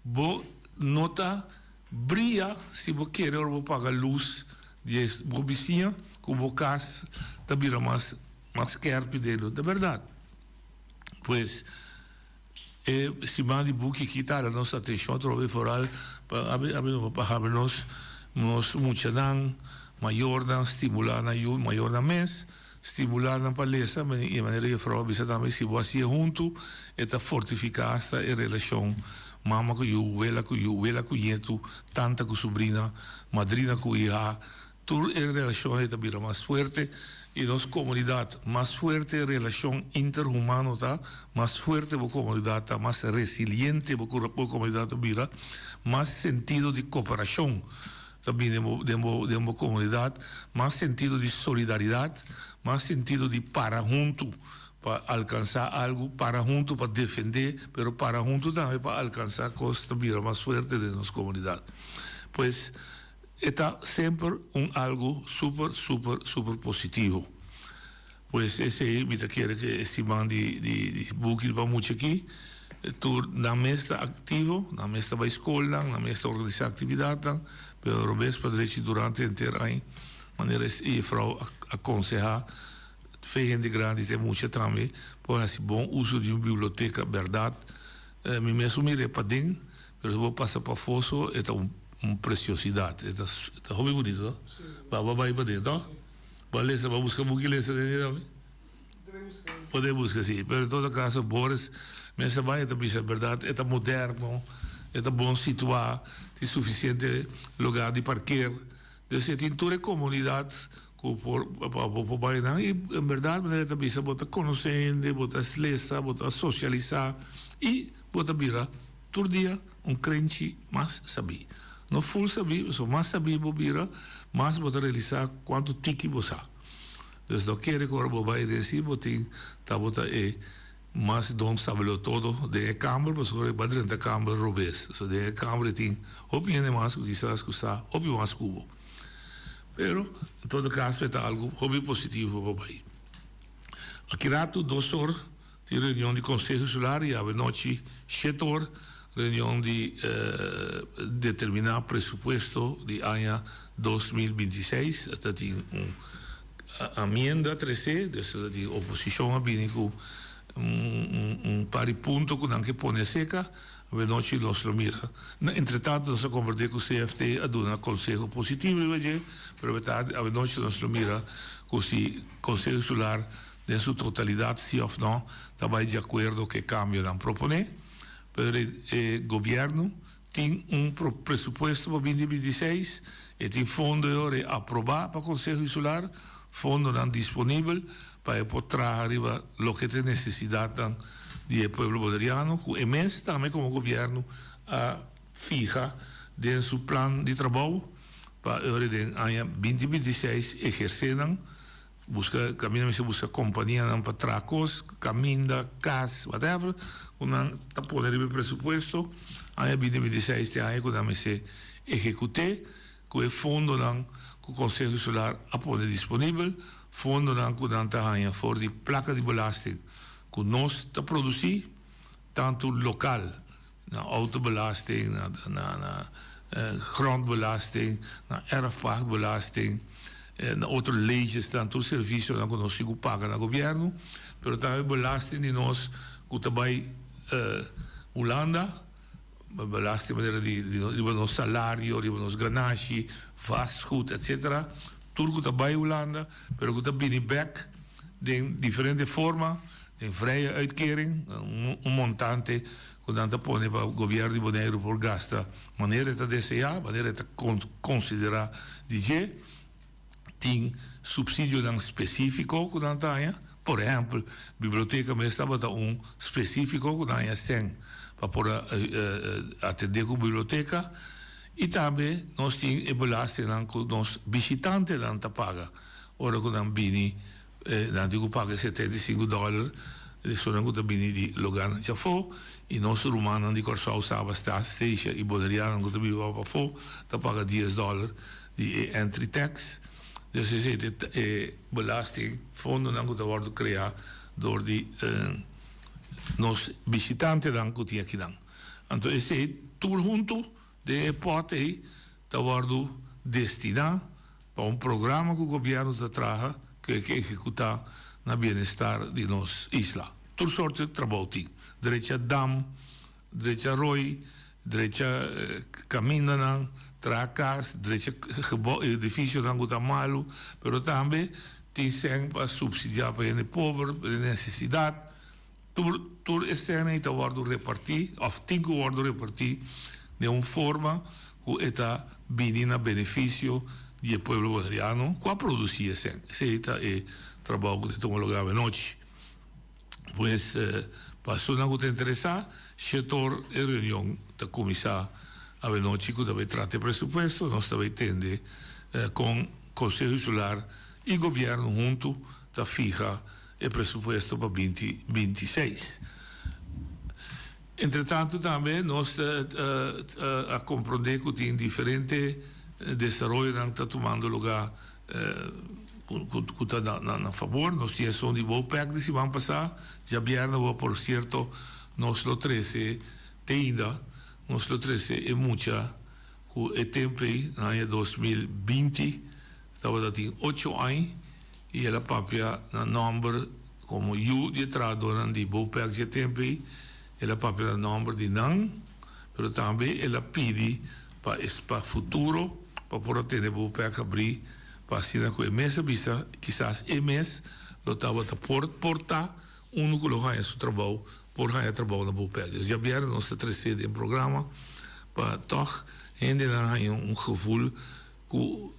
Bo no ta bria si bo kere ora bo paga lus di e bo bisiña ku bo kas ta bira mas mas skerpi den lo. Ta bèrdat. Pues e siman di buki aki ta hala nos atenshon atrobe foral pa abi abi pa habri nos nos muchanan, mayornan stimulá nan yu, mayornan mes. Stimulá nan pa lesa, i e manera jefrou a bisa tambe, si bo hasié huntu, e ta fortifiká asta e relashon mama ku yu, wela ku yu, wela ku ñetu, tanta ku subrina, madrina ku iha, tur e relashon ei ta bira mas fuerte i nos komunidat, mas fuerte e relashon interhumano ta, mas fuerte bo komunidat ta, mas resiliente bo komunidat ta bira, mas sentido di koperashon. Ta bini den bo den bo den bo komunidat mas sentido di solidaridat, mas sentido di para huntu pa alkansá algu, para huntu pa defendé, pero para huntu tambe pa alkansá kos ta bira mas fuerte den nos komunidat. Pues e ta semper un algu super super super positivo. Pues esei mi ta kere ke e siman di di buki pa mucha aki tur nan mes ta aktivo, nan mes ta bai skolnan, nan mes ta organisá aktividatnan, pero robes pa drechi durante henter aña, manera e jefrou a konsehá fe hende grandi te mucha tambe por hasi bon uso di un biblioteka. Bèrdat mi mes un mir'é paden, pero si bo pasa pafó so e ta un presiosidat, e ta hopi bunito no? Bo a bai paden tòg? Bo a lesa, bo a buska buki lesa den e tambe? Bo debe buska si. Pero en todo caso Boris mes a bai e ta bisa berdad e ta moderno, e ta bon situa, tin suficiente lugar di parkeer. Dus e tin tur e comunidad cu por pa bo por bai nan y en berdad manera e ta bisa bo ta conoce hende, bo ta lesa, bo ta socialisa y bo ta bira Tur dia un krenchi mas sabí. No ful sabí, pasobra mas sabí bo bira, mas bo ta realisá kuantu tiki bo sa. Dus no kere ku ora bo bai den si bo tin tabata e mas don sabelotodo den e kamber, pasobra e ba drenta kamber robes. So den e kamber e tin hopi hende mas ku kisas ku sa hopi mas ku bo. Pero en todo kaso e ta algu hopi positivo pa bai. Aki ratu dos or. Tin reunion di Konseho Insular i awenochi shete or reunion di determiná presupuesto di aña 2026. Ta tin un amienda tresé, dus ta tin oposishon a bini ku un par di punto ku nan ke pone aseka. Awenochi nos lo mira. Entretanto nos a komprendé ku CFT a duna konseho positivo riba dje, pero awenochi nos lo mira ku si Konseho Insular Den su totalidat si òf nò ta bai di akuerdo ku e kambionan proponé, pero e gobièrnu Tin un presupuesto pa 2026, e tin fondo e ora aprobá pa Konseho Insular, fondonan disponibel pa e por traha riba loke ta e nesesidatnan di e pueblo boneriano ku e mes tambe komo gobièrnu a fiha den su plan di trabou pa e ora den aña 2026 ehersé nan. Buska kaminda mester buska kompanianan pa traha kos, kaminda, kas, whatever, ku nan ta pone riba e presupuesto. Aña 2026 ta e aña ku nan mester ehekut'é ku e fondonan ku Konseho Insular a pone disponibel, fondonan ku nan ta haña for di plaka di belasting ku nos ta produsí, tantu lokal na autobelasting, na na na grondbelasting, na erfpachtbelasting, na otro leyesnan, tur servisionan ku nos tin ku paga na gobièrnu, pero tambe belasting di nos ku ta bai Hulanda, belasting manera di riba nos salario, riba nos ganashi, vastgoed, etcetera, tur ku ta bai Hulanda, pero ku ta bini bèk den diferente forma. Den vrije uitkering, un montante ku nan ta pone pa gobièrnu di Boneiru por gasta manera e ta deseá, manera e ta konsiderá di dje. Tin supsidionan spesífiko ku nan ta haña. Por ehèmpel, biblioteka mes tabata un spesífiko ku nan haña sèn pa por a atendé ku biblioteka. I tambe nos tin e belastingnan ku nos bishitantenan ta paga ora ku nan bini. Nan tin ku paga e 75 dòler di esunnan ku ta bini di logarnan djafó i nos rumannan di Kòrsou, Saba, Sta, Statia i Bonerianonan ku ta biba pafó ta paga dies dòler di e entry tax. Dus esei ta e belasting, fondonan ku ta wòrdu kreá dor di nos bishitantenan ku tin akinan. Anto esei tur huntu den e pòt ei ta wòrdu destiná pa un programa ku gobièrnu ta traha ku e ke ehekutá na bienestar di nos isla. Tur sorte trabou tin, drecha dam, drecha roi, drecha kamindanan, traha kas, drecha gebou, edifisionan ku ta malu, pero tambe tin sèn pa supsidiá pa hende pober, pa hende nesesidat. Tur tur e sèn ei ta wòrdu repartí òf tin ku wòrdu repartí den un forma ku e ta bini na benefisio di e pueblo boneriano ku a produsí e sèn. Esei ta e trabou ku ta tuma lugá awenochi. Pues pa esunnan ku ta interesá, shetor e reunion ta kuminsá awenochi ku ta bai trata e presupuesto. Nos ta bai tende kon Konseho Insular i gobièrnu huntu ta fiha e presupuesto pa 2026. Entretanto tambe nos a comprende cu tin diferente desaroyonan ta tumando lugar cu ta na fabor. Nos tin esun di Bopec di siman pasa, djabièrnè awor por cierto nos lo trece te ainda nos lo trece e mucha cu e tempo ey na aña 2020 tabata tin ocho aña i el a papia na nòmber komo yu di e trahadónan di Bopec dje tempu ei, el a papia na nòmber di nan, pero tambe el a pidi pa e pa futuro pa por a tene Bopec habrí pa asina ku e mes a bisa kisas e mes lo tabata por por ta unu ku lo haña su trabou por haña trabou na Bopec. Dus djabièrnè nos ta tresé den programa pa tòg hendenan haña un gevoel ku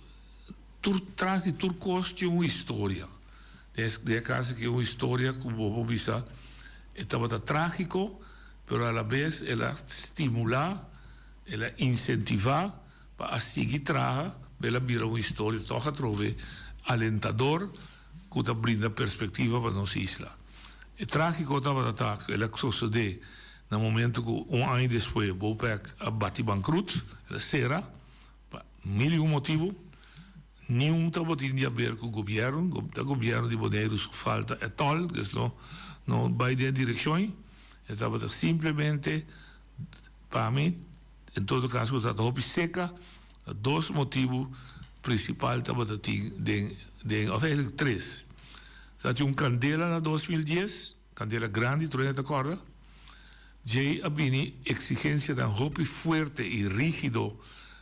Tur tras di tur kos tin un historia. Den e kas aki un historia ku bo por bisa e tabata trágiko, pero alabes el a stimulá, el a insentivá pa a sigui traha, el a bira un historia tòg atrobe alentador ku ta brinda perspektiva pa nos isla. E trágiko tabata ta ku el a sosodé na momento ku un aña despues Bopec a bati bankrut, el a sera. Pa mil i un motibu, niun tabatin di haber ku gobièrnu, ta gobièrnu di Boneiru su falta ètòl, dus no no bai den e direkshon ei, e tabata simplemente pa mi, en todo kaso ku tabata hopi seka, dos motibu prinsipal tabata tin den den òf eigentlik tres, tabatin un kandela na 2010, Kandela grandi tur hende ta kòrda. Djei a bini eksigensianan hopi fuerte i rígido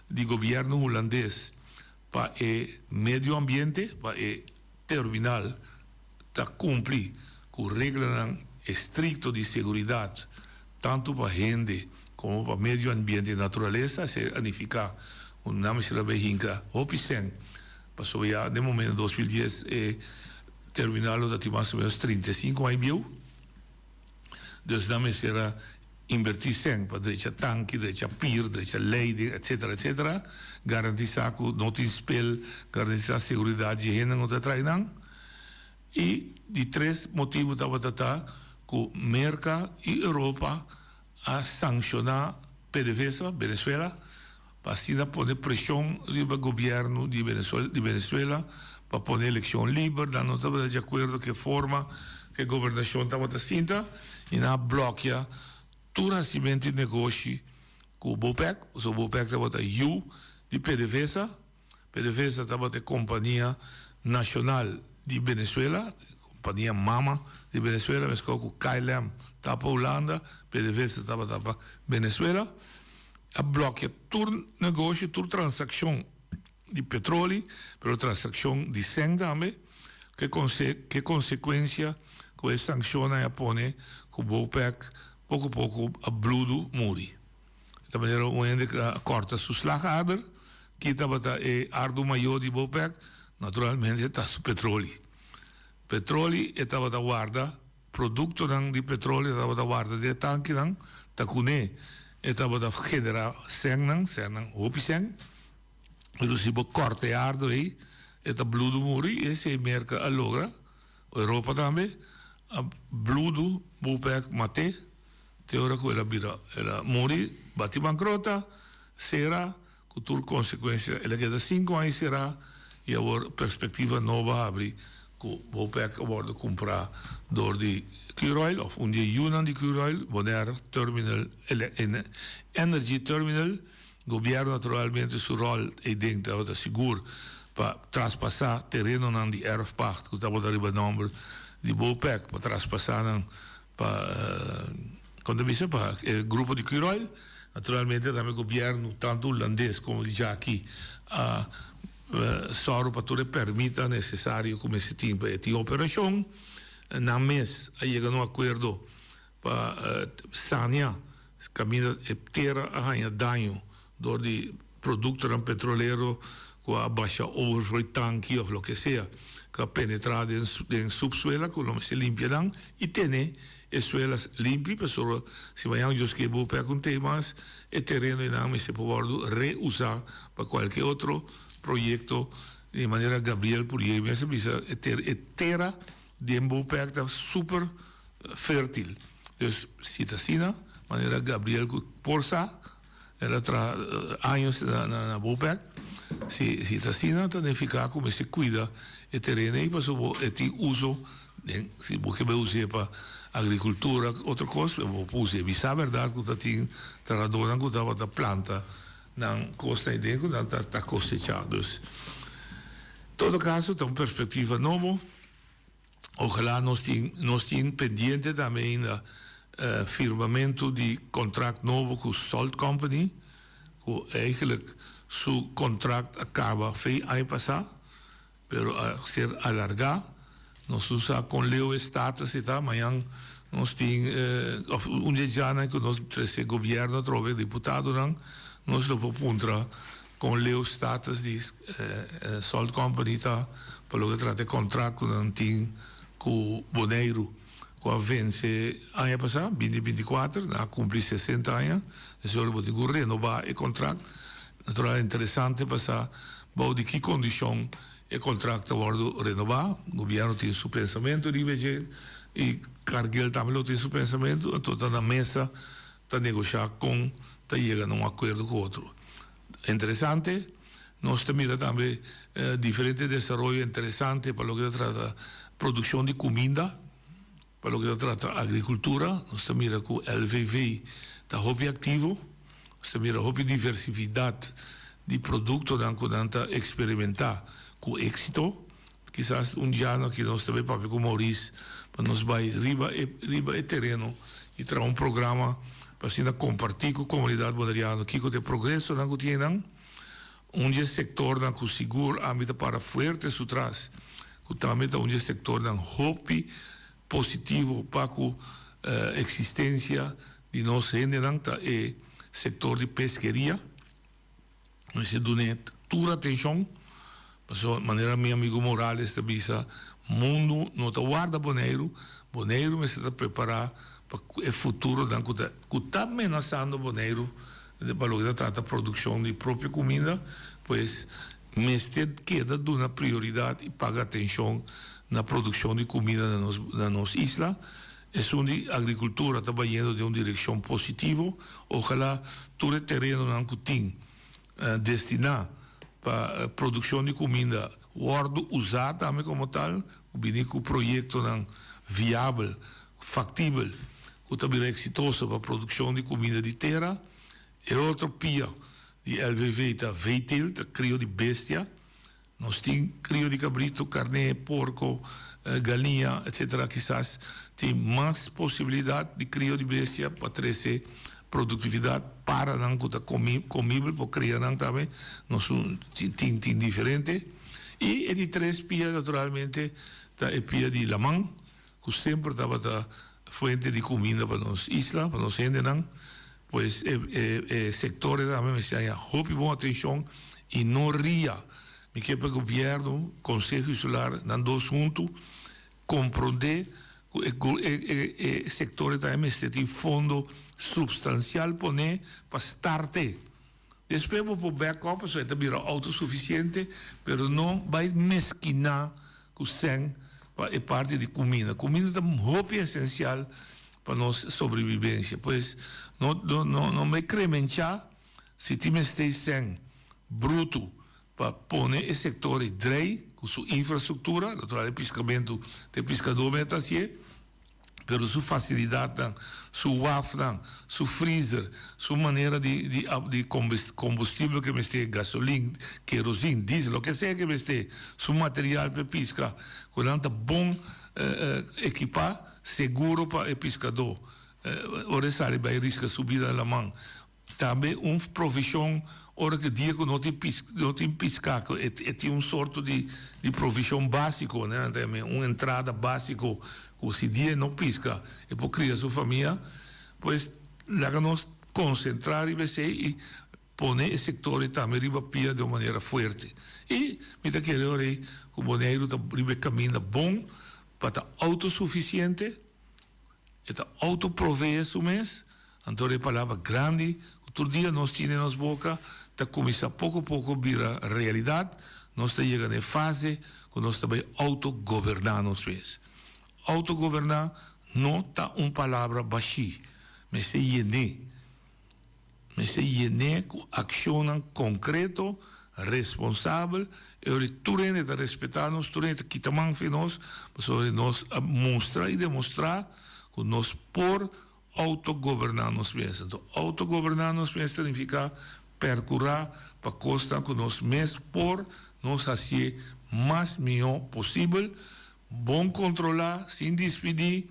di gobièrnu hulandes pa e medio ambiente, pa e terminal ta kumpli ku reglanan estrikto di seguridat tantu pa hende. komo pa medio ambiente i naturalesa. Esei a nifiká ku nan mester a bai hinka hopi sèn pasobra ya den momento 2010 e terminal lo ta tin mas o ménos 35 aña bieu. Dus nan mester a invertí sèn pa drecha tanki, drecha pir, drecha leiding, etcetera, etcetera. Garantisá ku no tin spel, garantisá seguridat dje hendenan ku ta trae nan. I di tres motibu tabata ta ku Merka i Europa a sankshoná PDVSA, Venezuela, pa asina pone preshon riba gobièrnu di di Venezuela pa pone elekshon liber. Nan no tabata di akuerdo ku e forma ku e gobernashon tabata sinta i nan a blòkia tur hasimentu di negoshi ku Bopec, pasobra Bopec tabata yu di PDVSA. PDVSA tabata e kompania nashonal di Venezuela, kompania mama di Venezuela, meskos ku KLM ta pa Hulanda, PDVSA tabata pa Venezuela. A blòkia tur negoshi, tur transakshon di petroli, pero transakshon di sèn tambe, ke ke konsekuensia ku e sankshonnan a pone ku Bopec poko poko a bludu muri. Ta manera un hende a kòrta su slagader, ki tabata e ardu mayó di Bopec? Naturalmente ta su petroli. Petroli e tabata warda, produktonan di petroli e tabata warda den e tankinan, ta kuné e tabata generá sènnan, sènnan, hopi sèn. Pero si bo kòrta e ardu ei, e ta bludu muri, i esei Merka a logra, Europa tambe, a bludu Bopec mat'é. Te ora ku el a bira, el a muri, bati bankrota, sera, ku tur konsekuensia. El a keda sinku aña será i awor perspektiva nobo a habri ku Bopec a wòrdu kumprá dor di Curoil òf un di e yunan di Curoil, Bonaire Terminal Energy Terminal. Gobièrnu naturalmente su ròl eiden tabata sigur pa traspasá terenonan di erfpacht ku tabata riba nòmber di Bopec pa traspasá nan Pa kon ta bisa pa e grupo di Curoil, naturalmente tambe gobièrnu tantu hulandes komo di djaki a sòru pa tur e pèrmitnan nesesario ku mester tin pa e tin operashon. Nan mes a yega na un akuerdo pa sania kaminda e tera a haña daño dor di produktonan petrolero ku a basha over for e tanki òf loke sea ku a penetrá den den supsuela ku lo mester limpia nan i tene e suela limpi pasobra si mañan Dios ke bo pek un tei mas e tereno einan mester por wòrdu reusá pa kualke otro proyekto di manera Gabriel Purier mes a bisa e e tera den bo pek ta super fértil dus si ta asina manera Gabriel ku por sa. El a traha años na na Bopec. Si si ta asina ta nifiká ku mester kuida e tereno ei pasobra bo e tin uso den si bo ke bai us'é pa agrikultura otro kos bo por us'é. Mi sa bèrdat ku ta tin trahadónan ku tabata planta nan kosnan ei den ku nan ta ta kosechá. Dus todo kaso ta un perspektiva nobo. Ojalá nos tin nos tin pendiente tambe ainda firmamentu di kontrakt nobo ku Salt Company ku eigenlijk su kontrakt a kaba fei aña pasá pero a ser alargá. Nos no sa kon leu e status e ta. Mañan nos tin òf un dje djanan ku nos trese gobièrnu atrobe diputadonan nos lo por puntra Kon leu status di Salt Company ta pa loke trata e kontrakt ku nan tin ku Boneiru ku a vense aña pasá, binti 24, nan a kumpli 60 aña, es ora bo tin ku renobá e kontrakt. Natural interesante pa sa bou di ki kondishon e kontrakt ta wòrdu renobá. Gobièrnu tin su pensamentu riba dje i Cargill tambe lo tin su pensamentu, anto ta na mesa ta negoshá kon ta yega na un akuerdo ku otro. Interesante, nos ta mira tambe diferente desaroyo interesante pa loke ta trata produkshon di kuminda, pa loke ta trata agrikultura. Nos ta mira ku LVV ta hopi aktivo, nos ta mira hopi diversifidat di produktonan ku nan ta eksperimentá ku éksito. Kisas un djano aki nos ta bay papia cu Maurice pa nos bay riba e riba e tereno y traha un programa pa asina comparti cu comunidad Boneriano kico ta e progresonan cu tin einan. Un di e sectornan cu sigur ami ta para fuerte su tras cu tambe ta un di e sectornan hopi positivo pa cu existencia di nos hendenan ta e. sektor di peskeria. Mester dun'é tur atenshon, pasobra manera mi amigu Morales ta bisa, mundu no ta warda Boneiru, Boneiru mester ta prepará pa e futuronan ku ta ku ta menasando Boneiru pa loke ta trata produkshon di propio kuminda, pues mester keda duna prioridat i paga atenshon na produkshon di kuminda na nos na nos isla. Esun di agrikultura ta bayendo den un direkshon positivo. Ojalá tur e terenonan ku tin destiná pa produkshon di kuminda wòrdu usá tambe komo tal, ku bini ku proyektonan viabel, faktibel, ku ta bira eksitoso pa produkshon di kuminda di tera. E otro pia di LVV ta veeteelt, ta krio di bestia. Nos tin krio di kabrito, karné, porko, galiña, etcetera. Kisas tin mas posibilidat di krio di bestia pa trese produktividat para nan ku ta komibel por kria nan tambe. Nos tin tin diferente. I e di tres pia naturalmente ta e pia di laman ku semper tabata fuente di kuminda pa nos isla, pa nos hendenan. Pues e e sectores tambe mester haña hopi bon atencion y no ria. Mi ke pa gobierno, Conseho Insular, nan dos hunto compronde cu e e e sectores tambe mester tin fondo substancial pone pa starte. Despues bo por back up pasobra e ta bira autosuficiente, pero no bay meskina cu sèn pa e parti di cuminda. Cuminda ta hopi esencial pa nos sobrevivencia. Pues no no no no bay cremencha si tin mester sèn bruto pa pone e sector ei drei cu su infrastructura, natural e piscamento ta e piscador mester ta hacié. Pero su facilidadnan, su wafnan, su freezer, su manera di di di combustible ke mester, gasolin, kerozin, diesel, loke sea ke mester, su material pa e pisca, cu nan ta bon ekipa, seguro pa e piscador ora e sali bay risca su bida na laman. Tambe un provishon ora ku dia ku no tin pis no tin piská ku e e tin un sorto di di provishon básiko ne nan ta yama un entrada básiko ku si dia e no piska e por kria su famia pues laga nos konsentrá riba esei i pone e sektor ei tambe riba pia di un manera fuerte i mi ta kere ora ei ku Boneiru ta riba e kaminda bon pa ta outosufisiente. E ta autoproveé su mes, anto e palabra grandi ku tur dia nos tin den nos boka ta kuminsá poko poko bira realidat, nos ta yega na e fase ku nos ta bai autogoberná nos mes. Autogoberná no ta un palabra bashí, mester yen'é. Mester yen'é ku akshonnan konkreto, responsabel, e ora tur hende ta respetá nos, tur hende ta kita man fi nos, pasobra nos a mustra i demostrá ku nos por outogoberná nos mes. Anto outogoberná nos mes ta nifiká perkurá pa kosnan ku nos mes por nos hasié mas mihó posibel, bon kontrolá, sin dispidí,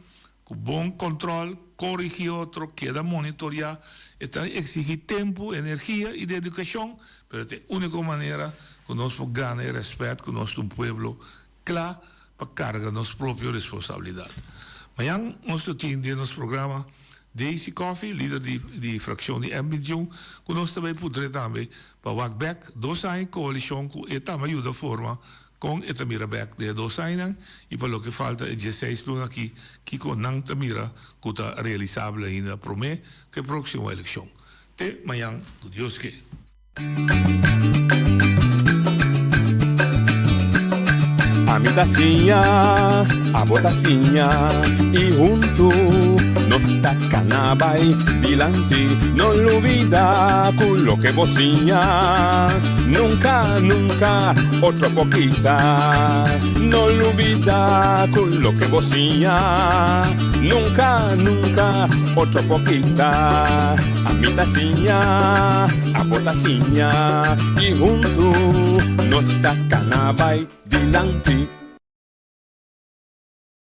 Ku bon kòntròl, korigí otro, keda monitoriá, e ta eksigí tempu, energia i dedikashon, pero ta e úniko manera ku nos por gana e rèspèt ku nos ta un pueblo kla pa karga nos propio responsabilidat. Mañan nos lo tin den nos programa Daisy Coffie, lider di di frakshon di M 21, ku nos ta bai puntr'é tambe pa wak bèk dos aña koalishon ku e tambe a yuda forma Kon e ta mira bek den e dos añanan i pa loke falta e dieseis luna aki, kiko nan ta mira ku ta realisabel ainda promé ku e próksimo elekshon? Te mañan ku Dios ke. Ami ta siña, abo ta siña i huntu nos ta kana bai dilanti. No lubida ku loke bo siña nunka, nunka otro por kita. No lubida ku loke bo siña nunka, nunka otro por kita. Ami ta siña, abo ta siña i huntu nos ta kana bai dilanti.